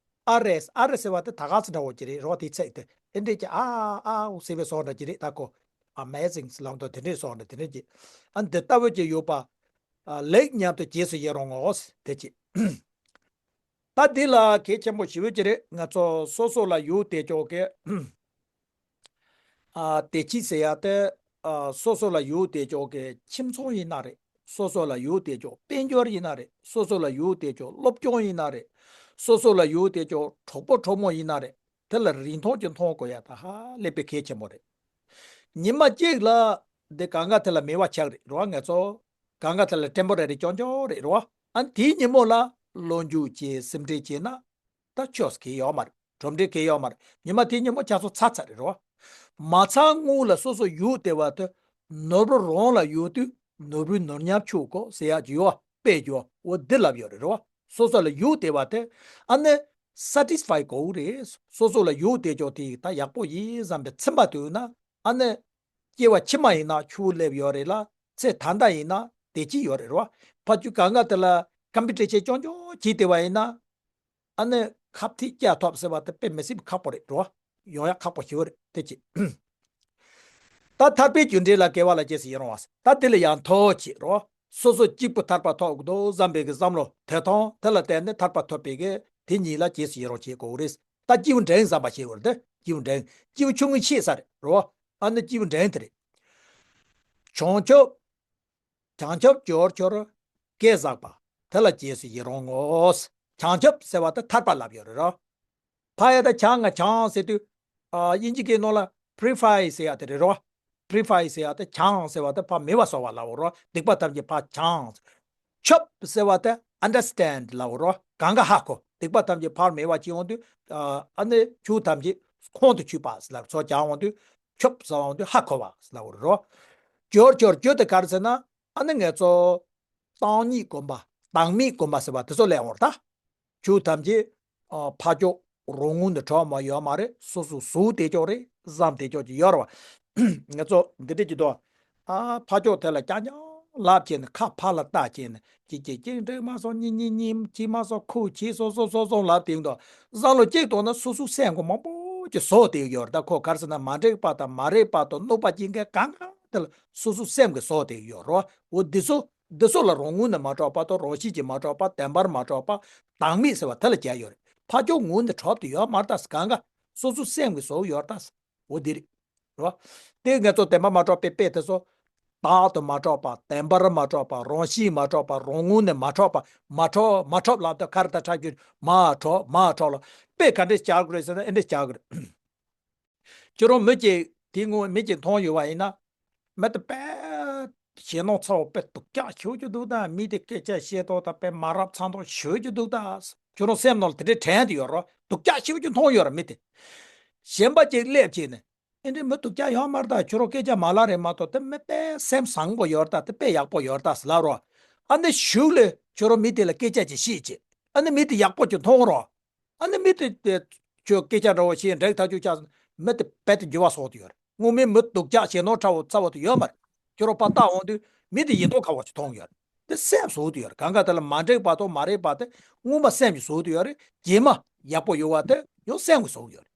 ཨ་རེ། ཨ་རེ་ཟེར་བ་དེ་ད་ག་ཚོད་འདྲ་བོ་ཅིག་རེད་རོ། དེ་ཚིག་དེ་ཨེ་འདྲས་ཀྱི་ཨ་ཨ་ཨུ་ཟེར་བའི་སོགས་འདྲ་ཅིག་རེད། ད་ཁོ་Amazing ལབ་འདུག་དེ་འདྲས་སོགས་འདྲ་དེ་འདྲས་ཀྱི། ཨ་འདི་ལྟ་བུ་ཅིག་ཡོད་པ། ལེགས་སྙམ་དུ་རྗེས་སུ་ཡི་རང་ངོ་། དེ་ཅི། ད་འདི་ལ་གལ་ཆེན་པོ་ཞེ་པོ་ཅིག་རེད། ང་ཚོ་སོ་སོ་ལ་ཡུག་དེ་ཅོག་གི་ཨ་བདེ་སྐྱིད་ཟེར་ཡ་དེ། ཨ་སོ་སོ་ལ་ཡུག་དེ་ཅོག་གི་ཁྱིམ་ཚང་ཡིན་ན་རེད། སོ་སོ་ལ་ཡོད་དེ་ཅོག་དཔལ་འབྱོར་ཡིན་ན་རེད། སོ་སོ་ལ་ཡོད་དེ་ཅོག་སློབ་སྦྱོང་ཡིན་ན་རེད། སོ་སོ་ལ་ཡོད་དེ་ཅོག་གྲོགས་པོ་གྲོགས་མོ་ཡིན་ན་རེད། དེ་ལ་རིན་ཐང་ཅིག་མཐོང་དགོས་ཡ་ད་ཧ་ལས་པའི་གལ་ཆེན་པོ་རེད། ཉི་མ་གཅིག་ལ་འདི་གང་ག་དེ་ལ་མེད་པ་ཆགས་རེད་རོ། ང་ཚོ་གང་ག་དེ་ལ་ཊེམ་པོ་རེ་རི་ཅོག་ཅོག་རེད་རོ། ཨ་དེའི་ཉིན་མོ་ལ་ལོ་མཇུག་བྱས་སེམས་ཁྲལ་བྱས་ན། ད་ཆོས་གལ་ཡོད་མ་རེད། གྲུབ་འབྲས་གལ་ཡོད་མ་རེད། ཉི་མ་དེའི་ཉིན་མོ་ཆ་ཚོ་ཚར་ཚར་རེད་རོ། མ་ཚར་སྔོན་ལ་སོ་སོ་ཡོད་བསྡད་པ་དེ་ནོར་བུ་རང་ལ་ཡོད་དུས་ནོར་བུའི་ནོར་ཉམས་ཆོག་གོ་ཟེར་ཡག་ཅིག་ཡོད་པ་དཔེ་ཅོ་འོ་འདི་ལབ་ཡོད་རེད་རོ། སོ་སོ་ལ་ཡོད་བསྡད་པ་དེ་ཨ་ནི་སེ་ཊི་སི་ཕའི་དགོས་རེད། སོ་སོ་ལ་ཡོད་བསྡད་ཅོག་དེ་ད་ཡག་པོ་ཡིན་བསམ་པའི་ཚིམ་པ་དུས་ན་ཨ་ནི་སྐྱེ་བ་ཕྱི་མ་ཡིན་ན་ཆུ་བོ་སླེབས་ཡོད་རེད་ལ། ཚེ་ད་ལྟ་ཡིན་ན་བདེ་སྐྱིད་ཡོད་རེད་རོ། ཕ་ཆུ་གང་ག་དེ་ལ་ཀམ་པི་ཊི་ཤན་ཅོག་ཅོག་བྱས་བསྡད་པ་ཡིན་ན། ཨ་ནི་ཁ་ཐིག་བཀྱག་ཐོབ་ཟེར་བ་དེ་དཔེ་མི་སྲིད་པ་ཁག་པོ་རེད་རོ། ཡོང་ཡག་ཁག་པོ་ཞེ་པོ་རེད་དེ་ཅི། ད་ཐར་པའི་རྒྱུ་འབྲས་ལ་དགེ་བ་ལ་རྗེས་སུ་ཡི་རང་བ། ད་དེ་ལ་ཡང་མཐོ་ཆེ་རོ། སོ་སོ་གཅིག་པུ་ཐར་པ་ཐོབ་དགོས་འདུག་བསམ་པའི་གི་བསམ་བློ་དེ་དང་དེ་ལ་བརྟེན་ནས་ཐར་པ་ཐོབ་པའི་གི་དེ་གཉིས་ལ་རྗེས་སུ་ཡི་རང་བྱེད་དགོས་རེད། ད་སྐྱེས་བུ་འབྲིང་བསམ་པ་ཞེ་པོ་རེད་དེ། སྐྱེས་བུ་འབྲིང་། སྐྱེས་བུ་ཆུང་ངུ་ཆེ་ས་རེད་རོ། ཨ་ནི་སྐྱེས་བུ་འབྲིང་དེ་རེད། བྱང་ཆུབ། བྱང་ཆུབ་སྦྱོར་སྦྱོར་སྐད་བསགས་པ། དེ་ལ་རྗེས་སུ་ཡི་རང་ངོ་། བྱང་ཆུབ་ཟེར་བ་དེ་ཐར་པ་ལབ་ཡོད་རེད་རོ། ཕ་ཡ་ད་བྱང་ང་བྱང་ཟེར་དུས། ཨ་དབྱིན་ཇི་སྐད་ནང་ལ་པུ་རི་ཕའི་ཟེར་ཡ་དེ་རེད་རོ། པུ་རི་ཕའི་ཟེར་ཡ་དེ་བྱང་ཟེར་བ་དེ་ཕ་མེད་པ་བཟོ་བ་ལབ་རོ། སྡིག་པ་ཐམས་ཅད་ཕ་བྱང་། ཆུབ་ཟེར་བ་དེ་ཨན་ཌར་སི་ཊེན་ཌི་ལབ་རོ། གང་ག་ཧ་གོ། སྡིག་པ་ཐམས་ཅད་ཕར་མེད་པ་བྱེད་འོང་དུས། ཨ་ནི་ཆུ་ཐམས་ཅད་ཁོང་དུ་ཆུད་པ་ལབ་ཚོ་བྱ་འོང་དུས། ཆུབ་ཟེར་འོང་དུས་ཧ་གོ་བ་ལབ་རོ། སྦྱོར་སྦྱོར་སྦྱོར་དེ་ག་རེ་ཟེར་ན། ཨ་ནི་ང་ཚོ་བདག་ཉིད་སྒོམ་པ། བདག་མེད་སྒོམ་པ་ཟེར་བ་དེ་ཚོ་ལས་འོང་ར་ད། ཆུ་ཐམས་ཅད་ཨ་ཕ་ཕྱོགས་རང་ངོས་ནས་གྲོལ་མ་ཡོད་མ་རེད། སོ་སོ་ཟུག་བསྡད་ཅོག་རེད། བསམ་བསྡད་ཅོག་ཅིག་ཡོད་རེད་བ། ང་ཚོ་འདི་འདྲ་ཅིག་འདུག་ཨ་ཕ་ཕྱོགས་དེ་ལ་རྐྱང་རྐྱང་ལབ་བྱས་ནས་ཁ་ཕར་ལ་བལྟས་བྱས་ནས་ཅིག་ཅིག་ཅིག་འགྲིག་མ་སོང་། གཉིས་གཉིས་གཉིས། བྱས་མ་སོང་། ཁུག་བྱས་སོང་སོང་སོང་སོང་ལབ་དེ་འདུག་བསམ་བློ་གཅིག་གཏོང་ན་སོ་སོའི་སེམས་ཁོ་མང་པོ་ཅིག་བཟོ་བསྡད་ཡོད་རེད། ད་ཁོ་ག་རེ་ཟེར་ན་མ་འགྲིག་པ་དང་མ་རེག་པ་དང་གནོད་པ་སྐྱེལ་མཁན་གང་གང་དེ་ལ་སོ་སོའི་སེམས་ཀྱིས་བཟོ་བསྡད་ཡོད་རེད་བ། འོ་འདི་ཚོ། འདི་ཚོ་ལ་རང་ངོས་ནས་མ་གྲོལ་བ་དང་རང་བཞིན་གྱིས་མ་གྲོལ་བ། བདེན་པར་མ་གྲོལ་བ། བདག་མེད་ཟེར་བ་དེ་ལ་བྱས་ཡོད་རེད། ཕ་ཕྱོགས་ངོས་ནས་གྲོལ་བསྡད་ཡོད་མ་རེད་ད། གང་ག་སོ་སོའི་སེམས་ཀྱིས་བཟོ་ཡོད་རེད་ད། འོ་འདི་རེད། རེད་བ། དེ་ང་ཚོ་བདེན་པར་མ་གྲོལ་བའི་དཔེ་དེ་ཚོ། བདག་ཏུ་མ་གྲོལ་བ། བདེན་པར་མ་གྲོལ་བ། རང་བཞིན་མ་གྲོལ་བ། རང་ངོས་ནས་མ་གྲོལ་བ། མ་གྲོལ་མ་གྲོལ་ལབ་དུས་ག་རེ་ད་ཁྲག་རྒྱུན་མ་གྲོལ་མ་གྲོལ་ལ། དཔེ་ག་འདྲས་བྱ་དགོས་རེད་ཟེར་ན་ཨེ་འདྲས་བྱ་དགོས་རེད། ཁྱོད་རང་མི་གཅིག་དེ་སྔོན་མི་གཅིག་མཐོང་ཡོད་པ་ཡིན་ན། མི་དེ་དཔེ་ཞེད་སྣང་ཚ་བོ་དཔེ་སྡུག་ཅག་ཞེ་པོ་ཅིག་འདུག་ད། མི་དེ་སྐད་ཆ་བཤད་སྟངས་ད་དཔེ་མ་རབས་ཚ་མདོག་ཞེ་པོ་ཅིག་འདུག་ད། ཁྱོད་རང་སེམས་ནང་ལ་དེ་འདྲའི་དྲན་དུ་ཡོད་རོ། སྡུག་ཅག་ཞེ་པོ་ཅིག་མཐོང་ཡོད་ར་མི་དེ། གཞན་པ་ཅིག་སླེབས་བྱས་ནས། ཨེ་འདྲའི་མི་སྡུག་ཅག་ཡོད་མ་རེད་ད། ཁྱོད་རང་སྐད་ཆ་མ་ལབ་རེད་མ་གཏོགས་དེ་མི་དཔེ་སེམས་བཟང་པོ་ཡོད་རེད་ད། དེ་དཔེ་ཡག་པོ་ཡོད་རེད་ད་ཟེར་ལབ་རོ། ཨ་ནི་གཞུག་ལ་ཁྱོད་རང་མི་དེ་ལ་སྐད་ཆ་ཅིག་བཤད་བྱས། ཨ་ནི་མི་དེ་ཡག་པོ་ཅིག་མཐོང་རོ། ཨ་ནི་མི་དེ་དེ་ཁྱོད་སྐད་ཆ་འདྲ་བོ་བཤད་འགྲིག་ཐག་ཆོད་ཆགས་སོང་། མི་དེ་རྦད་དེ་འགྱུར་བ་བཟོ་གི་ཡོད་རེད། སྔོན་མའི་མི་སྡུག་ཅག་ཞེད་སྣང་ཚ་བོ་ཚ་བོ་དེ་ཡོད་མ་རེད། ཁྱོད་རང་ཕར་ལྟ་འོང་དུས་མི་དེ་ཡིན་མདོག་ཁ་པོ་ཞིག་མཐོང་གི་ཡོད་རེད། དེ་སེམས་བཟོ་གི་ཡོད་རེད། གང་ག་དེ་ལ་མ་འགྲིག་པ་དང་མ་རེག་པ་དེ་སྔོན་མ་སེམས་ཀྱིས་བཟོ་གི་ཡོད་རེད། རྗེས་མ་ཡག་པོ་ཡོང་བ་དེ་ཡང་སེམས་ཀྱིས་བཟོ་གི་ཡོད་རེད།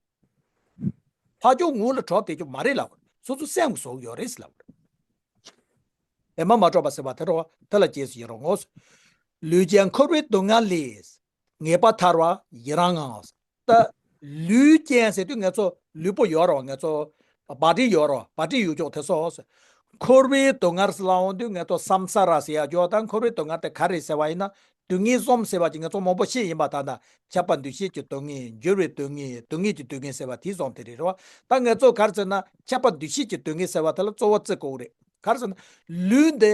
ཕར་ཕྱོགས་ངོས་ལ་གྲོལ་བསྡད་རྒྱུ་མ་རེད་ལབ་རེད། སོ་སོའི་སེམས་ཀྱིས་བཟོ་གི་ཡོད་རེད་ཟེར་ལབ་རེད། དེ་མ་མ་གྲོལ་བ་ཟེར་བ་དེ་རེད་བ། དེ་ལ་རྗེས་སུ་ཡི་རང་ངོ་། ལུས་ཅན་འཁོར་བའི་སྡུག་བསྔལ་ལས། ངེས་པར་ཐར་བར་ཡི་རང་ངང་། ད་ལུས་ཅན་ཟེར་དུས་ང་ཚོ་ལུས་པོ་ཡོད་རེད་བ། ང་ཚོ་བ་ཊི་ཡོད་རེད་བ། བ་ཊི་ཡོད་ཅོག་དེ་ཚོ། འཁོར་བའི་སྡུག་བསྔལ་ཟེར་ལབ་འོང་དུས་ང་ཚོ་སམ་ས་ར་ཟེར་ཡ་ཅོག་དང་། འཁོར་བའི་སྡུག་བསྔལ་དེ་ག་རེ་ཟེར་བ་ཡིན་ན། སྡུག་བསྔལ་གསུམ་ཟེར་བ་ཅིག་ང་ཚོ་མང་པོ་ཤེས་ཡིན་པ། ད་ལྟ་ཁྱབ་པ་འདུ་ཤེས་ཀྱི་སྡུག་བསྔལ། འགྱུར་བའི་སྡུག་བསྔལ། སྡུག་བསྔལ་གྱི་སྡུག་བསྔལ་ཟེར་བ་དེ་གསུམ་དེ་རེད་བ། ད་ང་ཚོ་ག་རེ་ཟེར་ན་ཁྱབ་པ་འདུ་ཤེས་ཀྱི་སྡུག་བསྔལ་ཟེར་བ་དེ་ལ་གཙོ་བོ་བརྩི་དགོས་རེད། ག་རེ་ཟེར་ན། ལུས་འདི་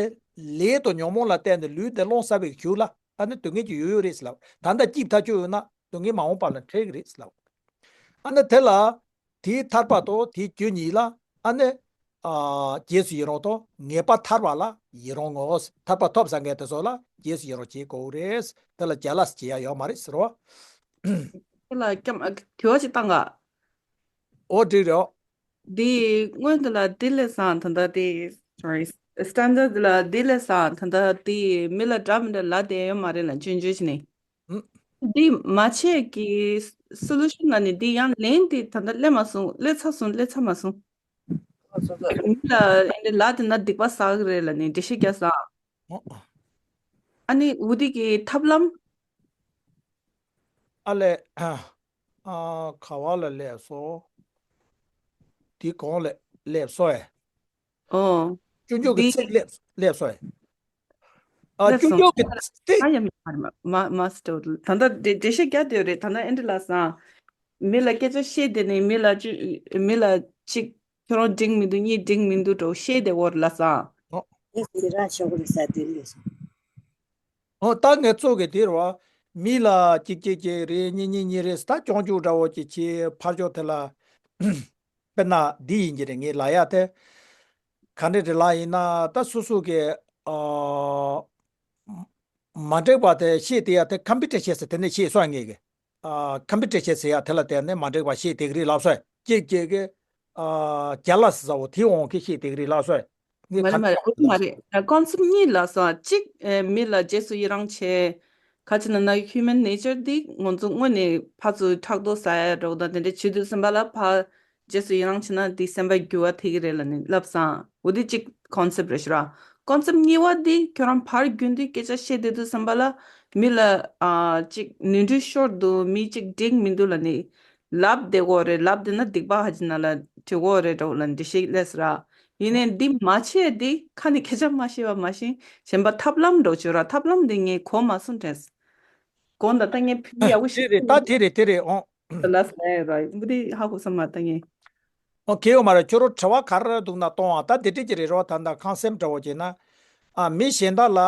ལས་དང་ཉོན་མོངས་ལ་བརྟེན་ནས་ལུས་འདི་བླངས་ཚར་བའི་གཞུག་ལ་ཨ་ནི་སྡུག་བསྔལ་གྱི་ཡོད་ཡོད་རེད་ཟེར་ལབ། ད་ལྟ་སྐྱིད་ཐག་ཆོད་ཡོད་ན་སྡུག་བསྔལ་མ་འོངས་པ་ལ་འཕྲད་ཀྱི་རེད་ཟེར་ལབ། ཨ་ནི་དེ་ལ་དེའི་ཐར་པ་དང་དེའི་རྒྱུ་གཉིས་ལ་ཨ་ནི་ཨ་རྗེས་སུ་ཡི་རང་དང་ངེས་པར་ཐར་བ་ལ་ཡི་རང་ངོ་། ཐར་པ་ཐོབ་ཚར་མཁན་དེ་ཚོ་ལ་རྗེས་སུ་ཡི་རང་བྱེད་དགོས་རེད། དེ་ལ་ཅ་ལག་བྱེད་ཡ་ཡོད་མ་རེད་ཟེར་བ། དེ་ལ་སྐྱམ་དྲི་བ་ཞིག་བཏང་ག་འོ་འགྲིག་རེད། འདི་སྔོན་དེ་ལ་འདི་ལས་བཟང་ད་ལྟ་དེ། sorry, stanza འདི་ལ་འདི་ལས་བཟང་ད་ལྟ་དེ་མི་ལ་འདྲ་མི་འདྲ་ལབ་བསྡད་ཡོད་མ་རེད་ལ། ཆུང་ཆུང་བྱས་ནས། ཧུམ། འདི་མ་བྱས་ཀྱི་སོ་ལུ་ཤན་ལ་ནི་འདི་ཡང་ལན་དེ་ད་ལྟ་སླེབས་མ་སོང་། སླེབས་ཚར་སོང་། སླེབས་ཚར་མ་སོང་། མི་ལ་ཨེ་འདྲ་ལབ་བསྡད་ན་སྡིག་པ་བསགས་ཀྱི་རེད་ལ་ནི་འགྲེལ་བཤད་རྒྱག་ས། ཨ་ནི་འོ་དེ་གི་ཐབས་ལམ། ཨ་ལས། ཨ། ག་བ་ལ་སླེབས་སོང་། དེ་གོང་ལ་སླེབས་སོང་ཨེ། ཨོ། སྤྱོད་འཇུག་གི་འདི་ཚིག་སླེབས་སླེབས་སོང་ཨེ། ཨ་ལེབ་ཀྱོག་སོང་། ཀྱོག་གི་ད་ཚིག་ཡ་མི་ཕར་མ་མ་མ་སི་ཊར་ད་ལྟ་འགྲེལ་བཤད་རྒྱག་བསྡད་ཡོད་རེད། ད་ལྟ་ཨེན་ཌི་ལགས་སང་མི་ལ་སྐད་ཆ་བཤད་དེ་ནས་མི་ལ་ཅི་མི་ལ་ཅིག་ཁྱོད་རང་འགྲིག་མི་འདུག་གཉིས་འགྲིག་མི་འདུག་འགྲོ་བཤད་དེ་འོར་ལ་སང་། ཨོ། ཨེ་སི་ར་ཤོག་རེ་ས་དེ་ལས་སོང་། ཨོ་ད་ངས་ཚོགས་ཀྱི་དེ་རུ་བ་མི་ལ་གཅིག་གཅིག་གཅིག་རེད། གཉིས་གཉིས་གཉིས་རེད། ད་སྐྱོང་རྒྱུ་འདྲ་བོ་ཅིག་བྱེད་ཕར་ཕྱོགས་དེ་ལ། དཔེར་ན་འདི་ཡིན་གྱི་རེད། ངས་ལབ་ཡ་དེ་ག་འདྲ་རེད་ལབ་ཡིན་ན། ད་སོ་སོ་གི་ཨ། མ་འགྲིག་པ་དེ་བཤད་དེ་ཡ་དེ་ཀམ་པི་ཊར་བཤད་ཟེར་དེ་ནས་བཤད་སོང་ངས་གི། ཨ་ཀམ་པི་ཊར་བཤད་ཟེར་ཡ་དེ་ལ་བརྟེན་ནས་མ་འགྲིག་པ་བཤད་དེ་གི་རེད་ལབ་སོང་། ཅེས་ཅེས་གི། ཨ་རྒྱ་ལ་ཟེར་བོ་དེ་འོང་གི་བཤད་དེ་གི་རེད་ལབ་སོང་། ངས་མ་རེད་མ་ཁ་རེད། ཨོ་མ་རེད། ཀོན་སེབ་གཉིས་ལ་སོང་གཅིག་ཨེ་མི་ལ་རྗེས་སུ་ཡི་རང་བྱེད། ཁ་ཅིག་ན་ན་ཧིའུ་མན་ནེ་ཅར་འདི་ང་ཚོ་དངོས་ནས་ཕར་ཚུར་ཕྲག་དོག་ཟ་ཡ་འདྲ་བོ་དང་དེ་འདྲ་བྱེད་དུས་ཙམ་པ་ལ་ཕར་རྗེས་སུ་ཡི་རང་བྱེད་ན་འདི་སེམས་པ་འགྱུར་བ་ཐེབས་ཀྱི་རེད་ལབ་ནས་ལབ་སོང་། འོ་དེ་གཅིག་ཀོན་སེབ་རེད་ཤག་ར། ཀོན་སེབ་གཉིས་པ་འདི་ཁྱོད་རང་ཕར་རྒྱུན་དུ་སྐད་ཆ་བཤད་བསྡད་དུས་ཙམ་པ་ལ་མི་ལ་ཨ་གཅིག་ནོར་འཁྲུལ་ཤོར་འདུག་མི་གཅིག་འགྲིག་མི་འདུག་ལབ་ནས་ལབ་བསྡད་ཀྱི་ཡོད་རེད། ལབ་བསྡད་ན་སྡིག་པ་ཧ་ཅང་ན་ལ་བྱེད་ཀྱི་ཡོད་རེད་འདྲ་བོ་ལབ་འགྲེལ་བཤད་སླེབས་སོང་ར། ཡིན་ནའི་འདི་མ་བྱས་འདི་ཁ་ནས་སྐད་ཆ་མ་བཤད་པ་མ་གཞི་གཞན་པ་ཐབས་ལམ་འདྲ་བོ་བྱོས་ར། ཐབས་ལམ་འདི་ངས་གོ་མ་སོང་དྲན། དགོངས་དག་ད་ངས་ཕུལ་ཡག་པོ་དེ་ཞིག་རེད། ད་དེ་རེད་དེ་རེད། ཨོ། ལ་ས་ཡ་ར་འདི་ཧ་གོ་ས་མ་ད་ངས། ཨོ་གལ་ཡོད་མ་རེད། ཁྱོད་རང་དྲི་བ་ག་རེ་འདུག་ན་གཏོང་ཨ། ད་དེ་འདྲ་ཅིག་རེད་རོ། ད་ད་ཁང་སེམས་འདྲ་བོ་བྱས་ན། ཨ་མི་གཞན་དག་ལ་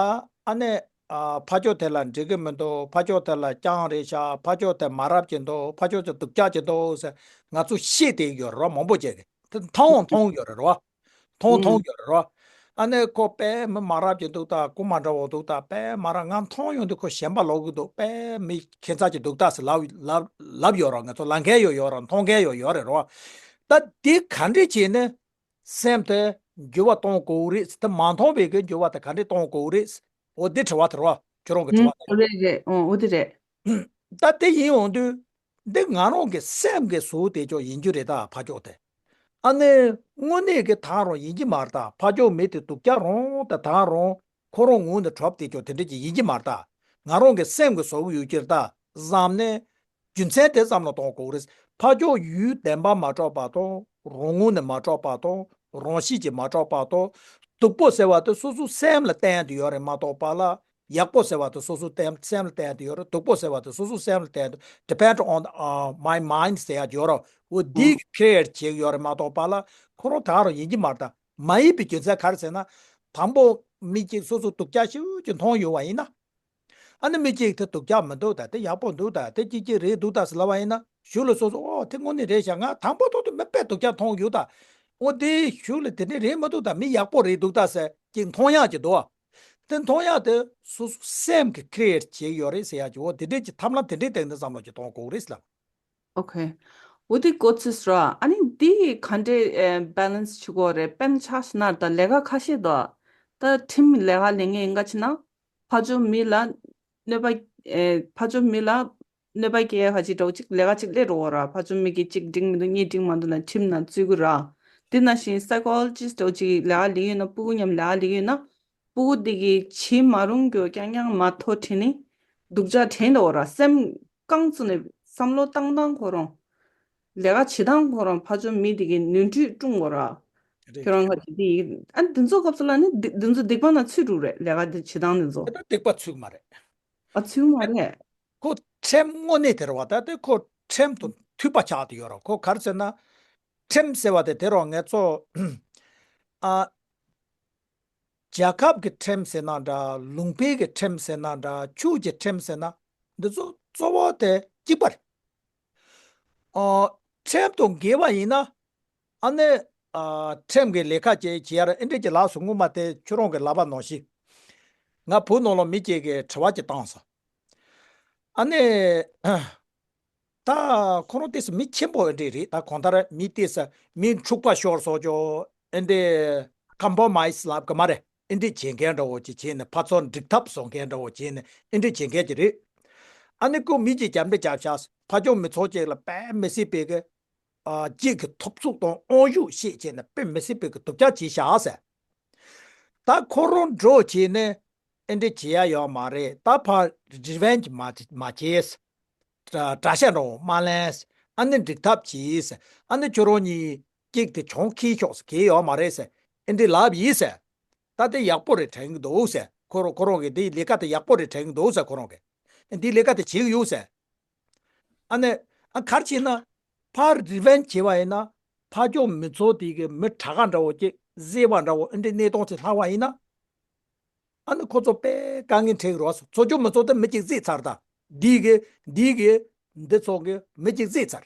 ཨ་ནི་ཨ་ཕ་ཕྱོགས་དེ་ལ་འགྲིག་གི་མི་འདུག་ཕ་ཕྱོགས་དེ་ལ་རྐྱང་རེད་ཤག་ཕ་ཕྱོགས་དེ་མ་རབས་ཀྱི་འདུག་ཕ་ཕྱོགས་དེ་སྡུག་ཅག་ཅིག་འདུག་ཟེར་ང་ཚོ་བཤད་བསྡད་ཡོད་རོ། མང་པོ་བྱས་གི་དེ་མཐོང་མཐོང་ཡོད་རེད་རོ། མཐོང་མཐོང་ཡོད་རེད་རོ། ཨ་ནི་ཁོ་དཔེ་མི་མ་རབས་ཀྱི་འདུག་ད་རྐུན་མ་འདྲ་བོ་འདུག་ད་དཔེ་མ་རབས་ང་མཐོང་ཡོང་དུས་ཁོ་ཞེན་པ་ལོག་གི་འདུག་དཔེ་མི་ཁྱད་མཚར་གྱི་འདུག་ད་ཟེར་ལབ་ལབ་ལབ་ཡོད་རོ། ང་ཚོ་ལབ་མཁན་ཡོད་ཡོད་རོ། མཐོང་མཁན་ཡོད་ཡོད་རེད་རོ། ད་འདི་ག་འདྲས་བྱས་ནས་སེམས་དེ་འགྱུར་བ་གཏོང་དགོས་རེད། དེ་མ་མཐོང་བའི་གི་འགྱུར་བ་དེ་ག་འདྲས་གཏོང་དགོས་རེད། འོ་འདི་དྲི་བ་དེ་རོ། ཁྱོད་རང་གི་དྲི་བ་དེ། ཨུ་རེད་རེད། ཨོ་འོ་དེ་རེད། ད་དེ་ཡིན་འོང་དུས། འདི་ང་རང་གི་སེམས་ཀྱི་བཟོ་དེ་ཅོག་ཡིན་རྒྱུ་རེད་ད་ཕ་ཕྱོགས་དེ། ཨ་ནི་དངོས་གནས་ཀྱི་ད་རུང་ཡིན་གྱི་མ་རེད་ད། ཕ་ཕྱོགས་མི་དེ་སྡུག་ཅག་རང་ད་ད་རུང་ཁོ་རང་ངོས་ནས་གྲོགས་དེ་ཅོག་དེ་འདྲ་ཅིག་ཡིན་གྱི་མ་རེད་ད། ང་རང་གི་སེམས་ཀྱི་བཟོ་གི་ཡོད་ཀྱི་རེད་ད་བསམ་ནས། རྒྱུ་མཚན་དེ་བསམ་བློ་གཏོང་དགོས་རེད། ཕ་ཕྱོགས་ཡུལ་བདེན་པ་མ་གྲུབ་པ་དང་རང་ངོས་ནས་མ་གྲུབ་པ་དང་རང་གཤིས་ཀྱིས་མ་གྲུབ་པ་དང་། སྡུག་པོ་ཟེར་བ་དེ་སོ་སོའི་སེམས་ལ་བརྟེན་དུ་ཡོད་རེད་མ་གཏོགས་པ་ལ། ཡག་པོ་ཟེར་བ་དེ་སོ་སོའི་སེམས་སེམས་ལ་བརྟེན་དུ་ཡོད་རེད། སྡུག་པོ་ཟེར་བ་དེ་སོ་སོའི་སེམས་ལ་བརྟེན་དུ། depend on uh, my mind ཟེར་ཡག་ཡོད་རེད། འོ་འདི་create བྱེད་ཀྱི་ཡོད་རེད་མ་གཏོགས་པ་ལ། ཁོ་རང་ད་རུང་ཡིན་གྱི་མ་རེད་ད། མ་ཡིན་པའི་རྒྱུ་མཚན་ག་རེ་ཟེར་ན། དང་པོ་མི་གཅིག་སོ་སོ་སྡུག་ཅག་ཤོས་ཅིག་མཐོང་ཡོང་བ་ཡིན་ན། ཨ་ནི་མི་གཅིག་དེ་སྡུག་ཅག་མི་འདུག་ད། དེ་ཡག་པོ་འདུག་ད། དེ་གཅིག་གཅིག་རེད་འདུག་ད་ཟེར་ལབ་པ་ཡིན་ན། གཞུག་ལ་སོ་སོ་ཨོ་དེ་དངོས་གནས་རེད་ཤག་ང་དང་པོ་ཐོག་ཏུ་མི་དཔེ་སྡུག་ཅག་མཐོང་ཡོད་ད། ཨོ་དེ་གཞུག་ལ་དེ་འདྲ་རེད་མི་འདུག་ད། མི་ཡག་པོ་རེད་འདུག་ད་ཟེར་གཅིག་མཐོང་ཡག་ཅིག་འདུག་ཨ། དེ་མཐོང་ཡག་དེ་སོ་སོ་སེམས་ཀྱིས་create བྱེད་ཀྱི་ཡོད་རེད་ཟེར་ཡག་ཅིག་ཨོ་དེ་འདྲས་ཀྱི་ཐབས་ལམ་དེ་འདྲས་སྟེང་ནས་བསམ་བློ་ཅིག་གཏོང་དགོས་རེད་ལབ། ཨོ་ཁེ། འོ་དེ་གོ་ཚོད་ར། ཨ་ནི་འདི་ག་འདྲས་balance བྱེད་དགོས་རེད། དཔེར་ན་ཆ་བཞག་ན་ད་ལས་ཀ་ཁ་ཤས་འདུག་ད་ཁྲིམས་ལས་ཀ་ལས་ངན་ཡིན་ག་ཕྱིན་ན། ཕར་ཕྱོགས་མི་ལ་གནོད་པ། ཨེ་ཕར་ཕྱོགས་མི་ལ་གནོད་པ་སྐྱེལ་ཡ་ཁ་ཅིག་འདྲ་བོ་ཅིག་ལས་ཀ་ཅིག་སླེབས་འགྲོ་གི་ར། ཕར་ཕྱོགས་མི་གིས་གཅིག་འགྲིག་མི་འདུག་གཉིས་འགྲིག་མ་འདུག་ལབ་ཁྲིམས་ནང་བཙུད་གི་ར། དེ་ནང་བཞིན་psychologist འདྲ་བོ་ཅིག་ལས་ཀ་ལས་ཡོད་ན། སྤུ་གུ་མཉམ་ལས་ཀ་ལས་ཡོད་ན། སྤུ་གུ་དེ་གིས་བྱེད་མ་རུང་རྒྱུ་རྐྱང་རྐྱང་མ་ཐོ་དྲན་ནས་སྡུག་ཅག་དྲན་འགྲོ་གི་ར། སེམས་རྐང་བཙུགས་ནས་བསམ་བློ་བཏང་སྟངས་ཁོ་རང་། ལས་ཀ་བྱེད་སྟངས་ཁོ་རང་ཕར་ཕྱོགས་མི་དེ་གིས་ནོར་འཁྲུལ་བསྐྲུན་གི་ར། རེད། ཁྱོད་རང་ག་ཅིག་དེ་ཡིན། ཨ་འདི་ཚོ་སྐབས་སུ་ལ་ནི་འདི་འདི་ཚོ་སྡིག་པ་ན་ཚུད་འགྲོ་གི་རེད། ལས་ཀ་འདི་བྱེད་སྟངས་འདི་ཚོ། དེ་ད་སྡིག་པ་ཚུད་མ་རེད། ཨ་ཚུད་མ་རེད། ཁོ་ཁྲིམས་དངོས་གནས་དེ་རེད་བ། ད་དེ་ཁོ་ཁྲིམས་དང་མཐུན་པ་ཆགས་བསྡད་ཡོད་རེད། ཁོ་ག་རེ་ཟེར་ན། ཁྲིམས་ཟེར་བ་དེ་དེ་རུ་ང་ཚོ་ཨ། རྒྱལ་ཁབ་ཀྱི་ཁྲིམས་ཟེར་ན་འདྲ། ལུང་པའི་གི་ཁྲིམས་ཟེར་ན་འདྲ། ཆོས་ཀྱི་ཁྲིམས་ཟེར་ན། འདི་ཚོ་གཙོ་བོ་དེ་གཅིག་པ་རེད། ཨོ། ཁྲིམས་དང་འགལ་བ་ཡིན་ན། ཨ་ནི་ཨ་ཁྲིམས་ཀྱི་ལས་ཀ་བྱེད་བྱེད་ཡ་ར་ཨེ་འདྲས་ཀྱི་ལགས་སོ། སྔོན་མ་དེ་ཁྱོད་རང་གི་ལབ་པ་ནང་བཞིན། ང་བོད་ནང་ལ་མི་གཅིག་གིས་དྲི་བ་ཅིག་བཏང་སོང་། ཨ་ནི། ད་ཁོ་རང་ཏོག་ཙམ་མི་ཆེན་པོ་ཨེ་འདྲས་རེད། ད་གང་ལྟར་མི་ཏོག་ཙམ་མི་འཁྲུག་པ་ཤོར་སོང་ཅོག་ཨེ་འདྲས་ཀམ་པོ་མའི་སི་ལབ་གི་མ་རེད། ཨེ་འདྲས་བྱེད་མཁན་འདྲ་བོ་ཅིག་བྱས་ནས་ཕར་ཚུར་འགྲིག་ཐབས་བཟོ་མཁན་འདྲ་བོ་བྱས་ནས་ཨེ་འདྲས་བྱེད་མཁན་ཅིག་རེད། ཨ་ནི་ཁོ་མི་གཅིག་རྒྱབ་འདྲེ་རྒྱབ་ཤག་ཕར་ཕྱོགས་མི་ཚོགས་ཅིག་ལ་དཔེ་མི་སྲིད་པའི་གི་ཨ་གཅིག་གི་ཐོབ་ཚུགས་དང་དབང་ཤུགས་བཤད་བྱས་ནས་དཔེ་མི་སྲིད་པའི་གི་སྡུག་ཅག་བྱས་ཤག་ཟེར། ད་ཁོ་རང་འགྲོ་བྱས་ནས་ཨེ་འདྲས་བྱེད་ཡ་ཡོད་མ་རེད། ད་ཕར་revenge མ་མ་བྱས། དགྲ་དགྲ་ཤ་འདྲ་བོ་མ་ལེན། ཨ་ནི་འགྲིག་ཐབས་བྱས། ཨ་ནི་ཁྱོད་རང་གཉིས་གཅིག་དེ་གྱོང་ཁེལ་ཤོག་ཟེར། གལ་ཡོད་མ་རེད་ཟེར། ཨེ་འདྲས་ལབ་ཡིན་ཟེར། ད་དེ་ཡག་པོ་རེད་དྲན་གྱི་འདུག་ཟེར། ཁོ་རང་ཁོ་རང་གིས་འདི་ལས་ཀ་དེ་ཡག་པོ་རེད་དྲན་གྱི་འདུག་ཟེར། ཁོ་རང་གིས་འདི་ལས་ཀ་དེ་བྱེད་ཀྱི་ཡོད་ཟེར། ཨ་ནི་ཨ་ག་རེ་བྱས་ན་ཕར་རི་ཝེན་བྱས་པ་ཡིན་ན་ཕར་ཕྱོགས་མི་ཚོ་དེ་གི་མི་དྲག་ག་འདྲ་བོ་ཅིག་བཟས་པ་འདྲ་བོ་ཨ་འདྲའི་གནས་སྟངས་ཅིག་ལྷག་པ་ཡིན་ན། ཨ་ནི་ཁོ་ཚོ་དཔེ་དཀའ་ངལ་འཕྲད་ཀྱི་རེད་བ། ཚོ་ཆུང་མི་ཚོ་དེ་མི་གཅིག་བཟས་ཚར་ད། འདི་གི་འདི་གི་འདི་ཚོ་གི་མི་གཅིག་བཟས་ཚར།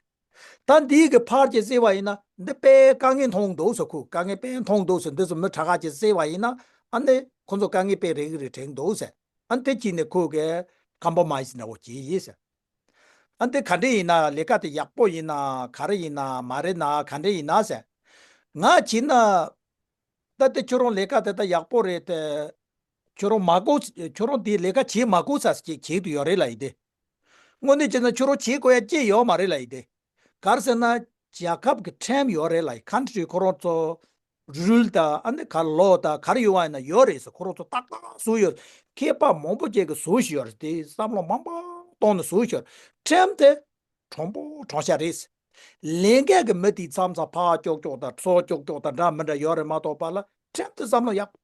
ད་འདི་གི་ཕར་གྱི་བཟས་པ་ཡིན་ན་འདི་དཔེ་དཀའ་ངལ་མཐོང་འདུག་ཟེར། ཁོ་དཀའ་ངལ་དཔེ་མཐོང་འདུག་ཟེར། འདི་ཚོ་མི་དྲག་ག་གྱི་བཟས་པ་ཡིན་ན་ཨ་ནི་ཁོ་ཚོ་དཀའ་ངལ་དཔེ་རེ་གི་རེ་འཕྲད་འདུག་ཟེར། ཨ་ནི་དེ་གྱིས་ནས་ཁོ་གི་ཀམ་པོ་མའི་སི་འདྲ་བོ་བྱས་ཡིན་ཟེར། ཨ་ནི་དེ་ག་འདྲ་ཡིན་ན་ལས་ཀ་དེ་ཡག་པོ་ཡིན་ན་ག་རེ་ཡིན་ན་མ་རེད་ན་ག་འདྲ་ཡིན་ན་ཟེར། ང་བྱས་ན། ད་དེ་ཁྱོད་རང་ལས་ཀ་དེ་ད་ཡག་པོ་རེད་དེ། ཁྱོད་རང་མ་དགོས། ཁྱོད་རང་དེའི་ལས་ཀ་བྱེད་མ་དགོས་ས་ཞིག་བྱེད་དུ་ཡོད་རེད་ལ་ཡིན་ཏེ། དངོས་གནས་བྱས་ན་ཁྱོད་རང་བྱེད་དགོས་ཡ་ཅི་ཡོད་མ་རེད་ལ་ཡིན་ཏེ། ག་རེ་ཟེར་ན་རྒྱལ་ཁབ་ཀྱི་ཁྲིམས་ཡོད་རེད་ལ་ཡིན། ཁན་ཊི་རི་ཁོ་རང་ཚོ་རུལ་དང་ཨ་ནི་ག་ལོ་དང་ག་རེ་ཡོད་པ་ཡིན་ན་ཡོད་རེད་ཟེར། ཁོ་རང་ཚོ་ཏག་ཏག་བཟོས་ཡོད། མཁས་པ་མང་པོ་ཅིག་གིས་བཟོས་ཤིག་ཡོད་རེད་དེ། བསམ་བློ་མང་པོ་གཏོང་ནས་བཟོས་ཤིག་ཡོད་རེད། ཁྲིམས་དེ་གྲུང་པོ་གྲུང་ཤ་རེད། ལས་འགན་གྱི་མི་དེའི་མཚམས་མཚམས་ཕར་ཀྱོག་ཀྱོག་དང་ཚུར་ཀྱོག་ཀྱོག་དང་འདྲ་མི་འདྲ་ཡོད་རེད་མ་གཏོགས་པ་ལ་ཁྲིམས་དེ་བསམ་བློ་ཡག་པོ་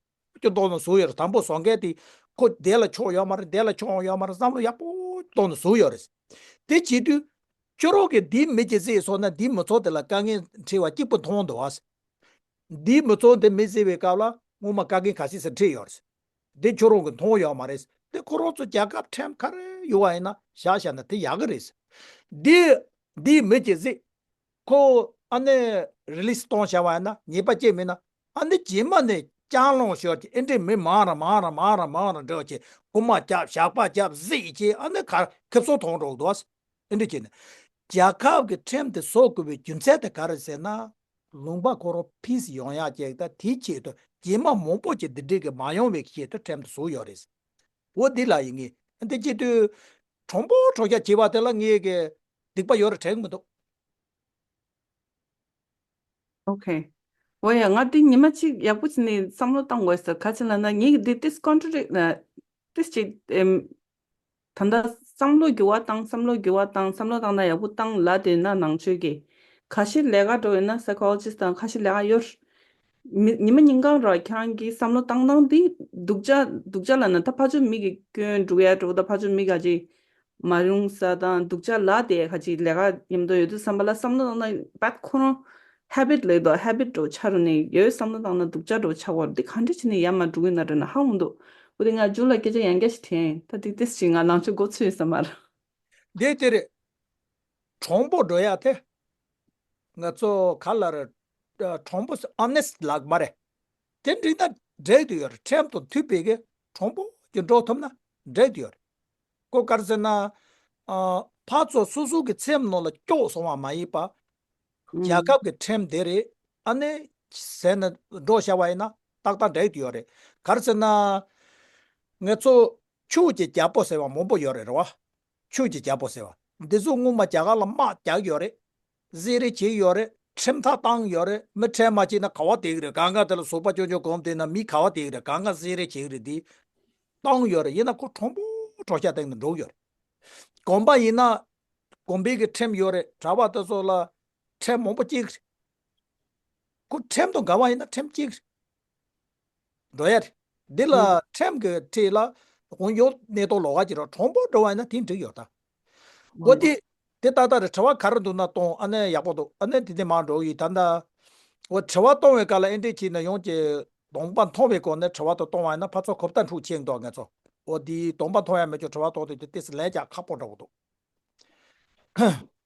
གཏོང་ནས་བཟོས་ཡོད་རེད། དང་པོ་བཟོ་མཁན་དེ་ཁོ་དེ་ལ་ཕྱོགས་ཡོད་མ་རེད། དེ་ལ་ཕྱོགས་ཡོད་མ་རེད། བསམ་བློ་ཡག་པོ་གཏོང་ནས་བཟོས་ཡོད་རེད། དེ་བྱེད་དུས་ཁྱོད་རང་གིས་འདིའི་མི་གཅིག་བཟས་སོང་ན་འདིའི་མི་ཚོ་དེ་ལ་དཀའ་ངལ་འཕྲད་པ་གཅིག་པུ་མཐོང་འདུག་ཨ། འདིའི་མི་ཚོ་འདི་མི་བཟས་པའི་སྐབས་ལ་སྔོན་མ་དཀའ་ངལ་ག་ཚོད་ཙམ་འཕྲད་ཡོད་རེད། འདི་ཁྱོད་རང་གིས་མཐོང་ཡོད་མ་རེད། འདི་ཁོ་རང་ཚོ་རྒྱལ་ཁབ་ཁྲིམས་ག་རེ་ཡོད་པ་ཡིན་ན་བཞག་བཞག་ན་དེ་ཡག་གི་རེད། འདི་འདིའི་མི་གཅིག་བཟས། ཁོ་ཨ་ནི་རི་ལིས་གཏོང་བྱ་བ་ཡིན་ན་ཉེས་པ་ཅི་མེད་ན། ཨ་ནི་རྗེས་མ་ནས་ལྕགས་ལོང་ཤོར་གྱི་ཨེ་འདྲའི་མི་མང་ར་མང་ར་མང་ར་མང་ར་འགྲོ་གྱི་རྐུ་མ་རྒྱབ་ཞགས་པ་རྒྱབ་བཟས་ཀྱི་ཨ་ནི་ག་ཁེབས་སོ་མཐོང་འགྲོ་འདུག་ཨེ་འདྲ་བྱས་ནས་རྒྱལ་ཁབ་ཀྱི་ཁྲིམས་དེ་བཟོ་དགོས་པའི་རྒྱུ་མཚན་དེ་ག་རེ་ཟེར་ན། ལུང་པ་ཁོ་རང་ཕིས་ཡོང་ཡག་ཅིག་དང་དེའི་ཆེད་དུ་རྗེས་མ་མང་པོ་ཅིག་འདི་འདྲའི་གི་མ་ཡོང་བའི་ཆེད་དུ་ཁྲིམས་དེ་བཟོས་ཡོད་རེད། འོ་འདི་ལ་ཡིན་ངེས། འདི་ཆེད་དུ་གྲུང་པོ་གྲུང་ཤ་བྱས་པ་དེ་ལ་ངས་གི་སྡིག་པ་ཡོད་རེད་དྲན་གི་མི་འདུག་ཨོ་ཁེ། འོ་ཡ། ང་འདི་ཉི་མ་གཅིག་ཡག་པོ་བྱས་ནས་བསམ་བློ་བཏང་དགོས་ཟེར། ག་ཅི་ལབ་ན་ངས་འདི་ཏིས་ཀོན་ཊྲ་རི་ན་ཏིས་ཅིག་ཨེམ། ད་ལྟ་བསམ་བློ་འགྱུར་བ་བཏང་། བསམ་བློ་འགྱུར་བ་བཏང་། བསམ་བློ་བཏང་ན་ཡག་པོ་བཏང་ལབ་དེ་ན་ནང་ཆོས་ཀྱི་ཁ་ཤས་ལས་ཀ་འགྲོ་ཡོད་ན་སའི་ཀོ་ལོ་ཇི་སི་དང་ཁ་ཤས་ལས་ཀ་ཡོད། མི་ཉི་མ་ཉིན་གང་ར་ཁྱེད་རང་གི་བསམ་བློ་བཏང་སྟངས་འདི་སྡུག་ཅག་སྡུག་ཅག་ལབ་ན་ད་ཕར་ཕྱོགས་མི་གི་སྐྱོན་འགྲོ་ཡ་འགྲོ་ད་ཕར་ཕྱོགས་མི་ག་ཅིག་མ་རུང་ས་དང་སྡུག་ཅག་ལབ་དེ་ཁ་ཅིག་ལས་ཀ་མཉམ་དུ་ཡོད་དུས་བསམ་པ་ལ་བསམ་བློ་བཏང་ན་བད་ཁོ་རང་ཧེ་བིཊ་ལས་དོ་ཧེ་བིཊ་འགྲོ་ཆགས་འགྲོ་ནས་ཡོད། བསམ་བློ་བཏང་ན་སྡུག་ཅག་འགྲོ་ཆགས་པ་འདི་ག་འདྲ་བྱས་ནས་ཡར་མར་འགྲོ་གི་ན་འདྲ་ན་ཧ་གོ་མི་འདུག་འོ་དེ་ང་མཇུག་ལ་སྐད་ཆ་ཡང་བསྐྱར་ཞིག་དྲན། ད་དེ་ཏིས་ཅིག་ང་ནང་ཆོས་མགོ་ཚོས་ཡོད་ས་མ་རེད། འདི་དེ་རེད། གྲུང་པོ་འགྲོ་ཡ་དེ། ང་ཚོ་ག་ལ་རེད། གྲུང་པོ་ཨོ་ནེ་སི་ལབ་མ་རེད། དེ་འགྲིག་ན་འགྲིག་དུ་ཡོད་རེད། ཁྲིམས་དང་མཐུན་པའི་གི་གྲུང་པོ་གི་འགྲོ་ཐུབ་ན་འགྲིག་དུ་ཡོད་རེད། ཁོ་ག་རེ་ཟེར་ན། ཨ། ཕར་ཚུར་སོ་སོ་གི་ཁྲིམས་ནང་ལ་སྐྱོག་སོང་བ་མ་ཡིན་པ། རྒྱལ་ཁབ་ཀྱི་ཁྲིམས་དེ་རེད། ཨ་ནི་ཟེར་ནས་འགྲོ་བྱ་བ་ཡིན་ན་ཏག་ཏག་འགྲིག་དུ་ཡོད་རེད། ག་རེ་ཟེར་ན། ང་ཚོ་ཆོས་ཀྱི་རྒྱལ་པོ་ཟེར་བ་མང་པོ་ཡོད་རེད་རེད་བ། ཆོས་ཀྱི་རྒྱལ་པོ་ཟེར་བ་འདི་ཚོ་སྔོན་མ་རྒྱ་གར་ལ་དམག་རྒྱག་ཡོད་རེད། བསད་རེས་བྱེད་ཡོད་རེད། ཁྲིམས་ཐག་བཏང་ཡོད་རེད། མི་ཁྲིམས་མ་བྱེད་ན་ག་བ་བསྡད་ཀྱི་རེད། གང་ག་དེ་ལ་ཟུག་པ་ཅོ་ཅོ་གོམ་བསྡད་ན་མི་ག་བ་བསྡད་ཀྱི་རེད། གང་ག་བསད་རེས་བྱེད་ཀྱི་རེད། འདི་བཏང་ཡོད་རེད། ཡིན་ན་ཁོ་གྲུང་པོ་གྲུང་ཤ་བཏང་ནས་འགྲོ་གི་ཡོད་རེད། དགོན་པ་ཡིན་ན་དགོན་པའི་གི་ཁྲིམས་ཡོད་རེད། གྲྭ་པ་དེ་ཚོ་ལ་ཁྲིམས་མང་པོ་བཅད་ཀྱི་རེད། ཁོ་ཁྲིམས་དང་འགལ་བ་ཡིན་ན་ཁྲིམས་བཅད་ཀྱི་རེད། འགྲོ་ཡ་རེད། འདི་ལ་ཁྲིམས་ཀྱི་ཁྲིད་ལ་གོང་ཡོད་གནས་སྟངས་ལོགས་ཀ་ཅིག་ར་གྲུང་པོ་འགྲོ་བ་ཡིན་ན་དེ་འགྲིག་ཡོད་ད། འོ་དེ་དེ་ཏག་ཏག་རེད། དྲི་བ་ག་རེ་འདུག་ན་གཏོང་། ཨ་ནི་ཡག་པོ་འདུག་ཨ་ནི་དེ་ནས་མར་འགྲོ་གི་ཡིན་ད་ལྟ། འོ་དྲི་བ་གཏོང་བའི་སྐབས་ལ་ཨེ་འདྲས་བྱས་ན་ཡོང་གི་གདོང་པ་མཐོང་བའི་སྒོ་ནས་དྲི་བ་དེ་གཏོང་བ་ཡིན་ན་ཕར་ཚུར་གོ་བརྡ་འཕྲོད་ཆེན་འདུག་ང་ཚོ། འོ་དེ་གདོང་པ་མཐོང་ཡ་མེད་ཀྱང་དྲི་བ་གཏོང་དུས་དེ་ཏོག་ཙམ་ལན་རྒྱག་ཁག་པོ་འདྲ་བོ་འདུག་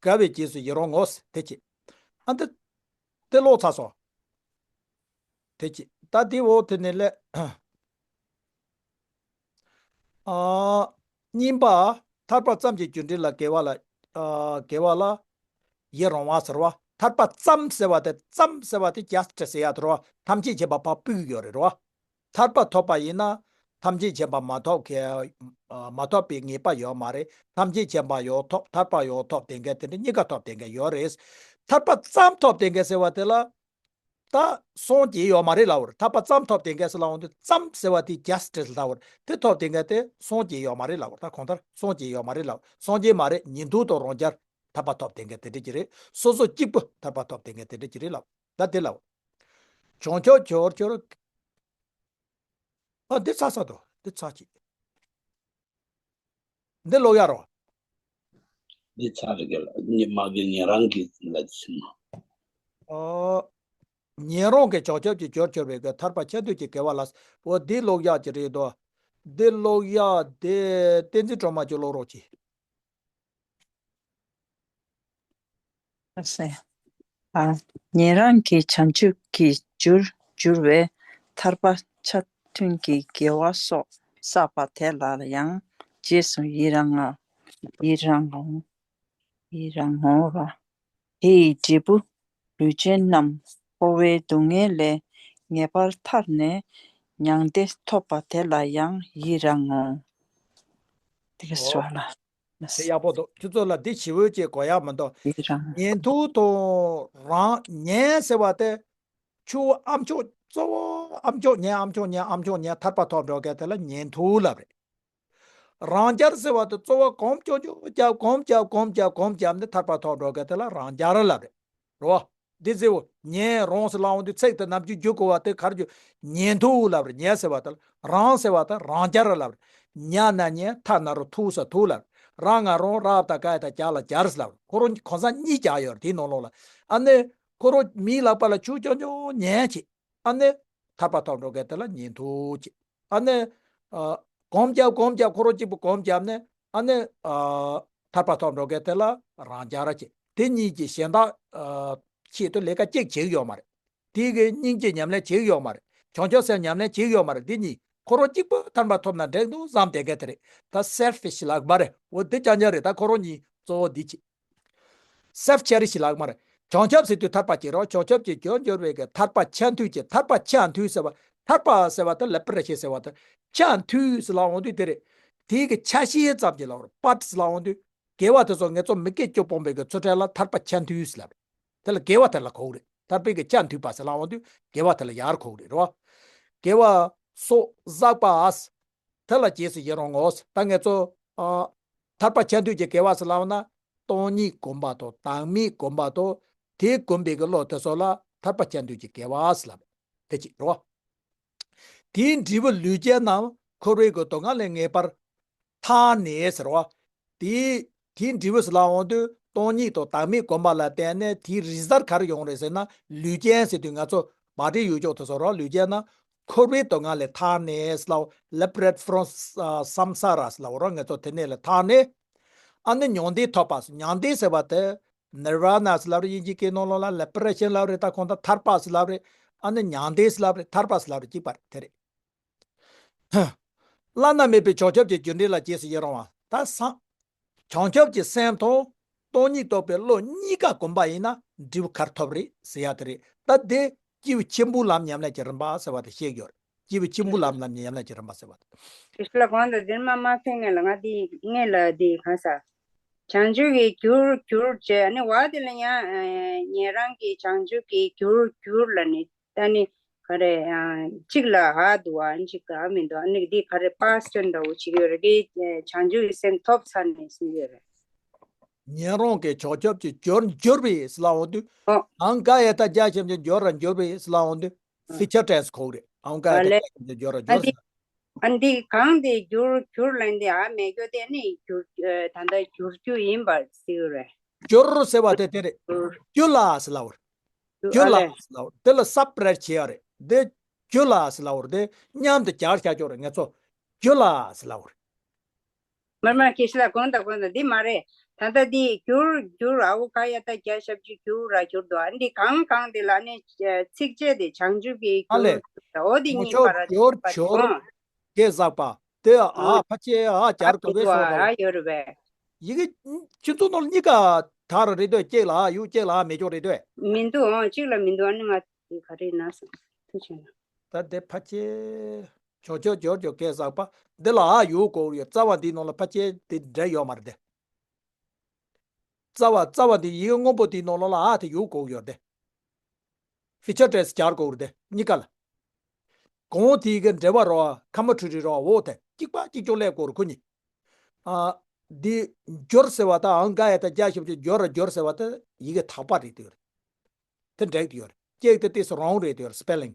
དགའ་བའི་རྗེས་སུ་ཡི་རང་ངོ་། དེ་བྱས། ཨ་འདི། དེ་ཀློག་ཚར་སོང་། དེ་ཅི། ད་དེ་འོག་དེ་ནས་ལས། ཨ། གཉིས་པ། ཐར་པ་ཙམ་གྱི་རྒྱུ་འབྲས་ལ་དགེ་བ་ལ། ཨ། དགེ་བ་ལ། ཡི་རང་བ་ཟེར་བ། ཐར་པ་ཙམ་ཟེར་བ་དེ་ཙམ་ཟེར་བ་དེ་just ཟེར་ཡ་དེ་རེད་བ། ཐམས་ཅད་མཁྱེན་པ་ཕར་ཕུད་ཀྱི་ཡོད་རེད་རེད་བ། ཐར་པ་ཐོབ་པ་ཡིན་ན། ཐམས་ཅད་མཁྱེན་པ་མ་ཐོབ་མཁན། མ་ཐོབ་པའི་ངེས་པ་ཡོད་མ་རེད། ཐམས་ཅད་མཁྱེན་པ་ཡང་ཐོབ། ཐར་པ་ཡང་ཐོབ་བསྡད་མཁན་དེ་འདྲ་གཉིས་ཀ་ཐོབ་བསྡད་མཁན་ཡོད་རེད། ཐར་པ་ཙམ་ཐོབ་བསྡད་མཁན་ཟེར་བ་དེ་ལ། ད་སངས་རྒྱས་ཡོད་མ་རེད་ལབ་པ་རེད། ཐར་པ་ཙམ་ཐོབ་བསྡད་མཁན་ཟེར་ལབ་འོང་དུས་ཙམ་ཟེར་བ་དེ་just ལབ་པ་རེད། དེ་ཐོབ་བསྡད་མཁན་དེ་སངས་རྒྱས་ཡོད་མ་རེད་ལབ་པ་རེད། ད་གང་ལྟར་སངས་རྒྱས་ཡོད་མ་རེད་ལབ། སངས་རྒྱས་མ་རེད། ཉན་ཐོས་དང་རང་རྒྱལ་ཐར་པ་ཐོབ་བསྡད་མཁན་དེ་འདྲ་ཅིག་རེད། སོ་སོ་གཅིག་པུ་ཐར་པ་ཐོབ་བསྡད་མཁན་དེ་འདྲ་ཅིག་རེད་ལབ། ད་དེ་ལབ། བྱང་ཆུབ་ཇོ་བོར་གྱུར། ཨ་འདི་ཚར་ཚར་འདུག་འདི་ཚར་གཅིག་འདི་ཀློག་ཡག་རོ། འདི་ཚར་རེད་གི་ལ། ཉི་མ་གི་ཉན་རང་གི་ལ་ཕྱིན་ནོ། ཨོ། ཉན་རང་གི་བྱང་ཆུབ་ཀྱི་རྒྱུར་གྱུར་པའི་གི་ཐར་པ་ཆེན་ཐོས་ཀྱི་དགེ་བ་ལ། འོ་འདི་ཀློག་ཡག་གི་རེད་དོ། འདི་ཀློག་ཡག་དེ་བསྟན་འཛིན་སྒྲོལ་མ་གྱིས་ཀློག་རོགས་གྱིས། ཨ་སེ། ཨ། ཉན་རང་གི་བྱང་ཆུབ་ཀྱི་རྒྱུར་གྱུར་པའི་ཐར་པ་ཆ་མཐུན་གྱི་དགེ་བ་སོགས་བསགས་པ་དེ་ལ་ཡང་རྗེས་སུ་ཡི་རང་ངོ་། ཡི་རང་ངོ་། ཡི་རང་ངོ་། དེ་ཡི་འབྲས་བུ་ལུས་ཅན་རྣམས་འཁོར་བའི་སྡུག་བསྔལ་ལས་ངེས་པར་ཐར་ནས་མྱང་འདས་ཐོབ་པ་དེ་ལ་ཡང་ཡི་རང་ངོ་། དེ་ག་ཨོ། སོགས་ལ། དེ་ཡག་པོ་འདུག་ཁྱོད་ཚོ་ལ་འདི་ཞིབ་པོ་ཅིག་གོ་ཡག་མི་འདུག་ཡི་རང་། ཉན་ཐོས་དང་རང་ཉན་ཟེར་བ་དེ། ཆུ་བོ་ཨ་མཆོག་གཙོ་བོ་ཨ་མཆོག་ཉན། ཨ་མཆོག་ཉན། ཨ་མཆོག་ཉན། ཐར་པ་ཐོབ་འགྲོ་མཁན་དེ་ལ་ཉན་ཐོས་ལབ་རེད། རང་རྒྱལ་ཟེར་བ་དེ་གཙོ་བོ་གོམས་ཅོག་ཅོག་རྒྱབ། གོམས་རྒྱབ། གོམས་རྒྱབ། གོམས་རྒྱབ་ནས་ཐར་པ་ཐོབ་འགྲོ་མཁན་དེ་ལ་རང་རྒྱལ་ལབ་རེད། རེད་བ། འདི་ཟེར་བ་ཉན་རང་ཟེར་ལབ་འོང་དུས་ཚིག་དེ་ནམ་རྒྱུན་བསྒྱུར་དགོས་པ་དེ་ག་རེ་བརྗོད། ཉན་ཐོས་ལབ་རེད། ཉན་ཟེར་བ་དེ་ལ། རང་ཟེར་བ་དེ་རང་རྒྱལ་ལབ་རེད། ཉ་ན་ཉན། ཐ་ན་རོ། ཐོས་ས་ཐོས་ལབ་རེད། ར་ང་རོ། ར་བཏགས་རྒ་ཡ་བཏགས་རྒྱ་ལ་རྒྱལ་ལབ་རེད། ཁོ་རང་གོང་ས་གཉིས་རྒྱག་ཡོད་རེད་དེའི་ནང་ལོགས་ལ། ཨ་ནི་ཁོ་རང་མིའི་ལག་པ་ལ་ཆུ་རྐྱང་རྐྱང་ཉན་བྱེད། ཨ་ནི་ཐར་པ་ཐོབ་འགྲོ་མཁན་དེ་ལ་ཉན་ཐོས་བྱེད། ཨ་ནི་ཨ་གོམས་རྒྱབ། གོམས་རྒྱབ། ཁོ་རང་གཅིག་པུ་གོམས་རྒྱབ་ནས། ཨ་ནི་ཨ་ཐར་པ་ཐོབ་འགྲོ་མཁན་དེ་ལ་རང་རྒྱལ་བྱེད། དེ་གཉིས་ཀྱི་གཞན་དག་ཨ་ཆེད་དུ་ལས་ཀ་གཅིག་བྱེད་ཀྱི་ཡོད་མ་རེད། དེ་གི་སྙིང་རྗེ་ཉམས་ལེན་བྱེད་ཀྱི་ཡོད་མ་རེད། བྱང་ཆུབ་སེམས་ཉམས་ལེན་བྱེད་ཀྱི་ཡོད་མ་རེད། འདི་གཉིས་ཁོ་རང་གཅིག་པུ་ཐར་པ་ཐོབ་ན་འགྲིག་འདུག་བསམ་བསྡད་མཁན་དེ་རེད། ད་selfish ལབ་མ་རེད། འོ་འདི་རྐྱང་རྐྱང་རེད། ད་ཁོ་རང་གཉིས་གཙོ་བོ་འདི་བྱེད། self cherish ལབ་མ་རེད། བྱང་ཆུབ་ཟེར་དུས་ཐར་པ་བྱེད་རོགས། བྱང་ཆུབ་ཀྱི་རྒྱུར་གྱུར་པའི་གི་ཐར་པ་ཆ་མཐུན་གྱི། ཐར་པ་ཆ་མཐུན་ཟེར་བ། ཐར་པ་ཟེར་བ་དེ་ལ་པར་ཤེས་ཟེར་བ་དེ། ཆ་མཐུན་ཟེར་ལབ་འོང་དུས་དེ་རེད། དེའི་གི་ཆ་ཤས་ཙམ་གྱི་ལབ་རོགས། པར་ཊི་ལབ་འོང་དུས། དགེ་བ་དེ་ཚོ་ངེད་ཚོ་མི་སྐད་སྐྱོ་སྤོང་བའི་གི་ཚུལ་ཁྲིམས་ལ་ཐར་པ་ཆ་མཐུན་ཟེར་ལབ་རེད། དེ་ལ་དགེ་བ་དེ་ལ་གོ་གི་རེད། ཐར་པའི་གི་ཆ་མཐུན་པ་ཟེར་ལབ་འོང་དུས་དགེ་བ་དེ་ལ་ཡར་གོ་གི་རེད་རོ། དགེ་བ་སོགས་བསགས་པ། དེ་ལ་རྗེས་སུ་ཡི་རང་ངོ་། ད་ངེད་ཚོ་ཨ་ཐར་པ་ཆ་མཐུན་གྱི་དགེ་བ་ཟེར་ལབ་ན། སྟོང་ཉིད་སྒོམ་པ་དང་། བདག་མེད་སྒོམ་པ་དང་། དེ་སྒོམ་པའི་གི་བློ་དེ་ཚོ་ལ་ཐར་པ་ཆ་མཐུན་གྱི་དགེ་བ་ཟེར་ལབ། དེ་གཅིག་རེད་བ། དེའི་འབྲས་བུ་ལུས་ཅན་རྣམས་འཁོར་བའི་གི་སྡུག་བསྔལ་ལས་ངེས་པར་ཐར་ནས་ཟེར་བ། དེའི་དེའི་འབྲས་བུ་ཟེར་ལབ་འོང་དུས་སྟོང་ཉིད་དང་བདག་མེད་སྒོམ་པ་ལ་བརྟེན་ནས་དེའི་རི་ཛལ་ག་རེ་ཡོང་རེད་ཟེར་ན། ལུས་ཅན་ཟེར་དུས་ང་ཚོ་བག་སྒྲའི་ཡུལ་ཕྱོགས་དེ་ཚོ་རོ། ལུས་ཅན་རྣམས་འཁོར་བའི་སྡུག་བསྔལ་ལས་ཐར་ནས་ཟེར་ལབ། Liberate from samsara ཟེར་ལབ་རོ། ང་ཚོ་དེ་ནས་ལས་ཐར་ནས། ཨ་ནི་མྱང་འདས་ཐོབ་པ། མྱང་འདས་ཟེར་བ་དེ་Nirvana ཟེར་ལབ་རེད། དབྱིན་ཇིའི་སྐད་ནང་ལོགས་ལ་Liberation ལབ་རེད། ད་གང་ལྟར་ཐར་པ་ཟེར་ལབ་རེད། ཨ་ནི་མྱང་འདས་ཟེར་ལབ་རེད། ཐར་པ་ཟེར་ལབ་རེད། གཅིག་པ་རེད། དེ་རེད། བླ་ན་མེད་པའི་བྱང་ཆུབ་ཀྱི་རྒྱུ་འབྲས་ལ་རྗེས་སུ་ཡི་རང་བ། ད་སང་། བྱང་ཆུབ་ཀྱི་སེམས་དང་སྟོང་ཉིད་རྟོགས་པའི་བློ་གཉིས་ཀ་སྒོམ་པ་ཡིན་ན་འབྲས་བུ་ག་རེ་ཐོབ་རེད་ཟེར་ཡ་དེ་རེད། ད་དེ་སྐྱེས་བུ་ཆེན་པོའི་ལམ་ཉམས་ལེན་གྱི་རིམ་པ་ཟེར་བ་དེ་བཤད་ཀྱི་ཡོད་རེད། སྐྱེས་བུ་ཆེན་པོའི་ལམ་ལམ་ཉམས་ལེན་གྱི་རིམ་པ་ཟེར་བ་དེ། དེ་ལ་གོང་དུ་འདིར་མ་མ་ཕེབས་ངེས་ལ་ང་དེ་ངེས་ལ་དེ་གང་ཟག་བྱང་ཆུབ་ཀྱི་རྒྱུར་གྱུར་བྱས་ནི་བ་དེ་ལ་ཡང་ཉན་རང་གི་བྱང་ཆུབ་ཀྱི་རྒྱུར་གྱུར་ལ་ནི། ད་ནི་ག་རེ། གཅིག་ལ་ཨ་འདུག་བ། གཅིག་ག་མི་འདུག་ཨ་ནི་འདི་ག་རེ་past འདྲ་བོ་བྱེད་ཀྱི་ཡོད་རེད། འདི་བྱང་ཆུབ་ཀྱི་སེམས་ཐོབ་ཚར་ནས་གསུང་གི་ཡོད་རེད། ཉན་རང་གི་བྱང་ཆུབ་ཀྱི་རྒྱུར་གྱུར་པའི་ཟེར་ལབ་འོང་དུས། ཨོ། ཨང་ཀ་ཡ་ཏ་བརྒྱ་ཞབས་ཀྱུ་སྦྱོར་ར་སྦྱོར་བའི་ཟེར་ལབ་འོང་དུས། ཨ། future tense གོ་གི་རེད། ཨང་ཀ་ཡ་ཏ་བརྒྱ་ཞབས་ཀྱུ་སྦྱོར་ར་སྦྱོར་ཟེར། ཨ་འདི་གང་དེ་གྱུར་གྱུར་ལ་འདི་ཨ་མེད་རྒྱུ་དེ་ནི་གྱུར་ད་ལྟ་གྱུར་རྒྱུ་ཡིན་པར་ཟེར་གྱི་རེད། གྱུར་ཟེར་བ་དེ་དེ་རེད། གྱུར་གྱུར་ལ་ཟེར་ལབ་པ་རེད། གྱུར་ཨ་ལས། ལ་ཟེར་ལབ་པ་རེད། དེ་ལ་separate བྱེད་ཡ་རེད། དེ་གྱུར་ལ་ཟེར་ལབ་པ་རེད། དེ་མཉམ་དུ་སྦྱར་བྱ་ཆོག་རེད། ང་ཚོ་གྱུར་ལ་ཟེར་ལབ་པ་རེད། མར་མར་ཁྱེད་ཤི་ལ་གོང་དང་གོང་དང་འདི་མ་རེད། ད་ལྟ་འདི་གྱུར་གྱུར་ཨ་འོ་ཀ་ཡ་ཏ་བརྒྱ་ཞབས་ཀྱུ་གྱུར་ར་གྱུར་དོ། ཨ་འདི་གང་གང་དེ་ལ་ནི་ཚིགས་བཅད་དེ་བྱང་ཆུབ་ཀྱི་ཨ་ལས། གྱུར་འོ་དེ་མོ་གཉིས་ཆོག་པར་གྱུར་གྱུར་གེ་ཟག་པ། དེ་ཨ་ཨ་ཕ་ཆེ་ཨ་སྦྱར་དགོས་པའི་སོགས་རེད། ཡོད་རེད་པས། ཡི་གེ་ཁྱེད་ཚོ་ནང་གཉིས་ཀ་དར་རེད་འདོད། གཅིག་ལ་ཨ་ཡོད། གཅིག་ལ་ཨ་མེད་ཅོག་རེད་འདོད། མི་འདུག་ཨང་། གཅིག་ལ་མི་འདུག་ཨ་ནི་ང་དེ་ག་རེ་ན་སོང་། ཐུགས་ཆེ་ན། ད་དེ་ཕ་ཆེ། བྱང་ཆུབ་སྦྱོར་གྱི་གེ་ཟག་པ། འདི་ལ་ཨ་ཡོད་དགོས་ཡོད། རྩ་བ་འདིའི་ནང་ལ་ཕ་ཆེ་དེ་འདྲ་ཡོད་མ་རེད་དེ། རྩ་བ་རྩ་བ་འདི་ཡི་གེ་སྔོན་པོ་དེའི་ནང་ལོགས་ལ་ཨ་དེ་ཡོད་དགོས་ཡོད་དེ། future tense སྦྱར་དགོས་རེད་དེ་གཉིས་ཀ་ལ། གོང་དེའི་གི་འགྲེལ་པ་རོ། ཁ་མ་ཁྲུ་རི་རོ་འོ་དེ་གཅིག་པ་གཅིག་ཅོག་ལས་དགོས་རེད་ཁོ་གཉིས། ཨ། འདི་གྱུར་ཟེར་བ་དང་ཨང་ཀ་ཡ་ཏ་བརྒྱ་ཞབས་ཀྱུ་སྦྱོར་ར་སྦྱོར་ཟེར་བ་དེ་ཡི་གེ་དག་པ་རེད་དེ་ཡོད་རེད། དེ་འགྲིག་དེ་ཡོད་རེད། གཅིག་དེ་ཏིས་wrong རེད་དེ་ཡོད་རེད། spelling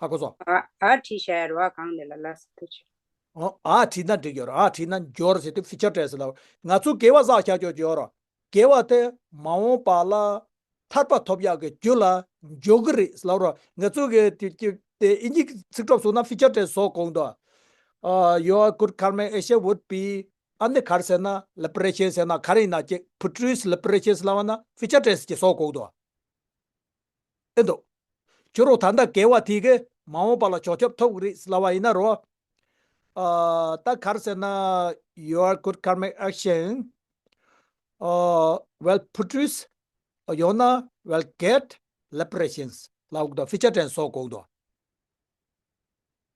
ཧ་གོ་སོང་། ཨ་ཨ་བྲིས་བཞག་ཡ་རེད་བ། གང་དེ་ལ་ལ་ཟེར་དུས་ཆེ། ཨོ་ཨ་བྲིས་ན་འགྲིག་ཡོད་རེད། ཨ་བྲིས་ན་འབྱོར་ཟེར་དུས་ཕི་ཅར་ཊེས་ལ་ང་ཚོ་དགེ་བ་བསགས་བཞག་ཆོག་ཡོད་རེད། དགེ་བ་དེ་མ་འོངས་པ་ལ་ཐར་པ་ཐོབ་ཡག་གི་རྒྱུ་ལ་འཇོག་གི་རེད་ལབ་རོགས། ང་ཚོ་གི་དེ་དེ་དེ་ཨིན་ཇི་གི་ཚིག་གྲོགས་སོང་ན་ཕི་ཅར་ཊེས་བཟོ་དགོས་འདུག་ཨ། Your good karmic action would be ཨ་ནི་ག་རེ་ཟེར་ན་ལི་པ་རེ་ཤན་ཟེར་ན་ག་རེ་ཡིན་ན་ཅིག་produce liberation ལབ་ན་ཕི་ཅར་ཊེས་ཀྱི་བཟོ་དགོས་འདུག་ཨེ་འདུག་ཁྱོད་རང་ད་ལྟ་དགེ་བ་དེ་གི་མ་འོངས་པ་ལ་བྱང་ཆུབ་ཐོབ་གི་རེད་ལབ་པ་ཡིན་ན་རོ། ཨ། ད་ག་རེ་ཟེར་ན། Your good karmic action ཨ། will produce ཡང་ན་will get liberations ལབ་དགོས་འདུག་ཕི་ཅར་ཊེས་བཟོ་དགོས་འདུག་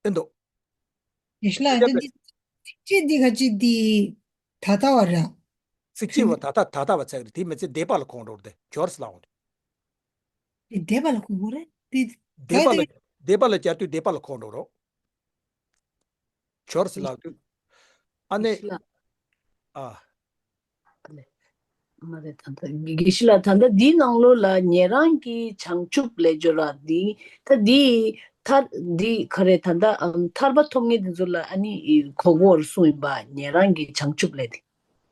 ཨེ་འདུག་ཡེ་ཤེས་ལགས། ད་འདི་ཚིགས་བཅད་འདི་ག་ཅིག་འདི་ད་ལྟ་བ་ར། ཚིགས་བཅད་བ་ད་ལྟ་ད་ལྟ་བ་ཚིག་རེད། དེ་མི་ཚེ་འདས་པ་ལ་གོ་འགྲོ་རེད། དེ་འབྱོར་ཟེར་ལབ་འོང་། འདས་པ་ལ་གོ་དགོས་རེད་དེ། འདས་པ་ལ་འདས་པ་ལ་བསྐྱར་དུས་འདས་པ་ལ་གོ་འགྲོ་རོགས། འབྱོར་ཟེར་ལབ་དུས། ཨ་ནི། ཡེ་ཤེས་ལགས། ཨ། མ་རེད། ད་ལྟ་དགེ་བཤེས་ལགས། ད་ལྟ་འདིའི་ནང་ལོགས་ལ་ཉན་རང་གི་བྱང་ཆུབ་ལབ་ཡ་ར་འདི། ད་འདི་ཐར་འདི་ག་རེ་ད་ལྟ་ཨམ་ཐར་པ་ཐོབ་མཁན་དེ་ཚོ་ལ་ཨ་ནི་གོ་དགོས་རེད་གསུངས་ཡིན་པ། ཉན་རང་གི་བྱང་ཆུབ་ལབ་དེ།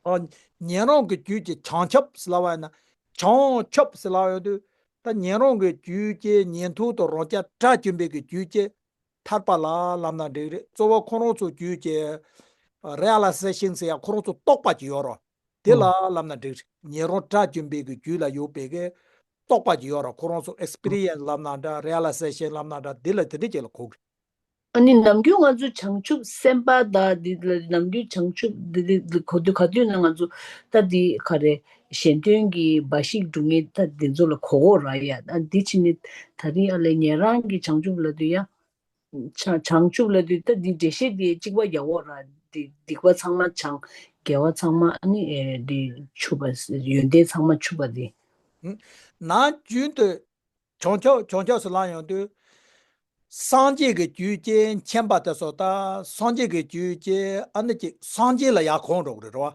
ཨ། ཉན་རང་གི་རྒྱུད་ཀྱི་བྱང་ཆུབ་ཟེར་ལབ་པ་ཡིན་ན། བྱང་ཆུབ་ཟེར་ལབ་ཡོང་དུས། ད་ཉན་རང་གི་རྒྱུད་ཀྱི་ཉན་ཐོས་དང་རང་རྒྱལ་དགྲ་བཅོམ་པའི་གི་རྒྱུད་ཀྱི་ཐར་པ་ལ་ལབ་ན་འགྲིག་རེད། གཙོ་བོ་ཁོ་རང་ཚོ་རྒྱུད་ཀྱི་རི་ཨ་ལ་ཟེ་ཤན་ཟེར་ཡ་ཁོ་རང་ཚོ་རྟོགས་པ་ཅིག་ཡོད་རེད། དེ་ལ་ལབ་ན་འགྲིག་རེད། ཉན་རང་དགྲ་བཅོམ་པའི་གི་རྒྱུད་ལ་ཡོད་པའི་གི་རྟོགས་པ་ཅིག་ཡོད་རེད། ཁོ་རང་ཚོ་ཨེག་སི་པི་རི་ཡན་སི་ལབ་ན་འདྲ། རི་ཨ་ལ་ཟེ་ཤན་ལབ་ན་འདྲ། དེ་ལ་དེ་འདྲ་ཅིག་ལ་གོ་གི་རེད། ཨ་ནི་ནམ་རྒྱུན་ང་ཚོ་བྱང་ཆུབ་སེམས་དཔའ་དང་འདི་ལ་ནམ་རྒྱུན་བྱང་ཆུབ་འདི་འདི་གོ་དུས་ག་དུས་ན་ང་ཚོ་ད་འདི་ག་རེ་གཞན་དོན་གྱི་འབའ་ཞིག་སྒྲུབ་མཁན་ད་འདི་ཚོ་ལ་གོ་གོ་ར་ཡ། ཨ་འདི་ཕྱི་ནི་ད་རིང་ཨ་ལས་ཉན་རང་གི་བྱང་ཆུབ་ལབ་དུས་ཡ། བྱང་བྱང་ཆུབ་ལབ་དུས་ད་འདི་འགྲེལ་བཤད་འདི་གཅིག་པ་ཡག་པོ་ར། འདི་སྡིག་པ་ཚང་མ་བྱང་། དགེ་བ་ཚང་མ་ཨ་ནི་ཨེ་འདི་ཆུབ་པ། ཡོན་ཏན་ཚང་མ་ཆུབ་པ་འདི། ནམ་རྒྱུན་དུ། བྱང་ཆུབ་བྱང་ཆུབ་ཟེར་ལབ་ཡོང་དུས། སངས་རྒྱས་ཀྱི་རྒྱུད་ཀྱི་མཁྱེན་པ་དེ་ཚོ་དང་སངས་རྒྱས་ཀྱི་རྒྱུད་ཀྱི་ཨ་ནི་ཅིག་སངས་རྒྱས་ལ་ཡར་གོ་འགྲོ་གི་རེད་རོ།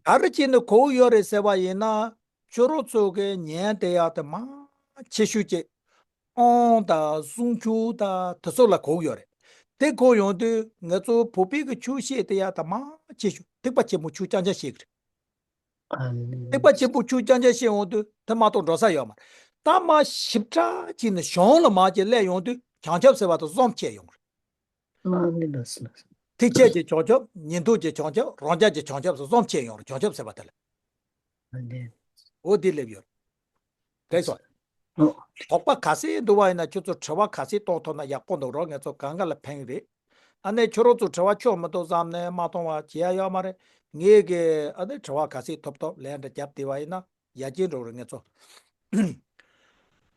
ཨོ། ག་རེ་བྱས་ནས་གོ་གི་ཡོད་རེད་ཟེར་བ་ཡིན་ན། ཁྱོད་རང་ཚོ་གི་ཉན་དེ་ཡག་དེ་མང་ཆེ་ཤོས་ཀྱི་དབང་དང་གསུང་ཆོས་དང་དེ་ཚོ་ལ་གོ་གི་ཡོད་རེད། དེ་གོ་ཡོང་དུས་ང་ཚོ་བོད་པའི་གི་ཆོས་བཤད་དེ་ཡག་དེ་མང་ཆེ་ཤོས་ཐེག་པ་ཆེན་པོ་ཆོས་རྐྱང་རྐྱང་བཤད་གི་རེད། ཨ་ནི། ཐེག་པ་ཆེན་པོ་ཆོས་རྐྱང་རྐྱང་བཤད་ཡོང་དུས་དེ་མ་གཏོགས་འགྲོ་ས་ཡོད་མ་རེད། ད་མ་ཞིབ་ཕྲ་བྱས་ནས་གཞུང་ལ་མར་ཅིག་སླེབས་ཡོང་དུས་བྱང་ཆུབ་ཟེར་བ་དེ་ཟམ་ཆད་ཡོང་གི་རེད། ཨ་ནི་ལགས་སོ་ལགས་སོ། ཐེག་ཆད་ཀྱི་བྱང་ཆུབ། ཉན་ཐོས་ཀྱི་བྱང་ཆུབ། རང་རྒྱལ་གྱི་བྱང་ཆུབ་སོགས་ཟམ་ཆད་ཡོང་རེད། བྱང་ཆུབ་ཟེར་བ་དེ་ལ། ཨ་ནི། འོ་དེ་སླེབས་ཡོད་རེད། དྲན་སོང་། ཨོ། དོགས་པ་ག་ཚད་འདུག་པ་ཡིན་ན་ཁྱོད་ཚོ་དྲི་བ་ག་ཚད་གཏོང་ཐུབ་ན་ཡག་པོ་འདུག་རོགས། ང་ཚོ་གང་ག་ལ་ཕན་གི་རེད། ཨ་ནི་ཁྱོད་རང་ཚོ་དྲི་བ་ཆོག་མི་འདུག་བསམ་ནས་མ་གཏོང་བ་བྱེད་ཡ་ཡོད་མ་རེད། ངས་གི་ཨ་ནི་དྲི་བ་ག་ཚད་ཐོབ་ཐོབ་ལན་འདྲ་བརྒྱབ་བསྡད་པ་ཡིན་ན་ཡར་རྒྱས་འགྲོ་རེད་ང་ཚོ།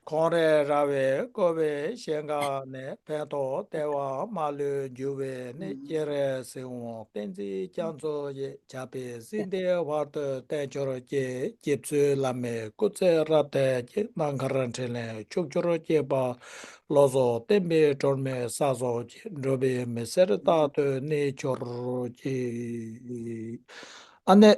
ཁོང་རེ་ར་བས་བསྐོར་བའི་ཞིང་ཁམས་ནས། ཕན་འདོགས་བདེ་བ་མ་ལུས་འབྱུང་བའི་གནས། སྤྱན་རས་གཟིགས་དབང་བསྟན་འཛིན་རྒྱ་མཚོ་ཡི། ཞབས་པད་སྲིད་མཐའི་བར་དུ་བརྟན་གྱུར་ཅིག། རྗེ་བཙུན་བླ་མའི་སྐུ་ཚེ་རབ་བརྟན་ཅིག། སྣ་དཀར་འཕྲིན་ལས་ཕྱོགས་བཅུར་གཅིག་པ། བློ་བཟང་བསྟན་པའི་སྒྲོན་མེ་ས་སོགས་ཀྱི། འགྲོ་བའི་མི་ཚེར་རྟག་ཏུ་གནས་གྱུར་ཅིག། ཨ་ནི།